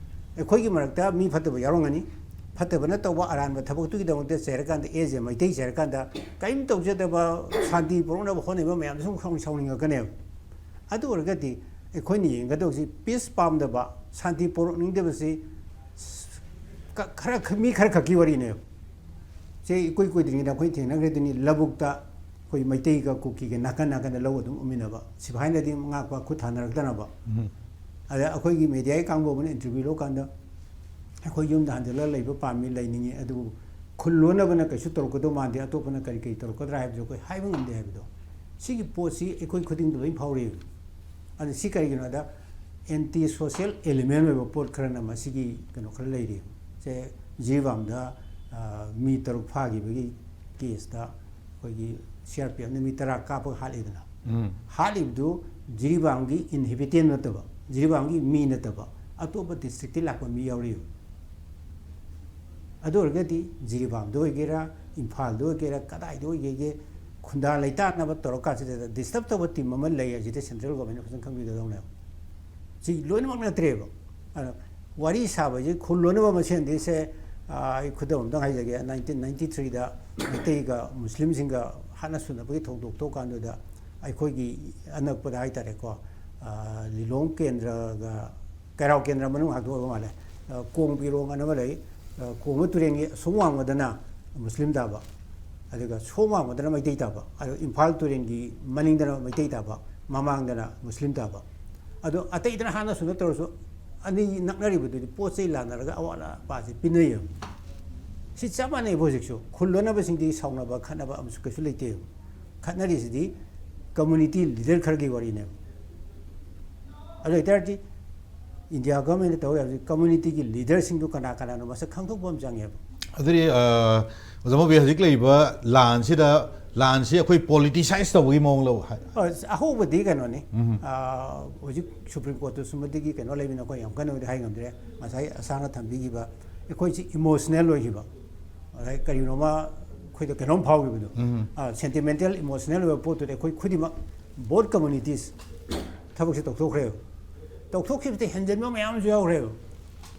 ꯑꯩꯈꯣꯏꯒꯤ ꯃꯔꯛꯇ ꯃꯤ ꯐꯠꯇꯕ ꯌꯥꯎꯔꯝꯒꯅꯤ, ꯐꯠꯇꯕꯅ ꯇꯧꯕ ꯑꯔꯥꯟꯕ ꯊꯕꯛꯇꯨꯒꯤꯗꯃꯛꯇ ꯆꯩꯔꯀꯥꯟꯗ, as a ꯃꯩꯇꯩ ꯆꯩꯔꯀꯥꯟꯗ ꯀꯔꯤꯝ ꯇꯧꯖꯗꯕ, ꯁꯥꯟꯇꯤ ꯄꯨꯔꯛꯅꯕ ꯍꯣꯠꯅꯕ ꯃꯌꯥꯝꯗꯨ ꯁꯨꯝ ꯁꯥꯎꯅꯤꯡ-, ꯁꯥꯎꯅꯤꯡꯉꯛꯀꯅꯦꯕ꯫ ꯑꯗꯨ ꯑꯣꯏꯔꯒꯗꯤ ꯑꯩꯈꯣꯏꯅ ꯌꯦꯡꯒꯗꯧꯁꯤ ꯄꯤꯁ ꯄꯥꯝꯗꯕ, ꯁꯥꯟꯇꯤ ꯄꯣꯔꯛꯅꯤꯡꯗꯕꯁꯤ ꯈꯔ, ꯃꯤ ꯈꯔ ꯈꯛꯀꯤ ꯋꯥꯔꯤꯅꯦꯕ꯫ ꯁꯦ ꯏꯀꯨꯏ ꯀꯨꯏꯗ꯭ꯔꯤꯉꯩꯗ ꯑꯩꯈꯣꯏ ꯊꯦꯡꯅꯈ꯭ꯔꯦꯗꯨꯅꯤ, ꯂꯧꯕꯨꯛꯇ ꯑꯩꯈꯣꯏ ꯃꯩꯇꯩꯒ ꯀꯨꯀꯤꯒ ꯅꯥꯀꯟ ꯅꯥꯀꯟꯗ ꯂꯧ ꯑꯗꯨꯝ ꯎꯃꯤꯟꯅꯕ, ꯁꯤꯐꯥꯏꯅꯗꯤ ꯉꯥꯛꯄ, ꯈꯨꯠ ꯊꯥꯅꯔꯛꯇꯅꯕ꯫ ꯑꯗ ꯑꯩꯈꯣꯏꯒꯤ ꯃꯦꯗꯤꯌꯥꯒꯤ ꯀꯥꯡꯕꯨ ꯑꯃꯅ ꯏꯟꯇꯔꯚ꯭ꯌꯨ ꯂꯧꯀꯥꯟꯗ, "ꯑꯩꯈꯣꯏ ꯌꯨꯝꯗ ꯍꯟꯖꯤꯜꯂꯒ ꯂꯩꯕ ꯄꯥꯝꯃꯤ, ꯂꯩꯅꯤꯡꯉꯤ, ꯑꯗꯨꯕꯨ ꯈꯨꯜ ꯂꯣꯟꯅꯕꯅ ꯀꯩꯁꯨ ꯇꯧꯔꯛꯀꯗꯧ ꯃꯥꯟꯗꯦ, ꯑꯇꯣꯞꯄꯅ ꯀꯔꯤ ꯀꯔꯤ ꯇꯧꯔꯛꯀꯗ꯭ꯔꯥ ꯍꯥꯏꯕꯗꯨ ꯑꯩꯈꯣꯏ ꯍꯥꯏꯕ ꯉꯝꯗꯦ" ꯍꯥꯏꯕꯗꯣ, ꯁꯤꯒꯤ ꯄꯣꯠꯁꯤ ꯑꯩꯈꯣꯏ ꯈꯨꯗꯤꯡꯗ ꯂꯣꯏ ꯐꯥꯎꯔꯤꯕ꯫ ꯑꯗꯨ ꯁꯤ ꯀꯔꯤꯒꯤꯅꯣ ꯍꯥꯏꯗ, ꯑꯦꯟꯇꯤ ꯁꯣꯁꯤꯌꯦꯜ ꯑꯦꯂꯤꯃꯦꯟ ꯑꯣꯏꯕ ꯄꯣꯠ ꯈꯔꯅ ꯃꯁꯤꯒꯤ ꯀꯩꯅꯣ ꯈꯔ ꯂꯩꯔꯤ꯫ ꯁꯦ, ꯖꯤꯔꯤꯕꯥꯝꯗ, ꯑ, ꯃꯤ ꯇꯔꯨꯛ ꯐꯥꯈꯤꯕꯒꯤ ꯀꯦꯁꯇ ꯑꯩꯈꯣꯏꯒꯤ ꯁꯤ ꯑꯥꯔ ꯄꯤ ꯑꯦꯐꯅ ꯃꯤ ꯇꯔꯥ ꯀꯥꯞꯄꯒ ꯍꯥꯠꯂꯤꯗꯅ꯫ ꯎꯝ꯫ ꯍꯥꯠꯂꯤꯕꯗꯨ ꯖꯤꯔꯤꯕꯥꯝꯒꯤ ꯏꯟꯍꯦꯕꯤꯇꯦꯟ ꯅꯠꯇꯕ, ꯖꯤꯔꯤꯕꯥꯝꯒꯤ ꯃꯤ ꯅꯠꯇꯕ, ꯑꯇꯣꯞꯄ ꯗꯤꯁꯇ꯭ꯔꯤꯛꯇꯒꯤ ꯂꯥꯛꯄ ꯃꯤ ꯌꯥꯎꯔꯤꯕ꯫ ꯑꯗꯨ ꯑꯣꯏꯔꯒꯗꯤ ꯖꯤꯔꯤꯕꯥꯝꯗ ꯑꯣꯏꯒꯦꯔꯥ, ꯏꯝꯐꯥꯜꯗ ꯑꯣꯏꯒꯦꯔꯥ, ꯀꯗꯥꯏꯗ ꯑꯣꯏꯒꯦꯒꯦ, ꯈꯨꯟꯗꯥ ꯂꯩꯇꯥꯅꯕ ꯇꯧꯔꯀꯥꯟꯁꯤꯗ ꯗꯤꯁꯇꯔꯕ ꯇꯧꯕ ꯇꯤꯝ ꯑꯃ ꯂꯩ ꯍꯥꯏꯁꯤꯗꯤ ꯁꯦꯟꯇ꯭ꯔꯦꯜ ꯒꯣꯔꯃꯦꯟꯅ ꯐꯖꯅ ꯈꯪꯕꯤꯒꯗꯧꯅꯦꯕ꯫ ꯁꯤ ꯂꯣꯏꯅꯃꯛ ꯅꯠꯇ꯭ꯔꯦꯕ꯫ ꯑꯗꯣ ꯋꯥꯔꯤ ꯁꯥꯕꯁꯤ ꯈꯨꯜ ꯂꯣꯏꯅꯃꯛ ꯃꯁꯦꯟꯗꯤ ꯁꯦ, ꯑꯥ, ꯑꯩ ꯈꯨꯗꯝ ꯑꯝꯇꯪ ꯍꯥꯏꯖꯒꯦ, ꯅꯥꯏꯟꯇꯤꯟ ꯅꯥꯏꯟꯇꯤ ꯊ꯭ꯔꯤꯗ ꯃꯩꯇꯩꯒ ꯃꯨꯁꯂꯤꯝꯁꯤꯡꯒ ꯍꯥꯠꯅ ꯁꯨꯅꯕꯒꯤ ꯊꯧꯗꯣꯛ ꯊꯣꯛꯀꯥꯟꯗꯨꯗ ꯑꯩꯈꯣꯏꯒꯤ ꯑꯅꯛꯄꯗ ꯍꯥꯏꯇꯥꯔꯦꯀꯣ, ꯑꯥ, ꯂꯤꯂꯣꯡ ꯀꯦꯟꯗ꯭ꯔꯒ ꯀꯩꯔꯥꯎ ꯀꯦꯟꯗ꯭ꯔ ꯃꯅꯨꯡ ꯍꯥꯏꯗꯣꯛꯑꯕ ꯃꯥꯜꯂꯦ꯫ ꯑ, ꯀꯣꯡꯕꯤꯔꯣꯡ ꯑꯅ ꯑꯃ ꯂꯩ꯫ ꯑ, ꯀꯣꯡꯕ ꯇꯨꯔꯦꯟꯒꯤ ꯑꯁꯣꯝ ꯋꯥꯡꯃꯗꯅ ꯃꯨꯁꯂꯤꯝ ꯇꯥꯕ, ꯑꯗꯨꯒ ꯁꯣꯝ ꯋꯥꯡꯃꯗꯅ ꯃꯩꯇꯩ ꯇꯥꯕ, ꯑꯗꯨꯒ ꯏꯝꯐꯥꯜ ꯇꯨꯔꯦꯟꯒꯤ ꯃꯅꯤꯡꯗꯅ ꯃꯩꯇꯩ ꯇꯥꯕ, ꯃꯃꯥꯡꯗꯅ ꯃꯨꯁꯂꯤꯝ ꯇꯥꯕ꯫ ꯑꯗꯣ ꯑꯇꯩꯗꯅ ꯍꯥꯟꯅ ꯁꯨꯅ ꯇꯧꯔꯁꯨ, ꯑꯅꯤ ꯅꯛꯅꯔꯤꯕꯗꯨꯗꯤ ꯄꯣꯠ ꯆꯩ ꯂꯥꯟꯅꯔꯒ ꯑꯋꯥꯠ ꯑꯄꯥꯁꯦ ꯄꯤꯅꯩꯌꯦꯕ꯫ ꯁꯤ ꯆꯞ ꯃꯥꯟꯅꯩꯕ ꯍꯧꯖꯤꯛꯁꯨ꯫ ꯈꯨꯜ ꯂꯣꯟꯅꯕꯁꯤꯡꯗꯤ ꯁꯥꯎꯅꯕ ꯈꯠꯅꯕ ꯑꯃꯁꯨ ꯀꯩꯁꯨ ꯂꯩꯇꯦꯕ꯫ ꯈꯠꯅꯔꯤꯁꯤꯗꯤ ꯀꯝꯃꯨꯅꯤꯇꯤ ꯂꯤꯗꯔ ꯈꯔꯒꯤ ꯋꯥꯔꯤꯅꯦꯕ꯫ ꯑꯗꯨ ꯑꯣꯏꯇꯥꯔꯗꯤ ꯏꯟꯗꯤꯌꯥ ꯒꯣꯔꯃꯦꯟꯅ ꯇꯧ ꯌꯥꯕꯁꯤ ꯀꯝꯃꯨꯅꯤꯇꯤꯒꯤ ꯂꯤꯗꯔꯁꯤꯡꯗꯨ ꯀꯅꯥ ꯀꯅꯥꯅꯣ ꯃꯁꯛ ꯈꯪꯗꯣꯛꯄ ꯑꯃ ꯆꯪꯉꯦꯕ꯫ ꯑꯗꯨꯗꯤ, ꯑ, ꯑꯣꯖꯥ ꯃꯣꯕꯤ, ꯍꯧꯖꯤꯛ ꯂꯩꯔꯤꯕ ꯂꯥꯟꯁꯤꯗ, ꯂꯥꯟꯁꯤ ꯑꯩꯈꯣꯏ ꯄꯣꯂꯤꯇꯤꯁꯥꯏꯁ ꯇꯧꯕꯒꯤ ꯃꯑꯣꯡ ꯂꯧ ꯍꯥꯏ? ꯑ, ꯑꯍꯧꯕꯗꯤ ꯀꯩꯅꯣꯅꯤ꯫ ꯎꯝ꯫ ꯑ, ꯍꯧꯖꯤꯛ ꯁꯨꯄ꯭ꯔꯤꯝ ꯀꯣꯔꯠꯇꯁꯨ ꯃꯗꯨꯒꯤ ꯀꯩꯅꯣ ꯂꯩꯕꯅꯤꯅ ꯑꯩꯈꯣꯏ ꯌꯥꯝ ꯀꯟꯅꯕꯨꯗꯤ ꯍꯥꯏ ꯉꯝꯗ꯭ꯔꯦ꯫ ꯉꯁꯥꯏ ꯑꯁꯥꯡꯅ ꯊꯝꯕꯤꯈꯤꯕ, ꯑꯩꯈꯣꯏꯁꯤ ꯏꯃꯣꯁꯅꯦꯜ ꯑꯣꯏꯈꯤꯕ, ꯑꯗꯩ ꯀꯔꯤꯒꯨꯝꯕ ꯑꯩꯈꯣꯏꯗ ꯀꯩꯅꯣꯝ ꯐꯥꯎꯈꯤꯕꯗꯣ꯫ ꯎꯝ꯫ ꯑ, ꯁꯦꯟꯇꯤꯃꯦꯟꯇꯦꯜ, ꯏꯃꯣꯁꯅꯦꯜ ꯑꯣꯏꯕ ꯄꯣꯠꯇꯨꯗꯤ ꯑꯩꯈꯣꯏ ꯈꯨꯗꯤꯡꯃꯛ, ꯕꯣꯠ ꯀꯝꯃꯨꯅꯤꯇꯤꯁ ꯊꯕꯛꯁꯦ ꯇꯧꯊꯣꯛꯈ꯭ꯔꯦꯕ꯫ ꯇꯧꯊꯣꯛꯈꯤꯕꯗ ꯍꯦꯟꯖꯟꯕ ꯃꯌꯥꯝ ꯑꯃꯁꯨ ꯌꯥꯎꯈ꯭ꯔꯦꯕ꯫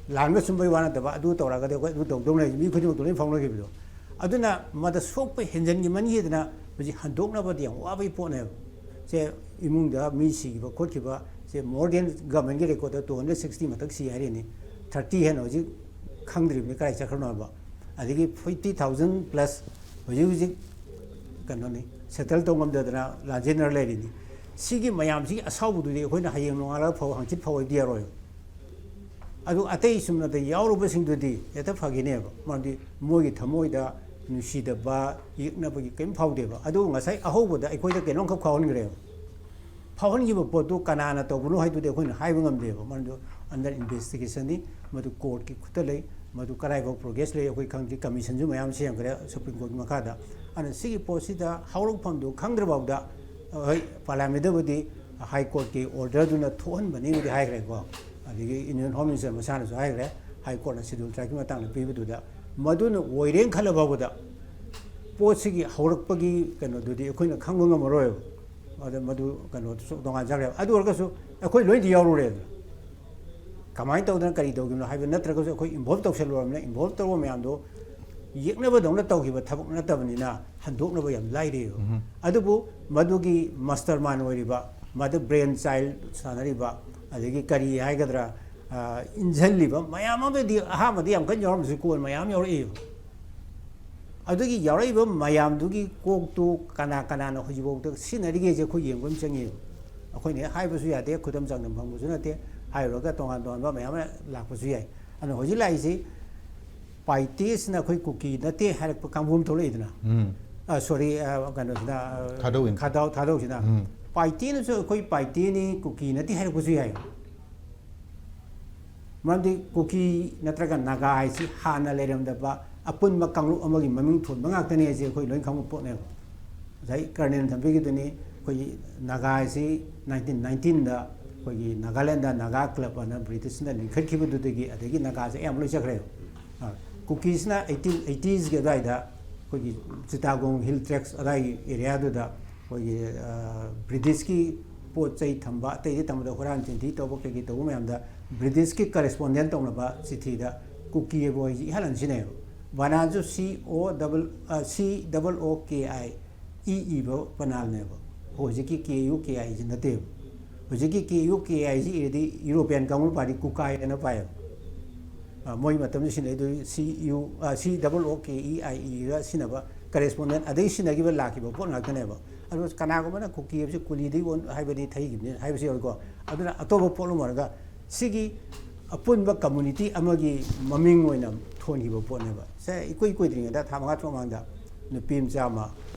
ꯂꯥꯟꯕ ꯆꯨꯝꯕꯩ ꯋꯥ ꯅꯠꯇꯕ, ꯑꯗꯨ ꯇꯧꯔꯒꯗꯤ ꯑꯩꯈꯣꯏ ꯑꯗꯨ ꯇꯧꯗꯧ ꯂꯩ, ꯃꯤ ꯈꯨꯗꯤꯡꯃꯛꯇ ꯂꯣꯏ ꯐꯥꯎꯅꯈꯤꯕꯗꯣ꯫ ꯑꯗꯨꯅ ꯃꯗ ꯁꯣꯛꯄ ꯍꯦꯟꯖꯟꯈꯤꯃꯟꯈꯤꯗꯅ ꯍꯧꯖꯤꯛ ꯍꯟꯗꯣꯛꯅꯕꯗꯤ ꯌꯥꯝ ꯋꯥꯕꯒꯤ ꯄꯣꯠꯅꯦꯕ꯫ ꯁꯦ, ꯏꯃꯨꯡꯗ ꯃꯤ ꯁꯤꯈꯤꯕ ꯈꯣꯠꯈꯤꯕ, ꯁꯦ more than government ꯀꯤ record ꯇ two hundred sixty ꯃꯊꯛ ꯁꯤ ꯍꯥꯏꯔꯤꯅꯤ꯫ Thirty ꯍꯦꯟꯅ ꯍꯧꯖꯤꯛ ꯈꯪꯗ꯭ꯔꯤꯕꯅꯤ ꯀꯗꯥꯏ ꯆꯠꯈ꯭ꯔꯅꯣ ꯍꯥꯏꯕ꯫ ꯑꯗꯒꯤ fifty thousand plus ꯍꯧꯖꯤꯛ ꯍꯧꯖꯤꯛ ꯀꯩꯅꯣꯅꯤ, settle ꯇꯧ ꯉꯝꯗꯗꯅ ꯂꯥꯟꯖꯦꯟꯅꯔ ꯂꯩꯔꯤꯅꯤ꯫ ꯁꯤꯒꯤ ꯃꯌꯥꯝꯁꯤꯒꯤ ꯑꯁꯥꯎꯕꯗꯨꯗꯤ ꯑꯩꯈꯣꯏꯅ ꯍꯌꯦꯡ ꯅꯣꯡꯉꯥꯜꯂꯒ ꯐꯧ, ꯍꯪꯆꯤꯠ ꯐꯧ ꯍꯥꯏꯕꯗꯤ ꯌꯥꯔꯣꯏ꯫ ꯑꯗꯨ ꯑꯇꯩ ꯆꯨꯝꯅꯗ ꯌꯥꯎꯔꯨꯕꯁꯤꯡꯗꯨꯗꯤ ꯍꯦꯛꯇ ꯐꯈꯤꯅꯦꯕ꯫ ꯃꯔꯝꯗꯤ ꯃꯣꯏꯒꯤ ꯊꯃꯣꯏꯗ ꯅꯨꯡꯁꯤꯗꯕ, ꯌꯦꯛꯅꯕꯒꯤ ꯀꯔꯤꯝ ꯐꯥꯎꯗꯦꯕ꯫ ꯑꯗꯨ ꯉꯁꯥꯏ ꯑꯍꯧꯕꯗ ꯑꯩꯈꯣꯏꯗ ꯀꯩꯅꯣꯝꯈꯛ ꯐꯥꯎꯍꯟꯈ꯭ꯔꯦꯕ꯫ ꯐꯥꯎꯍꯟꯈꯤꯕ ꯄꯣꯠꯇꯨ ꯀꯅꯥꯅ ꯇꯧꯕꯅꯣ ꯍꯥꯏꯗꯨꯗꯤ ꯑꯩꯈꯣꯏꯅ ꯍꯥꯏꯕ ꯉꯝꯗꯦꯕ꯫ ꯃꯔꯝꯗꯤ under investigation ꯅꯤ, ꯃꯗꯨ court ꯀꯤ ꯈꯨꯠꯇ ꯂꯩ, ꯃꯗꯨ ꯀꯗꯥꯏꯐꯥꯎ progress ꯂꯩ ꯑꯩꯈꯣꯏ ꯈꯪꯗꯦ꯫ Commission ꯁꯨ ꯃꯌꯥꯝ ꯁꯦꯝꯈ꯭ꯔꯦ Supreme Court ꯀꯤ ꯃꯈꯥꯗ꯫ ꯑꯗꯨꯅ ꯁꯤꯒꯤ ꯄꯣꯠꯁꯤꯗ ꯍꯧꯔꯛꯐꯝꯗꯨ ꯈꯪꯗ꯭ꯔꯐꯥꯎꯗ, ꯍꯣꯏ, Parliament ꯕꯨꯗꯤ High Court ꯀꯤ order ꯗꯨꯅ ꯊꯣꯛꯍꯟꯕꯅꯤꯕꯨꯗꯤ ꯍꯥꯏꯈ꯭ꯔꯦꯀꯣ꯫ ꯑꯗꯒꯤ Union Home Minister ꯃꯁꯥꯅꯁꯨ ꯍꯥꯏꯈ꯭ꯔꯦ, High Court ꯅ Scheduled Tribe ꯀꯤ ꯃꯇꯥꯡꯗ ꯄꯤꯕꯗꯨꯗ꯫ ꯃꯗꯨꯅ ꯑꯣꯏꯔꯦꯅ ꯈꯜꯂ ꯐꯥꯎꯕꯗ ꯄꯣꯠꯁꯤꯒꯤ ꯍꯧꯔꯛꯄꯒꯤ ꯀꯩꯅꯣꯗꯨꯗꯤ ꯑꯩꯈꯣꯏꯅ ꯈꯪꯕ ꯉꯝꯃꯔꯣꯏꯕ꯫ ꯑꯗ ꯃꯗꯨ ꯀꯩꯅꯣꯗꯨꯁꯨ ꯇꯣꯉꯥꯟ ꯆꯠꯈ꯭ꯔꯦꯕ꯫ ꯑꯗꯨ ꯑꯣꯏꯔꯒꯁꯨ ꯑꯩꯈꯣꯏ ꯂꯣꯏꯅꯗꯤ ꯌꯥꯎꯔꯨꯔꯦꯗꯅ꯫ ꯀꯃꯥꯏꯅ ꯇꯧꯗꯅ ꯀꯔꯤ ꯇꯧꯈꯤꯕꯅꯣ ꯍꯥꯏꯕ ꯅꯠꯇ꯭ꯔꯒꯁꯨ ꯑꯩꯈꯣꯏ involve ꯇꯧꯁꯜꯂꯨꯔꯕꯅꯤꯅ, involve ꯇꯧꯕ ꯃꯌꯥꯝꯗꯣ ꯌꯦꯛꯅꯕꯗꯧꯅ ꯇꯧꯈꯤꯕ ꯊꯕꯛ ꯅꯠꯇꯕꯅꯤꯅ ꯍꯟꯗꯣꯛꯅꯕ ꯌꯥꯝ ꯂꯥꯏꯔꯤꯕ꯫ ꯑꯗꯨꯕꯨ ꯃꯗꯨꯒꯤ mastermind ꯑꯣꯏꯔꯤꯕ, ꯃꯗꯨ brain child ꯁꯥꯟꯅꯔꯤꯕ, ꯑꯗꯒꯤ ꯀꯔꯤ ꯍꯥꯏꯒꯗ꯭ꯔꯥ, ꯑ, ꯏꯟꯁꯤꯜꯂꯤꯕ ꯃꯌꯥꯝ ꯑꯃꯗꯤ ꯑꯍꯥꯟꯕꯗꯤ ꯌꯥꯝ ꯀꯟꯅ ꯌꯥꯎꯔꯝꯕꯁꯨ ꯀꯣꯟꯅ ꯃꯌꯥꯝ ꯌꯥꯎꯔꯛꯏꯕ꯫ ꯑꯗꯨꯒꯤ ꯌꯥꯎꯔꯛꯏꯕ ꯃꯌꯥꯝꯗꯨꯒꯤ ꯀꯣꯛꯇꯨ ꯀꯅꯥ ꯀꯅꯥꯅ ꯍꯧꯖꯤꯛꯐꯥꯎꯗ ꯁꯤꯖꯤꯟꯅꯔꯤꯒꯦꯁꯦ ꯑꯩꯈꯣꯏ ꯌꯦꯡꯕ ꯑꯃ ꯆꯪꯉꯦꯕ꯫ ꯑꯩꯈꯣꯏꯅ ꯍꯦꯛ ꯍꯥꯏꯕꯁꯨ ꯌꯥꯗꯦ, ꯈꯨꯗꯝ ꯆꯥꯡꯗꯝ ꯐꯪꯕꯁꯨ ꯅꯠꯇꯦ, ꯍꯥꯏꯔꯨꯔꯒ ꯇꯣꯉꯥꯟ ꯇꯣꯉꯥꯟꯕ ꯃꯌꯥꯝ ꯑꯃ ꯂꯥꯛꯄꯁꯨ ꯌꯥꯏ꯫ ꯑꯗꯨꯅ ꯍꯧꯖꯤꯛ ꯂꯥꯛꯏꯁꯤ ꯄꯥꯏꯇꯦꯁꯤꯅ ꯑꯩꯈꯣꯏ ꯀꯨꯀꯤ ꯅꯠꯇꯦ ꯍꯥꯏꯔꯛꯄ ꯀꯥꯡꯕꯨ ꯑꯃ ꯊꯣꯛꯂꯛꯏꯗꯅ꯫ ꯎꯝ꯫ ꯑ, sorry, ꯑ, ꯀꯩꯅꯣꯁꯤꯅ, ꯑ, ꯊꯥꯗꯧ ꯏꯟ- ꯈꯥꯗꯥꯎ ꯊꯥꯗꯧꯁꯤꯅ꯫ ꯎꯝ꯫ ꯄꯥꯏꯇꯦꯅꯁꯨ ꯑꯩꯈꯣꯏ ꯄꯥꯏꯇꯦꯅꯤ, ꯀꯨꯀꯤ ꯅꯠꯇꯦ ꯍꯥꯏꯔꯛꯄꯁꯨ ꯌꯥꯏ꯫ ꯃꯔꯝꯗꯤ ꯀꯨꯀꯤ ꯅꯠꯇ꯭ꯔꯒ ꯅꯥꯒꯥ ꯍꯥꯏꯁꯤ ꯍꯥꯟꯅ ꯂꯩꯔꯝꯗꯕ ꯑꯄꯨꯟꯕ ꯀꯥꯡꯂꯨꯞ ꯑꯃꯒꯤ ꯃꯃꯤꯡ ꯊꯣꯟꯕ ꯉꯥꯛꯇꯅꯤ ꯍꯥꯏꯁꯦ ꯑꯩꯈꯣꯏ ꯂꯣꯏ ꯈꯪꯕ ꯄꯣꯠꯅꯦꯕ꯫ ꯉꯁꯥꯏ Colonel ꯊꯝꯕꯤꯒꯤꯗꯨꯅꯤ, ꯑꯩꯈꯣꯏꯒꯤ ꯅꯥꯒꯥ ꯍꯥꯏꯁꯤ nineteen nineteenꯗ ꯑꯩꯈꯣꯏꯒꯤ ꯅꯥꯒꯥꯂꯦꯟꯗ ꯅꯥꯒꯥ club ꯑꯅ Britishꯅ ꯂꯤꯡꯈꯠꯈꯤꯕꯗꯨꯗꯒꯤ ꯑꯗꯒꯤ ꯅꯥꯒꯥꯁꯦ ꯑꯌꯥꯝꯕ ꯂꯣꯏ ꯆꯠꯈ꯭ꯔꯦꯕ꯫ ꯑ, ꯀꯨꯀꯤꯁꯤꯅ eighteen eightiesꯀꯤ ꯑꯗꯨꯋꯥꯏꯗ ꯑꯩꯈꯣꯏꯒꯤ ꯆꯤꯇꯥꯒꯣꯡ Hill Tracts ꯑꯗꯥꯏꯒꯤ areaꯗꯨꯗ ꯑꯩꯈꯣꯏꯒꯤ, ꯑ, Britishꯀꯤ ꯄꯣꯠ ꯆꯩ ꯊꯝꯕ, ꯑꯇꯩꯗꯤ ꯊꯝꯕꯗ ꯍꯨꯔꯥꯟ ꯆꯤꯟꯊꯤ ꯇꯧꯕ ꯀꯩꯀꯩ ꯇꯧꯕ ꯃꯌꯥꯝꯗ Britishꯀꯤ correspondent ꯇꯧꯅꯕ ꯆꯤꯊꯤꯗ ꯀꯨꯀꯤ ꯍꯥꯏꯕ ꯋꯥꯍꯩꯁꯤ ꯏꯍꯥꯟ ꯍꯥꯟꯅ ꯁꯤꯖꯤꯟꯅꯩꯌꯦꯕ꯫ ꯕꯅꯥꯟꯁꯨ C O double, ꯑ, C double O K I E ꯏꯕ ꯕꯅꯥꯟꯅꯦꯕ꯫ ꯍꯧꯖꯤꯛꯀꯤ K U K I ꯁꯤ ꯅꯠꯇꯦꯕ꯫ ꯍꯧꯖꯤꯛꯀꯤ ꯀꯦ U K I C ꯏꯔꯗꯤ European ꯀꯥꯡꯕꯨ ꯄꯥꯔꯇꯤ ꯀꯨꯀꯥꯏ ꯍꯥꯏꯅ ꯄꯥꯏꯌꯦꯕ꯫ ꯑ, ꯃꯣꯏ ꯃꯇꯝꯗ ꯁꯤꯖꯤꯟꯅꯩꯗꯨ ꯁꯤ ꯌꯨ, ꯑ, ꯁꯤ ꯗꯕꯜ ꯑꯣ ꯀꯦ ꯏ ꯑꯥꯏ ꯏꯒ ꯁꯤꯖꯤꯟꯅꯕ ꯀꯔꯦꯁꯄꯣꯟꯗꯦꯟ ꯑꯗꯩ ꯁꯤꯖꯤꯟꯅꯈꯤꯕ ꯂꯥꯛꯈꯤꯕ ꯄꯣꯠ ꯉꯥꯛꯇꯅꯦꯕ꯫ ꯑꯗꯨ ꯀꯅꯥꯒꯨꯝꯕꯅ ꯀꯨꯀꯤ ꯍꯥꯏꯕꯁꯤ ꯀꯨꯂꯤꯗꯒꯤ ꯑꯣꯟ-, ꯍꯥꯏꯕꯗꯤ ꯊꯩꯈꯤꯕꯅꯤ ꯍꯥꯏꯕꯁꯨ ꯌꯥꯎꯏꯀꯣ꯫ ꯑꯗꯨꯅ ꯑꯇꯣꯞꯄ ꯄꯣꯠ ꯑꯃ ꯑꯣꯏꯔꯒ ꯁꯤꯒꯤ ꯑꯄꯨꯟꯕ ꯀꯝꯃꯨꯅꯤꯇꯤ ꯑꯃꯒꯤ ꯃꯃꯤꯡ ꯑꯣꯏꯅ ꯊꯣꯟꯈꯤꯕ ꯄꯣꯠꯅꯦꯕ꯫ ꯁꯦ, ꯏꯀꯨꯏ ꯀꯨꯏꯗ꯭ꯔꯤꯉꯩꯗ ꯊꯥ ꯃꯉꯥ ꯇꯔꯨꯛ ꯃꯃꯥꯡꯗ ꯅꯨꯄꯤ ꯃꯆꯥ ꯑꯃ,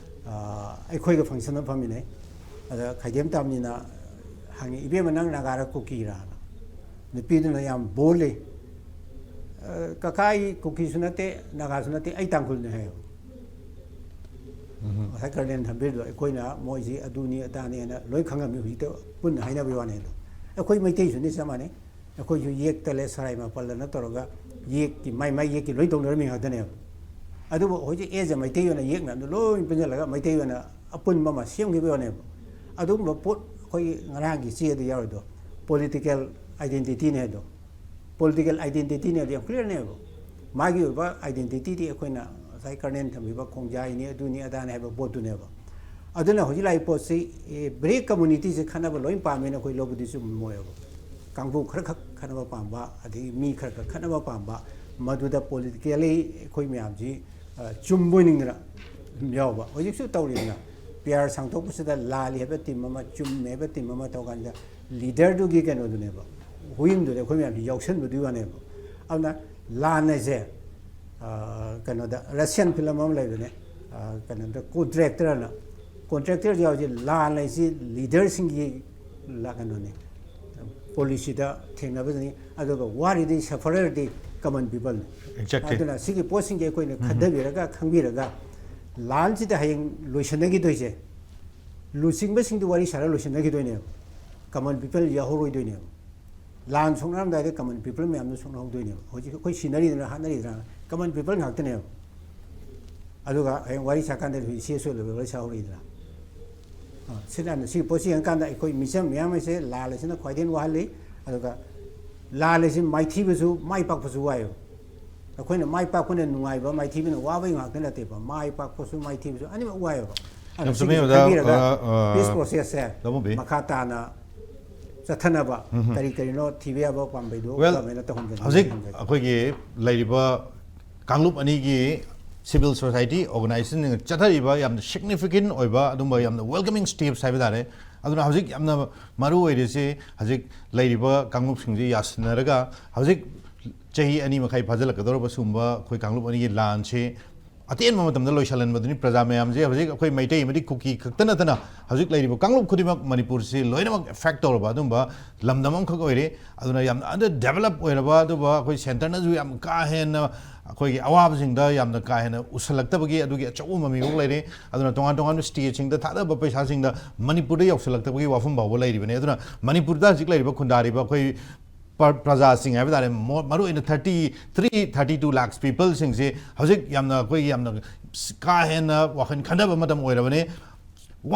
ꯑ, ꯑꯩꯈꯣꯏꯒ ꯐꯪꯁꯟ ꯑꯃ ꯐꯝꯃꯤꯟꯅꯩ꯫ ꯑꯗ ꯈꯥꯏꯗꯦꯝ ꯇꯥꯝꯅꯤꯅ ꯍꯪꯉꯤ, "ꯏꯕꯦꯝꯃ, ꯅꯪ ꯅꯥꯒꯥꯔ ꯀꯨꯀꯤꯔꯥꯅ?" ꯅꯨꯄꯤꯗꯨꯅ ꯌꯥꯝ ꯕꯣꯜꯂꯤ, "ꯑ, ꯀꯀꯥ, ꯑꯩ ꯀꯨꯀꯤꯁꯨ ꯅꯠꯇꯦ, ꯅꯥꯒꯥꯁꯨ ꯅꯠꯇꯦ, ꯑꯩ ꯇꯥꯡꯈꯨꯜꯅꯤ" ꯍꯥꯏꯌꯦꯕ꯫ ꯉꯁꯥꯏ ꯀꯔꯅꯦꯜ ꯊꯝꯕꯤꯔꯤꯗꯣ ꯑꯩꯈꯣꯏꯅ ꯃꯣꯏꯁꯤ ꯑꯗꯨꯅꯤ ꯑꯗꯥꯅꯤ ꯍꯥꯏꯅ ꯂꯣꯏ ꯈꯪꯉꯝꯃꯤ, ꯍꯧꯖꯤꯛꯇ ꯄꯨꯟꯅ ꯍꯥꯏꯅꯕꯒꯤ ꯋꯥꯅꯤ꯫ ꯑꯗꯣ ꯑꯩꯈꯣꯏ ꯃꯩꯇꯩꯁꯨꯅꯤ ꯆꯞ ꯃꯥꯟꯅꯩ꯫ ꯑꯩꯈꯣꯏꯁꯨ ꯌꯦꯛꯇ ꯂꯩ, ꯁꯔꯥꯏ ꯃꯥꯄꯜꯂꯅ ꯇꯧꯔꯒ ꯌꯦꯛꯀꯤ, ꯃꯥꯏ ꯃꯥꯏ ꯌꯦꯛꯀꯤ ꯂꯣꯏ ꯇꯧꯅꯔꯝꯃꯤ ꯉꯥꯛꯇꯅꯦꯕ꯫ ꯑꯗꯨꯕꯨ ꯍꯧꯖꯤꯛ ꯑꯦꯖ ꯑꯦ ꯃꯩꯇꯩ ꯑꯣꯏꯅ ꯌꯦꯛ ꯃꯌꯥꯝꯗꯣ ꯂꯣꯏ ꯄꯨꯟꯁꯤꯜꯂꯒ ꯃꯩꯇꯩ ꯑꯣꯏꯅ ꯑꯄꯨꯟꯕ ꯑꯃ ꯁꯦꯝꯈꯤꯕ ꯌꯥꯅꯦꯕ꯫ ꯑꯗꯨꯒꯨꯝꯕ ꯄꯣꯠ ꯑꯩꯈꯣꯏꯒꯤ ꯉꯔꯥꯡꯒꯤ ꯆꯦꯗ ꯌꯥꯎꯔꯤꯗꯣ ꯄꯣꯂꯤꯇꯤꯀꯦꯜ ꯑꯥꯏꯗꯦꯟꯇꯤꯇꯤꯅꯦ ꯍꯥꯏꯗꯣ꯫ ꯄꯣꯂꯤꯇꯤꯀꯦꯜ ꯑꯥꯏꯗꯦꯟꯇꯤꯇꯤꯅꯦ ꯍꯥꯏꯗꯣ ꯌꯥꯝ ꯀ꯭ꯂꯤꯌꯥꯔꯅꯦꯕ꯫ ꯃꯥꯒꯤ ꯑꯣꯏꯕ ꯑꯥꯏꯗꯦꯟꯇꯤꯇꯤꯗꯤ ꯑꯩꯈꯣꯏꯅ ꯉꯁꯥꯏ ꯀꯔꯅꯦꯜ ꯊꯝꯕꯤꯕ ꯈꯣꯡꯖꯥꯏꯅꯤ, ꯑꯗꯨꯅꯤ ꯑꯗꯥꯅꯤ ꯍꯥꯏꯕ ꯄꯣꯠꯇꯨꯅꯦꯕ꯫ ꯑꯗꯨꯅ ꯍꯧꯖꯤꯛ ꯂꯥꯛꯏ ꯄꯣꯠꯁꯤ, ꯑꯦ, ꯕ꯭ꯔꯦꯛ ꯀꯝꯃꯨꯅꯤꯇꯤꯁꯦ ꯈꯠꯅꯕ ꯂꯣꯏ ꯄꯥꯝꯃꯦꯅ ꯑꯩꯈꯣꯏ ꯂꯧꯕꯗꯤ ꯆꯨꯝꯃꯣꯏꯕ꯫ ꯀꯥꯡꯕꯨ ꯈꯔꯈꯛ ꯈꯠꯅꯕ ꯄꯥꯝꯕ, ꯑꯗꯒꯤ ꯃꯤ ꯈꯔꯈꯛ ꯈꯠꯅꯕ ꯄꯥꯝꯕ, ꯃꯗꯨꯗ ꯄꯣꯂꯤꯇꯤꯀꯦꯜꯂꯤ ꯑꯩꯈꯣꯏ ꯃꯌꯥꯝꯁꯤ, ꯑ, ꯆꯨꯝꯕ ꯑꯣꯏꯅꯤꯡꯗꯅ ꯑꯗꯨꯝ ꯌꯥꯎꯕ꯫ ꯍꯧꯖꯤꯛꯁꯨ ꯇꯧꯔꯤꯗꯅ, ꯄꯤ ꯑꯥꯔ ꯁꯥꯡꯗꯣꯛꯄꯁꯤꯗ ꯂꯥꯜꯂꯤ ꯍꯥꯏꯕ ꯇꯤꯝ ꯑꯃ, ꯆꯨꯝꯃꯦ ꯍꯥꯏꯕ ꯇꯤꯝ ꯑꯃ ꯇꯧꯀꯥꯟꯗ ꯂꯤꯗꯔꯗꯨꯒꯤ ꯀꯩꯅꯣꯗꯨꯅꯦꯕ, ꯍꯨꯏꯝꯗꯨꯅꯦ ꯑꯩꯈꯣꯏ ꯃꯌꯥꯝꯁꯤ ꯌꯥꯎꯁꯟꯕꯗꯨꯒꯤ ꯋꯥꯅꯦꯕ꯫ ꯑꯗꯨꯅ ꯂꯥꯟ ꯍꯥꯏꯁꯦ, ꯑ, ꯀꯩꯅꯣꯗ, ꯔꯁꯤꯌꯥꯟ ꯐꯤꯂꯝ ꯑꯃ ꯂꯩꯕꯅꯦ, ꯑ, ꯀꯩꯅꯣꯗ, ꯀꯣꯟꯇ꯭ꯔꯦꯛꯇꯔꯅ, ꯀꯣꯟꯇ꯭ꯔꯦꯛꯇꯔ ꯌꯥꯎꯔꯤꯁꯦ ꯂꯥꯟ ꯍꯥꯏꯁꯤ ꯂꯤꯗꯔꯁꯤꯡꯒꯤ ꯂ-, ꯀꯩꯅꯣꯅꯤ, ꯄꯣꯂꯤꯁꯤꯗ ꯊꯦꯡꯅꯕꯗꯨꯅꯤ꯫ ꯑꯗꯨꯒ ꯋꯥꯔꯤꯗꯤ ꯁꯐꯔꯔꯗꯤ ꯀꯃꯟ ꯄꯤꯄꯜꯅꯤ꯫ Exactly. ꯑꯗꯨꯅ ꯁꯤꯒꯤ ꯄꯣꯠꯁꯤꯡꯁꯦ ꯑꯩꯈꯣꯏꯅ ꯈꯟꯊꯕꯤꯔꯒ, ꯈꯪꯕꯤꯔꯒ, ꯂꯥꯟꯁꯤꯗ ꯍꯌꯦꯡ ꯂꯣꯏꯁꯤꯟꯅꯈꯤꯗꯣꯏꯁꯦ, ꯂꯨꯆꯤꯡꯕꯁꯤꯡꯗꯨ ꯋꯥꯔꯤ ꯁꯥꯔ ꯂꯣꯏꯁꯤꯟꯅꯈꯤꯗꯣꯏꯅꯦꯕ꯫ ꯀꯃꯟ ꯄꯤꯄꯜ ꯌꯥꯎꯍꯧꯔꯣꯏꯗꯣꯏꯅꯦꯕ꯫ ꯂꯥꯟ ꯁꯣꯛꯅꯔꯝꯗꯥꯏꯗ ꯀꯃꯟ ꯄꯤꯄꯜ ꯃꯌꯥꯝꯗꯨ ꯁꯣꯛꯅꯍꯧꯗꯣꯏꯅꯦꯕ꯫ ꯍꯧꯖꯤꯛ ꯑꯩꯈꯣꯏ ꯁꯤꯅꯔꯤꯗꯅ ꯍꯥꯠꯅꯔꯤꯗꯅ ꯀꯃꯟ ꯄꯤꯄꯜ ꯉꯥꯛꯇꯅꯦꯕ꯫ ꯑꯗꯨꯒ ꯍꯌꯦꯡ ꯋꯥꯔꯤ ꯁꯥꯀꯥꯟꯗ ꯍꯧꯖꯤꯛ ꯁꯤ ꯑꯦꯁ ꯑꯣꯏ ꯂꯦꯕꯦꯜ ꯋꯥꯔꯤ ꯁꯥꯍꯧꯔꯤꯗꯅ꯫ ꯑ, ꯁꯤꯅ, ꯁꯤꯒꯤ ꯄꯣꯠꯁꯤ ꯌꯦꯡꯉꯀꯥꯟꯗ ꯑꯩꯈꯣꯏ ꯃꯤꯆꯝ ꯃꯌꯥꯝ ꯑꯁꯦ ꯂꯥꯜ ꯑꯁꯤꯅ ꯈ꯭ꯋꯥꯏꯗꯒꯤ ꯋꯥꯍꯜꯂꯤ꯫ ꯑꯗꯨꯒ ꯂꯥꯜ ꯑꯁꯤ ꯃꯥꯏꯊꯤꯕꯁꯨ, ꯃꯥꯏ ꯄꯥꯛꯄꯁꯨ ꯋꯥꯏꯌꯦꯕ꯫ ꯑꯩꯈꯣꯏꯅ ꯃꯥꯏ ꯄꯥꯛꯄꯅ ꯅꯨꯡꯉꯥꯏꯕ, ꯃꯥꯏꯊꯤꯕꯅ ꯋꯥꯕꯒꯤ ꯉꯥꯛꯇ ꯅꯠꯇꯦꯕ, ꯃꯥꯏ ꯄꯥꯛꯄꯁꯨ ꯃꯥꯏꯊꯤꯕꯁꯨ ꯑꯅꯤꯃꯛ ꯋꯥꯏꯌꯦꯕ꯫ ꯑꯗꯨꯅ ꯌꯥꯝ ꯆꯨꯝꯃꯤ, ꯁꯤꯒꯤꯁꯤ ꯑꯣꯖꯥ꯫ ꯈꯟꯕꯤꯔꯒ ꯑ, ꯑ, peace process ꯁꯦ ꯂꯧꯕꯨꯝꯕꯤ꯫ ꯃꯈꯥ ꯇꯥꯅ ꯆꯠꯊꯅꯕ ꯀꯔꯤ ꯀꯔꯤꯅꯣ ꯊꯤꯕ ꯌꯥꯕ ꯄꯥꯝꯕꯩꯗꯣ Well, ꯒꯣꯔꯃꯦꯟꯅ ꯇꯧꯍꯟꯖꯅꯤꯡꯉꯤ ꯍꯧꯖꯤꯛ ꯍꯥꯏꯕꯗꯣ꯫ ꯑꯩꯈꯣꯏꯒꯤ ꯂꯩꯔꯤꯕ ꯀꯥꯡꯂꯨꯞ ꯑꯅꯤꯒꯤ civil society organization ꯁꯤꯡꯅ ꯆꯠꯊꯔꯤꯕ ꯌꯥꯝꯅ significant ꯑꯣꯏꯕ ꯑꯗꯨꯝꯕ ꯌꯥꯝꯅ welcoming steps ꯍꯥꯏꯕ ꯇꯥꯔꯦ꯫ ꯑꯗꯨꯅ ꯍꯧꯖꯤꯛ ꯌꯥꯝꯅ ꯃꯔꯨ ꯑꯣꯏꯔꯤꯁꯤ ꯍꯧꯖꯤꯛ ꯂꯩꯔꯤꯕ ꯀꯥꯡꯂꯨꯞꯁꯤꯡꯁꯤ ꯌꯥꯁꯤꯟꯅꯔꯒ ꯍꯧꯖꯤꯛ ꯆꯍꯤ ꯑꯅꯤ ꯃꯈꯥꯏ ꯐꯥꯖꯤꯜꯂꯛꯀꯗꯧꯔꯕ ꯁꯤꯒꯨꯝꯕ ꯑꯩꯈꯣꯏ ꯀꯥꯡꯂꯨꯞ ꯑꯅꯤꯒꯤ ꯂꯥꯟꯁꯤ ꯑꯇꯦꯟꯕ ꯃꯇꯝꯗ ꯂꯣꯏꯁꯤꯜꯍꯟꯕꯗꯨꯅꯤ꯫ ꯄ꯭ꯔꯖꯥ ꯃꯌꯥꯝꯁꯦ ꯍꯧꯖꯤꯛ ꯑꯩꯈꯣꯏ ꯃꯩꯇꯩ ꯑꯃꯗꯤ ꯀꯨꯀꯤ ꯈꯛꯇ ꯅꯠꯇꯅ ꯍꯧꯖꯤꯛ ꯂꯩꯔꯤꯕ ꯀꯥꯡꯂꯨꯞ ꯈꯨꯗꯤꯡꯃꯛ ꯃꯅꯤꯄꯨꯔꯁꯤ ꯂꯣꯏꯅꯃꯛ affect ꯇꯧꯔꯕ ꯑꯗꯨꯝꯕ ꯂꯝꯗꯝ ꯑꯃꯈꯛ ꯑꯣꯏꯔꯦ꯫ ꯑꯗꯨꯅ ꯌꯥꯝꯅ under develop ꯑꯣꯏꯔꯕ, ꯑꯗꯨꯒ ꯑꯩꯈꯣꯏ centre ꯅꯁꯨ ꯌꯥꯝ ꯀꯥ ꯍꯦꯟꯅ ꯑꯩꯈꯣꯏꯒꯤ ꯑꯋꯥꯕꯁꯤꯡꯗ ꯌꯥꯝꯅ ꯀꯥ ꯍꯦꯟꯅ ꯎꯁꯜꯂꯛꯇꯕꯒꯤ ꯑꯗꯨꯒꯤ ꯑꯆꯧꯕ ꯃꯃꯤ ꯐꯥꯎ ꯂꯩꯔꯦ꯫ ꯑꯗꯨꯅ ꯇꯣꯉꯥꯟ ꯇꯣꯉꯥꯟꯕ state ꯁꯤꯡꯗ ꯊꯥꯗꯕ ꯄꯩꯁꯥꯁꯤꯡꯗ ꯃꯅꯤꯄꯨꯔꯗ ꯌꯧꯁꯤꯜꯂꯛꯇꯕꯒꯤ ꯋꯥꯐꯝ ꯐꯥꯎꯕ ꯂꯩꯔꯤꯕꯅꯤ꯫ ꯑꯗꯨꯅ ꯃꯅꯤꯄꯨꯔꯗ ꯍꯧꯖꯤꯛ ꯂꯩꯔꯤꯕ ꯈꯨꯟꯗꯥꯔꯤꯕ ꯑꯩꯈꯣꯏ ꯄ꯭ꯔ- ꯄ꯭ꯔꯖꯥꯁꯤꯡ ꯍꯥꯏꯕ ꯇꯥꯔꯦ, ꯃꯣ- ꯃꯔꯨꯑꯣꯏꯅ thirty three, thirty two lakhs people ꯁꯤꯡꯁꯤ ꯍꯧꯖꯤꯛ ꯌꯥꯝꯅ ꯑꯩꯈꯣꯏꯒꯤ ꯌꯥꯝꯅ ꯀꯥ ꯍꯦꯟꯅ ꯋꯥꯈꯜ ꯈꯟꯊꯕ ꯃꯇꯝ ꯑꯣꯏꯔꯕꯅꯤ꯫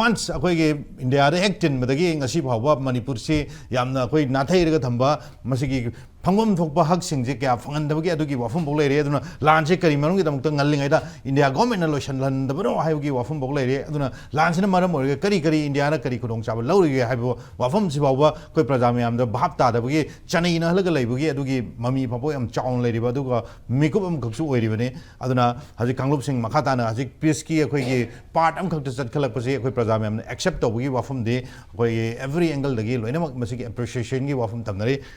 Once ꯑꯩꯈꯣꯏꯒꯤ ꯏꯟꯗꯤꯌꯥꯗ ꯍꯦꯛ ꯇꯤꯟꯕꯗꯒꯤ ꯉꯁꯤ ꯐꯥꯎꯕ ꯃꯅꯤꯄꯨꯔꯁꯤ ꯌꯥꯝꯅ ꯑꯩꯈꯣꯏ ꯅꯥꯊꯩꯔꯒ ꯊꯝꯕ, ꯃꯁꯤꯒꯤ ꯐꯪꯐꯝ ꯊꯣꯛꯄ ꯍꯛꯁꯤꯡꯁꯦ ꯀꯌꯥ ꯐꯪꯍꯟꯗꯕꯒꯤ ꯑꯗꯨꯒꯤ ꯋꯥꯐꯝ ꯐꯥꯎ ꯂꯩꯔꯦ꯫ ꯑꯗꯨꯅ ꯂꯥꯟꯁꯦ ꯀꯔꯤ ꯃꯔꯝꯒꯤꯗꯃꯛꯇ ꯉꯜꯂꯤꯉꯩꯗ ꯏꯟꯗꯤꯌꯥ ꯒꯣꯔꯃꯦꯟꯅ ꯂꯣꯏꯁꯤꯜꯍꯟꯗꯕꯅꯣ ꯍꯥꯏꯕꯒꯤ ꯋꯥꯐꯝ ꯐꯥꯎ ꯂꯩꯔꯦ꯫ ꯑꯗꯨꯅ ꯂꯥꯟꯁꯤꯅ ꯃꯔꯝ ꯑꯣꯏꯔꯒ ꯀꯔꯤ ꯀꯔꯤ ꯏꯟꯗꯤꯌꯥꯅ ꯀꯔꯤ ꯈꯨꯗꯣꯡꯆꯥꯕ ꯂꯧꯔꯤꯒꯦ ꯍꯥꯏꯕ ꯋꯥꯐꯝꯁꯤ ꯐꯥꯎꯕ ꯑꯩꯈꯣꯏ ꯄ꯭ꯔꯖꯥ ꯃꯌꯥꯝꯗ ꯚꯥꯞ ꯇꯥꯗꯕꯒꯤ, ꯆꯅꯩꯅꯍꯜꯂꯒ ꯂꯩꯕꯒꯤ ꯑꯗꯨꯒꯤ ꯃꯃꯤ ꯐꯥꯎꯕ ꯌꯥꯝ ꯆꯥꯎꯅ ꯂꯩꯔꯤꯕ, ꯑꯗꯨꯒ ꯃꯤꯀꯨꯞ ꯑꯃꯈꯛꯁꯨ ꯑꯣꯏꯔꯤꯕꯅꯤ꯫ ꯑꯗꯨꯅ ꯍꯧꯖꯤꯛ ꯀꯥꯡꯂꯨꯞꯁꯤꯡ ꯃꯈꯥ ꯇꯥꯅ ꯍꯧꯖꯤꯛ peace ꯀꯤ ꯑꯩꯈꯣꯏꯒꯤ part ꯑꯃꯈꯛꯇ ꯆꯠꯈꯠꯂꯛꯄꯁꯤ ꯑꯩꯈꯣꯏ ꯄ꯭ꯔꯖꯥ ꯃꯌꯥꯝꯅ accept ꯇꯧꯕꯒꯤ ꯋꯥꯐꯝꯗꯤ ꯑꯩꯈꯣꯏꯒꯤ every angle ꯗꯒꯤ ꯂꯣꯏꯅꯃꯛ ꯃꯁꯤꯒꯤ appreciation ꯒꯤ ꯋꯥꯐꯝ ꯊꯝꯅꯔꯤ꯫